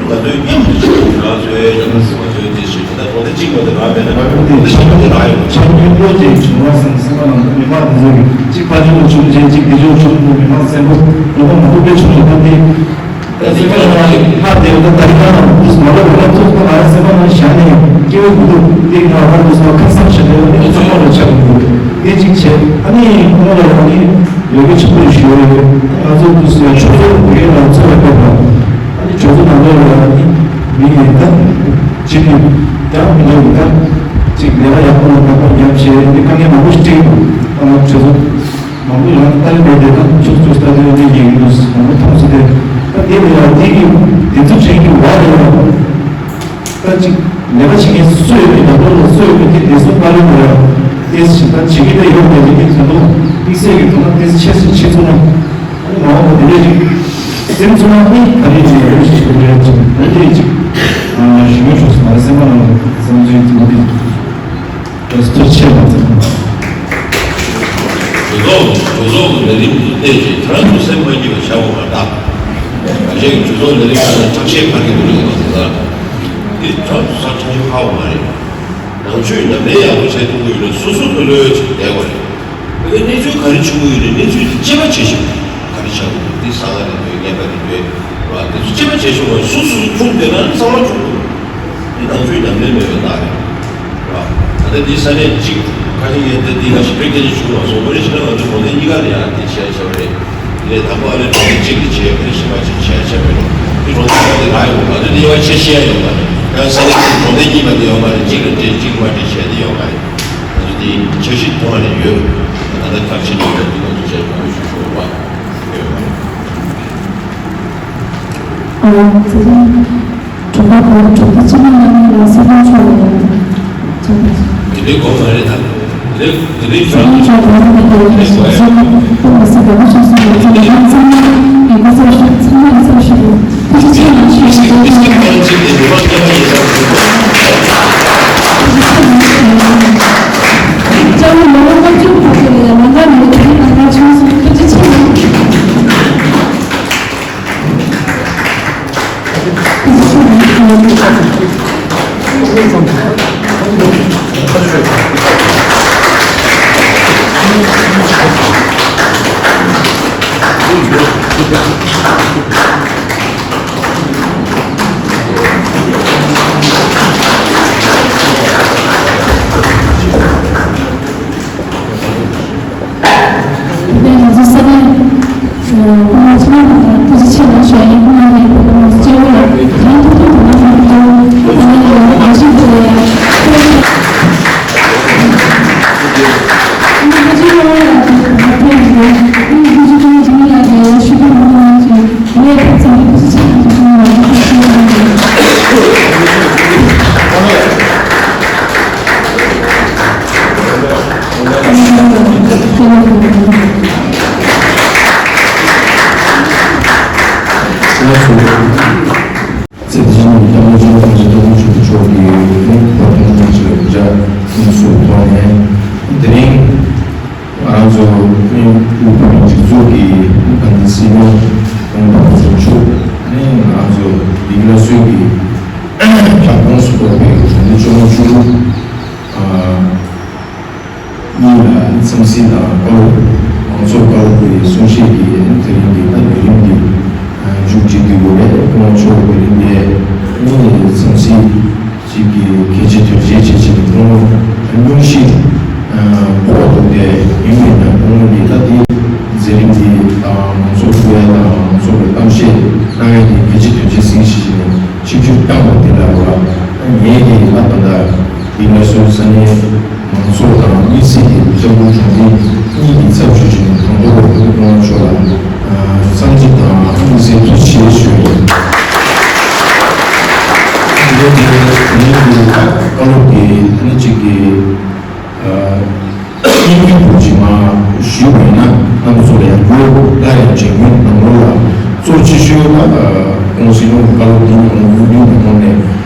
ང་ཚོའི་མཉམ་དུ་བྱེད་དགོས། ང་ཚོའི་ཡང་ང་ཚོའི་དེ་བྱེད་ད་གྲོང་སྡེ་གཅིག་མ་གཏོགས་རག་མེད་ན་གྲོང་སྡེ་གཅིག་མ་གཏོགས་རག་ཡོད་མ་རེད། ཆེན་པོའི་བློ་ཅན་བྱུང་བ་སང་སེམས་པ་ནང་དུ་མི་མང་དེ་ཚོ་གི་གཅིག་ཕ་ཆེན་པོ་ཆུང་ཆེན་གཅིག་དེ་ཚོ་ཆུང་དུ་མི་མང་སེམས་པོ་ལོ་མང་པོ་དཔེ་ཆུང་ཆུང་ཐོན་ཏེ། ད་སེམས་པ་ནང་ལ་ཧ་དེ་བ་ད་ད་རིང་ནང་ལ་འདུག་མ་ལོ་བ་ད་ཚོགས་པ་ལ་སེམས་པ་ནང་བཞག་ནས་སྐྱེ་བོ་དགུ་ཐུག་སྟེང་ནང་ལ་འདུག་སོ་ཁ་སང་ཞིག་དེ་བ་ནི་ཚང་མ་ལ་ཆགས་འདུག་དེ་གཅིག་བྱས་ཨ་ནི་ཁོང་ལ་ཡང་ནི། ཡོད་པའི་ཆེད་དུ་ཞུ་བ་ཡོད། ང་ཚོ་དུས་སུ་ཡང་ཆོས་ཚོགས་དེ་གའི་ནང་འཚོ་བའི་སྐབས་ལ། ཨ་ནི་ཆོས་ཚོགས་ནང་ལོགས་ལ་ཨ་ནི་མི་ཡིན་ད། ཅི་ནས་ཀྱང་མི་འདུག་ད། ཅིག་ལས་ཀ་ཡག་པོ་ལ་དགའ་པོ་ཉམས་བྱས་ཨ་ནི་དཀའ་ངལ་མང་པོ་ཞིག་འཕྲད་ཀྱི་འདུག་ད་ང་ཆོས་ཚོགས་མང་པོ་ཡང་ལྟ་ལས་མེད་དེ་ད་ཆོས་ཚོགས་ལྟ་དུས་ཨ་ནི་ཡིན་འདུག་མང་པོ་མཐོང་སོང་སྟེ། ད་དེ་ལ་ཡང་དེ་གི་དེ་ཚོ་བྱེད་ཀྱི་བ་རེད་ལ། ད་ཅིག་ལས་ཀ་བྱེད་མཁན་སུ་ཡོད་མེད་ད་དུང་ལ་སུ་ཡོད་མེད་དེ་བདེ་སྲུང་བཀའ་བློན་ལ་ཡང་ཏེས་ཞིག་ད་བྱེད་ཀྱི་ད་ཡོད་མེད་དེ་ད་དུང་དམིགས་བསལ་གྱི་དོ་སྣང་ཏེས་ཆེ་སུ་ཆེ་ཚུལ་ལ་ཨ་ནི་མ་འོངས་པ་དེ་འདྲས་ཅིག་སེམས་ཚོར་ན་ནི་ད་རེས་ཀྱི་ཡོད་ཞིག་ཡོད་རེད་ཅིག་ད་འདྲས་ཅིག་ཞུ་མི་ཆོག་སུ་མ་རེད་སེམས་པ་ནང་བསམ་ཚུལ་དེ་མ་དེ་ཏེས་ཐུགས་ཆེ་བ་ཚང་། གྲོས་ཚོགས་གྲོས་ཚོགས་ཀྱི་ལས་རིམ་དེ་བལྟས་རྗེས་ཁྱེད་རང་ཚོ་སེམས་མ་སྐྱིད་པ་བྱ་དགོས་པ་དང་། ང་ཚོའི་གྲོས་ཚོགས་ལས་རིམ་ཁག་ལ་ཁྲག་ཤེད་འཕར་གྱི་འདུག་ལས་ཀ་དེ་ལ། འདི་ཁྲག་ས་ཁྲག་ཤེད་འཕར་བ་མ་རེད། ནང་ཆོས་ཉམས་ལེན་ཡག་པོ་བྱས་ཐུབ་ཀྱི་ཡོད་ན་སོ་སོ་ལ་བློ་ཡོད་ཅིག་བསྡད་དགོས་རེད། དེ་ག་གནས་ཚུལ་ག་རེ་བྱུང་གི་ཡོད་རེད། གནས་ཚུལ་དེ་དཔྱད་པ་བྱེད་ཤོག་ག་རེ་ཆགས་ཀྱི་འདུག་འདི་ས་ག་རེ་འདུག་ངན་པ་རེ་འདུག་བ། དེ་ཚོ་དཔྱད་པ་བྱེད་ཤོག་སོ་སོ་ཁྱུག་བསྡད་ན་ཚང་མ་ཁྱུག་འདུག་འདི་ནང་ཆོས་ཉམས་ལེན་མེད་པའི་རྟགས་རེད། ད་ལྟ་འདི་ས་གནས་གཅིག་ཁ་ཤས་ཡོད་དེ་འདི་ལ་ཞིབ་ཕྲ་སྐད་ཆ་བྱུང་མ་སོང་། དངོས་གནས་བྱས་ན་ང་ཚོ་གྲོང་སྡེ་གཉིས་ཀ་ལ་ཡང་འདི་བྱས་བྱས་པ་རེད། འདི་དང་པོ་ཨ་ནི་གྲོང་སྡེ་གཅིག་ལ་བྱས་ཕ་གི་གཞན་པ་ཅིག་བྱས་བྱས་པ་རེད། འདི་གྲོང་སྡེ་ཁག་འདི་རག་ཡོང་མ་རེད། འདི་དབྱེ་བ་ཕྱེ་ཤེས་ཡ་ཡོད་མ་རེད། ཡང་ས་གནས་གཅིག་གྲོང་སྡེ་གཉིས་མ་འདི་ཡོད་མ་རེད། གཅིག་ལ་འདྲེས་གཅིག་མ་འདྲེས་བྱས་འདི་ཡོད་མ་རེད། ང་ཚོ་འདི་འཆར་གཞི་ཐོག་ནས་ཡོད། ད་ལྟ་གལ་ཆེ་ནས་ཡོད་འདི་ང་ཚོ་བྱས་གང་ཞུ་ཞུ་བ་ཡོད་མ་རེད། ཨ་ཙི། གྲོང་པ་གོ་གྲོང་པ་ཅི་མ་ཡང་ལ་སེ་མ་ཆོག་ལ་ཡང་ཆོག་པ་ཞིག་དེ་རིང་དགོངས་མ་རེད་ད། དེ་རིང་དེ་རིང་ཤོག་དེ་རིང་ཤོག་དེ་རིང་དེ་རིང་ཤོག་སེ་མ་དེ་མ་སེ་ག་མ་ཆོག་སེ་མ་ཆོག་ཡང་ཚང་མ་ཡི་གེ་ཚར་ཤོག་ཚང་མ་ཡི་ཚར་ཤོག་ཕ་ཆེ་ཆེ་མ་ཆོག་ཤོག་ཕ་ཆེ་ཆེ་མ་ཆོག་ཕ་ཆེ་ཆེ་མ་ཆོག་ལ་ཡང་ང་ཚོ་མི་དེ་རིང་ང་ཚོ་ཆོག་སེ་ཕ་ཆེ་ཆེ་མ་ཆོག་ང་ཚོ་ས་གནས་སྐུ་ངོ་ཚང་མ་ཐུགས་རྗེ་ཆེ་གནང་ཞུ་ཡ་ཡིན། སྐུ་ངོ་ནས་སྐུ་ངོ་སྐྱེ་བོ་ལ་གང་ཐུབ་ཐུབ་ཐུབ་ན་ཐུབ་ཐུབ་ཐུབ་ཐུབ་ན་ཡོད་ན་ཞིག་ཐུབ་ཡ། ང་ཚོ་ཡོང་བ་ལ་ཐུགས་རྗེ་ཆེ་གནང་ཞུ་ཡ་ཡིན། སྐུ་ངོ་ཚང་མ་ལ་ཡང་ཞུ་རྒྱུ་མི་འདུག་ང་ཚོ་ངས་ཐུགས་ཚང་མ་ཐུགས་རྗེ་ཆེ་གནང་ཞུ་ཡ་ཡིན། ཚེ་འདི་ཕྱི་མའི་སྐྱབས་མགོན་ཆེན་པོ་ཁོང་ཚོ་སྟོན་པ་ཆེན་པོ་མཆོག་གིས་ནི་བོད་དོན་རྒྱ་ཆེ་བའི་བྱ་ངོས་སུ་ཐོག་ནས་དེ་རིང་ང་རང་ཚོ་ནི་དབུས་བོད་མིའི་སྒྲིག་འཛུགས་ཀྱི་ཨ་ནི་སྲིད་སྐྱོང་དགོངས་པ་ཚོ་མཆོག་ནི་ང་རང་ཚོ་ཡིག་སླར་གསོའི་གི་ཁྱབ་ཁོངས་སུ་གཏོགས་པའི་གྲོང་སྡེ་བཅོ་ལྔ་བཅུ་དྲུག་ཨ། གཉིས་ལ་འཚམས་གཟིགས་དང་བཀའ་སློབ། མང་ཚོགས་བཀའ་སློབ་ཀྱི་གསུང་བཤད་ཀྱི་དེ་རིང་གི་ད་ལས་རིམ་འདི་མཇུག་སྒྲིལ་དུས་ཡོད་རེད། སྐུ་ངོ་མཆོག་དེ་རིང་འདི་ནི་འཚམས་གཟིགས་ཅིག་གི་གལ་ཆེ་དོན་ཆེ་བྱེད་ཆེད་དུ་སྐུ་ངོ་སྙུང་གཞི་ཕོག་འདུག་སྟེ་ཡིན་མིན་ན་སྐུ་ངོ་འདི་ད་འདི་མཛད་རིམ་འདི་མང་ཚོགས་ཐུག་ཡ་དང་མང་ཚོགས་ཀྱི་གཏམ་བཤད་གནང་ཡ་འདི་གལ་ཆེ་དོན་ཆེ་ཟིན་ཞིག་ནས་ཆིབས་བསྒྱུར་བཏང་བ་འདི་ལ་རོགས་ངས་འདི་ལ་ད་ལྟ་འདི་ང་ཚོའི་ས་གནས་མང་ཚོགས་དང་དམིགས་བསལ་གྱི་ལྕགས་ཕུར་གྲོང་སྡེ་གཉིས་ཀྱི་ཚབ་ཞུ་བྱས་ནས་དང་ཐོག་སྐུ་ངོ་མཆོག་ལ་ཨ་འཚམས་འདྲི་དང་དམིགས་བསལ་ཐུགས་རྗེ་ཆེ་ཞུ་ཡ་ཡིན། དེ་ནས་དེ་ནས་དེ་བཀའ་སློབ་ཀྱི་ཨ་ནི་གཅིག་གི་ཨ་ སྙན་ཞུ་ཞིག་མར་ཞུས་པ་ཡིན་ན། རྣམ་པ་ཚོ་ལ་ཡང་སླར་ཡང་མཇལ་མྱོང་གནང་རོགས་ལ། གཙོ་ཆེ་ཤོས་ལ་ཁོང་སྲིད་སྐྱོང་གི་བཀའ་སློབ་འདི་ནང་ལ་དབུས་འདུས་མི་མང་ནས་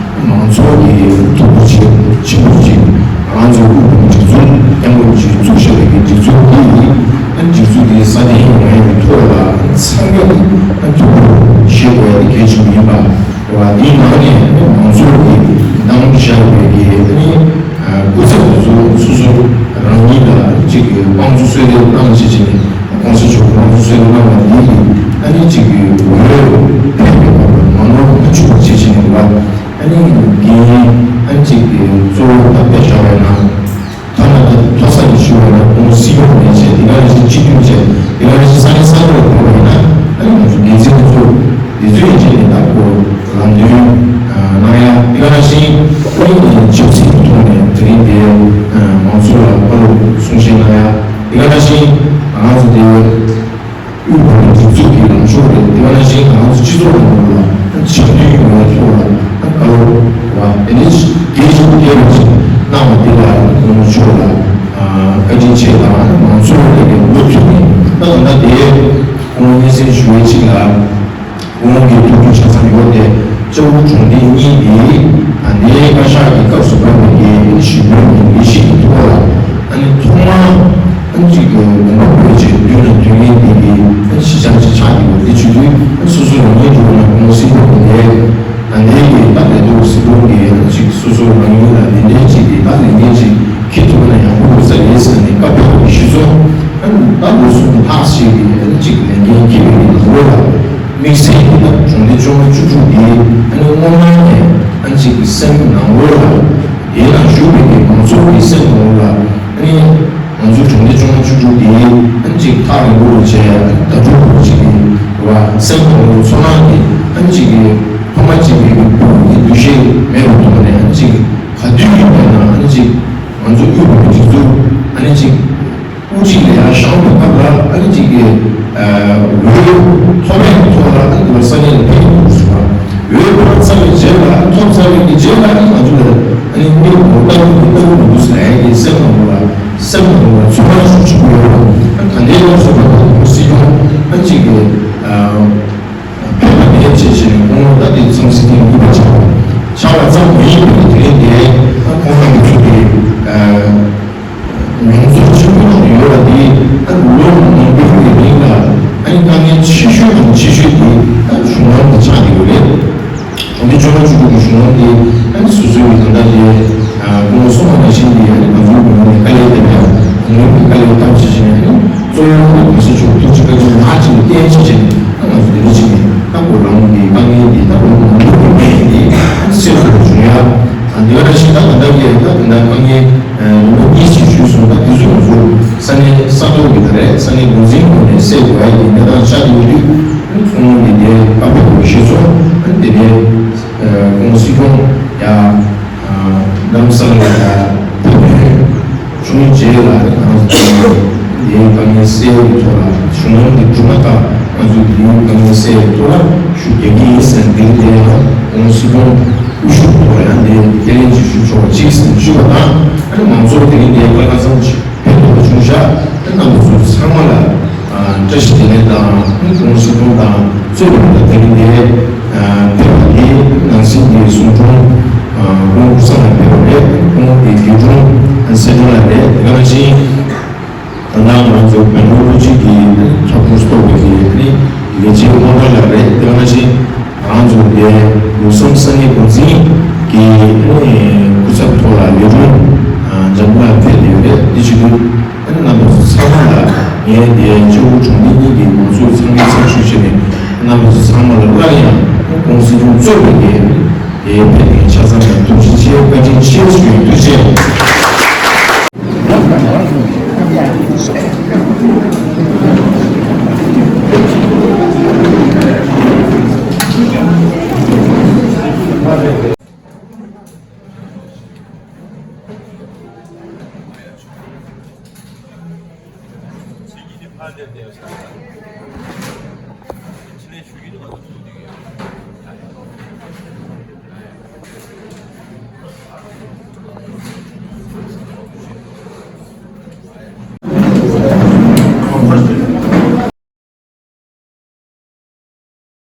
མང་ཚོགས་ཀྱི་ཐུགས་ཁུར་ཆེ་ཆེན་པོ་ཅིག་ང་ཚོའི་དབུས་བོད་སྒྲིག་འཛུགས་སྐྱབས་མགོན་ཆེན་བཙུགས་བཞག་པའི་སྒྲིག་འཛུགས་འདི་ཡིས། སྒྲིག་འཛུགས་འདི་སྲ་བརྟན་ཡོང་ཡག་གི་ཐོག་ལ་ཚང་མས་ཐུགས་ཁུར་བཞེས་དགོས་ཡག་དེ་གལ་ཆེན་པོ་ཡིན་པ། བ་དེའི་ནང་ནས་མང་ཚོགས་ཀྱིས་བདམས་བཞག་པའི་གི་ཨ་ནི་སྐུ་ཚབ་དེ་ཚོ་སོ་སོ་རང་ཉིད་ལ་གཅིག་གི་དབང་གཙོ་གསོལ་རས་གནང་བྱེད་ཀྱི་ནི། གོང་ས་མཆོག་གི་དབང་གཙོ་གསོལ་རས་གནང་བ་འདི་གི་ཨ་ནི་གཅིག་གི་འོས་ཕན་ཡོད་པ་མ་ནོར་མ་བཅུག་པ་བྱེད་ཀྱི་ནི་བ། ཨ་ནི་འདི་ཨ་ནི་གཅིག་གི་གཙོ་བོ་ད་དཔེ་བཞག་པ་ཡིན་ན། ཐ་ན་ད་མཐོ་ས་ནས་ཞུ་བ་ཡིན་ན་ཁོང་སྲིད་སྐྱོང་ལས་བྱེད། དེ་ག་ནང་བཞིན་སྤྱི་འཐུས་བྱས། དེ་ག་ནང་བཞིན་ས་གནས་ས་གནས་ལ་ཕེབས་པ་ཡིན་ན། ཨ་ནི་ང་ཚོ་འགན་འཛིན་དེ་ཚོ་དེ་ཚོ་ཡན་ཆད་ནས་ད་ཁོ་ལམ་སྟོན་གནང་ཡ། དེ་ག་ནང་བཞིན་ཨ་ནི་ཆབ་སྲིད་ཀྱི་ཐོག་ནས་དེ་རིང་དེ་མང་ཚོགས་ལ་བཀའ་སློབ་གསུང་བཤད་གནང་ཡ། དེ་ག་ནང་བཞིན་ང་ཚོ་དེ། དབུས་བོད་སྒྲིག་འཛུགས་ཀྱི་ལངས་ཕྱོགས་རེད། དེ་ག་ནང་བཞིན་ང་ཚོ་སྤྱི་ཚོགས་ནང་ལ་ཕྱག་ལས་ཡོང་བའི་ཐོག་ལ་བཀའ་སློབ་བ་དེ་ནས་རྒྱས་ཤིང་རྒྱས་པ་ཞིག་གནང་བ་དེ་ལ་ཁོང་མཆོག་ལ་བཀའ་དྲིན་ཆེ་དང་། མང་ཚོགས་ལ་དགའ་བའི་བློ་མཐུན་ནས། ད་ད་ལྟ་དེ་ཁོང་སྙན་སེང་ཞུ་བའི་ཆེད་ལ། ཁོང་གི་ཐུགས་རྒྱུད་ཆ་ཚང་ཡོད་དེ། ལྕགས་ཕུར་གྲོང་སྡེ་གཉིས་ཀྱིས་ད་ལྟའི་བཀའ་ཤག་གི་སྐབས་སུ་བབས་པའི་གི་ཞི་མོལ་གྱི་ལས་གཞི་གི་ཐོག་ལ། ཨ་ནི་ཐོག་མར་ཨ་ནི་གཅིག་གི་དགོངས་པ་འབོད་བྱས་མདུན་ལ་དོན་ལས་འདི་གི་ཨ་ནི་གཞིས་ཆགས་ཅིག་ཆགས་ཀྱི་ཡོད། འདི་བྱེད་དུས་ཨ་ནི་སོ་སོ་རང་ཉིད་འགྲོ་ན་ཁོང་སྲིད་སྐྱོང་གི་ལས། ད་ལྟའི་གི་ད་ལས་ཐོག་སྲིད་སྐྱོང་གི་ཨ་ནི་གཅིག་སོ་སོ་རང་ཉིད་ལ་ལས་འབྲེལ་ཅིག་གི་ད་ལས་འགན་ཅིག་འཁྱེར་ཐུབ་ན་ཡག་པོ་ཡོད་ས་རེད་ཟེར་ནས་བཀའ་ཕེབས་པ་གཞི་བཟུང་། ཨ་ནི་ད་ལོ་གསུམ་ལྷག་ཅིག་གི་ཨ་ནི་གཅིག་ལས་འགན་འཁྱེར་བའི་གི་ནང་ལོགས་ལ། དམིགས་བསལ་གྱི་ད་གྲོང་སྡེ་བཅོ་ལྔ་བཅུ་དྲུག་འདི་ཨ་ནི་སྔོན་མ་ནས་ཨ་ནི་གཅིག་གི་སེམས་ནང་ལོགས་ལ། དེའི་ནང་བཞུགས་པའི་གི་མང་ཚོགས་ཀྱི་སེམས་ནང་ལོགས་ལ་ཨ་ནི་ང་ཚོའི་གྲོང་སྡེ་བཅོ་ལྔ་བཅུ་དྲུག་འདི་ཨ་ནི་གཅིག་ཐག་རིང་པོ་རུ་བྱས། ད་དྲུག་པོ་གཅིག་གི་བ་སེམས་ནང་ལོགས་ཚོར་སྣང་གི་ཨ་ནི་གཅིག་གི་ཕ་མ་གཅིག་གི་གི་བུ་གི་འདུ་ཤེས་མེད་པ་ཐོག་ནས་ཨ་ནི་གཅིག་ག་དུས་ཡིན་པ་ན་ཨ་ནི་གཅིག་ང་ཚོ་དབུས་བོད་སྒྲིག་འཛུགས་ཨ་ནི་གཅིག་དབུ་ཁྲིད་ལ་ཡར་བཞེངས་པའི་སྐབས་ལ་ཨ་ནི་གཅིག་གི་འོས་ཐོབ་པའི་ཐོག་ལ་ཨ་ནི་ས་གནས་ལ་ཕེབས་ཐུབ་པ་བྱུང་བ། འོས་ཐོབ་ཚར་བའི་རྗེས་ལ་ཨ་ནི་ཐོབ་ཚར་བའི་གི་རྗེས་ལ་ཨ་ནི་ང་ཚོ་ལ་ཨ་ནི་མི་ངོ་ལྟ་བུ་གི་ལྟ་བུ་མི་འདུག་ཟེར་ཡ་གི་སེམས་ནང་ལ་སེམས་ནང་ལ་ཚོར་བ་ཤུགས་ཆེན་པོ་ཡོད་པ། ཨ་ནི་ད་ལྟའི་སློབ་གསོ་པ་དང་སྲིད་སྐྱོང་ཨ་ནི་གཅིག་གི་ཕེབས་པ་ནས་བྱས་བྱས་ནས་ཁོང་ད་དེ་ཚང་སྲིད་དེ་ནུས་པ་ཆགས་པ་ཆགས་པ་ཙམ་མ་ཡིན་པར་དེ་རིང་དེ་ཁོང་རྣམ་པ་ཚོ་གི་མྱོང་ཚོར་ཆེན་པོ་གནང་ཡོད་པ་དེ་ལོ་མང་པོའི་རིང་ལ་ཨ་ནི་དཀའ་ངལ་ཆེ་ཤོས་དང་ཆེ་ཤོས་དེ་གཞུང་ལམ་དེ་ཆགས་ཀྱི་ཡོད་རེད། གྲོང་སྡེ་བཅོ་ལྔ་བཅུ་དྲུག་གི་གཞུང་ལམ་དེ་ཨ་ནི་སོ་སོའི་ད་ལྟ་དེ་སྐུ་ངོ་སོང་བ་ནང་བཞིན་དེ་ཨ་ནི་ང་ཚོའི་ངོས་ནས་དཀའ་ལས་བརྒྱབ་ཡ། གཞུང་ལམ་གྱི་དཀའ་ལས་བརྒྱབ་བྱས་བྱས་ནས་ཨ་ནི། གཙོ་བོ་ནི་གོང་ས་མཆོག་ཐུགས་རྗེ་བཀའ་དྲིན་ལགས་ཀྱིས་བསྟན་བྱས་བྱས་ནས་ད་ང་ཚོ་འདི་འདྲ་བྱས་ནས་ད་ཁོ་རང་གི་དཀའ་ངལ་འདི་ད་ལོ་མང་པོ་གི་རྗེས་ནས་སེལ་ཐུབ་པ་བྱུང་ཡ། ད་འདི་ག་ནང་བཞིན་ད་ད་ལྟ་གི་ད་ད་ལྟ་དཀའ་ངལ་ལོ་ངོ་གཉིས་ཤིག་ཞུས་སོང་། ད་དེ་ཚོ་ང་ཚོ་ས་གནས་ས་ཐོག་གི་ད་རེད་ས་གནས་འགོ་འཛིན་ངོས་ནས་སེལ་དགོས་ཡ་གི་གནས་སྟངས་ཆགས་ཀྱི་ཡོད་དུས་ཁོང་གིས་དེ་བཀའ་ཕེབས་པ་ཞུས་སོང་། དེ་ནས་ཁོང་སྲིད་སྐྱོང་ཡ། ལམ་སང་ལ་ཕེབས་ནས་བྱུང་རྗེས་ལ་ང་ཚོ་དེའི་དཀའ་ངལ་སེལ་བའི་ཐོག་ལ་གཞུང་ལམ་འདི་གྲུབ་མ་ཐག་ང་ཚོ་དེའི་དཀའ་ངལ་སེལ་བའི་ཐོག་ལ་ཤུགས་རྒྱག་གི་ཡིན་ཟེར་འདིར་བསྡད་ཡང་ཁོང་སྲིད་སྐྱོང་དབུ་བཞུགས་ཐོག་ཡང་འདི་ཁས་ལེན་ཅིག་ཞུ་ཆོག་པ་ཅིག་ཟེར་ཞུས་པ་དང་ཨ་ནི་མང་ཚོགས་དེ་རིང་འདི་སྐལ་བ་བཟང་ཕེབས་ཐུབ་པ་བྱུང་ཤག་ཨ་ནི་རྣམ་པ་ཚོ་ཚང་མ་ལ་བཀྲ་ཤིས་བདེ་ལེགས་དང་ཨ་ནི་ཁོང་སྲིད་སྐྱོང་དང་གཙོས་པའི་ད་དེ་རིང་འདི། ཕེབས་པ་དེ་ནང་སྲིད་ཀྱི་གསུང་སྒྲུང་ཁོང་སྐུ་སྲུང་ལ་ཕེབས་པ་རེད། ཁོང་གི་དགེ་སྒྲུང་གསལ་སྒྲོན་ལགས་རེད། དེ་ག་ནང་བཞིན་ད་ལྟ་ང་ཚོ་བོད་ལུགས་སློབ་ཆེན་གྱི་ཁྱབ་ཁོངས་གཏོགས་པའི་གི་ལས་བྱེད་དབང་གྲགས་ལགས་རེད། དེ་ག་ནང་བཞིན་ང་ཚོ་འདི་ལུགས་བསམ་ས་གནས་འགོ་འཛིན་གྱི་སྐུ་ཚབ་ཐོག་ལ་ལས་དྲུང་འཇམ་དབྱངས་ལགས་ཕེབས་ཡོད་རེད། དེ་བྱེད་དུས། ཨ་ནི་རྣམ་པ་ཚོ་ཚང་མ་ལ་ངས་འདིའི་ལྕགས་ཕུར་གྲོང་སྡེ་གཉིས་ཀྱི་མང་ཚོགས་ཚང་མའི་ཚབ་ཞུས་བྱས་ནས་རྣམ་པ་ཚོ་ཚང་མ་ལ་སླར་ཡང་ཁོང་སྲིད་སྐྱོང་གཙོས་པའི་འདིའི་ཕེབས་མཁན་ཆ་ཚང་ལ་ཐུགས་རྗེ་ཆེ་བཀའ་དྲིན་ཆེ་ཞུ་ཡ་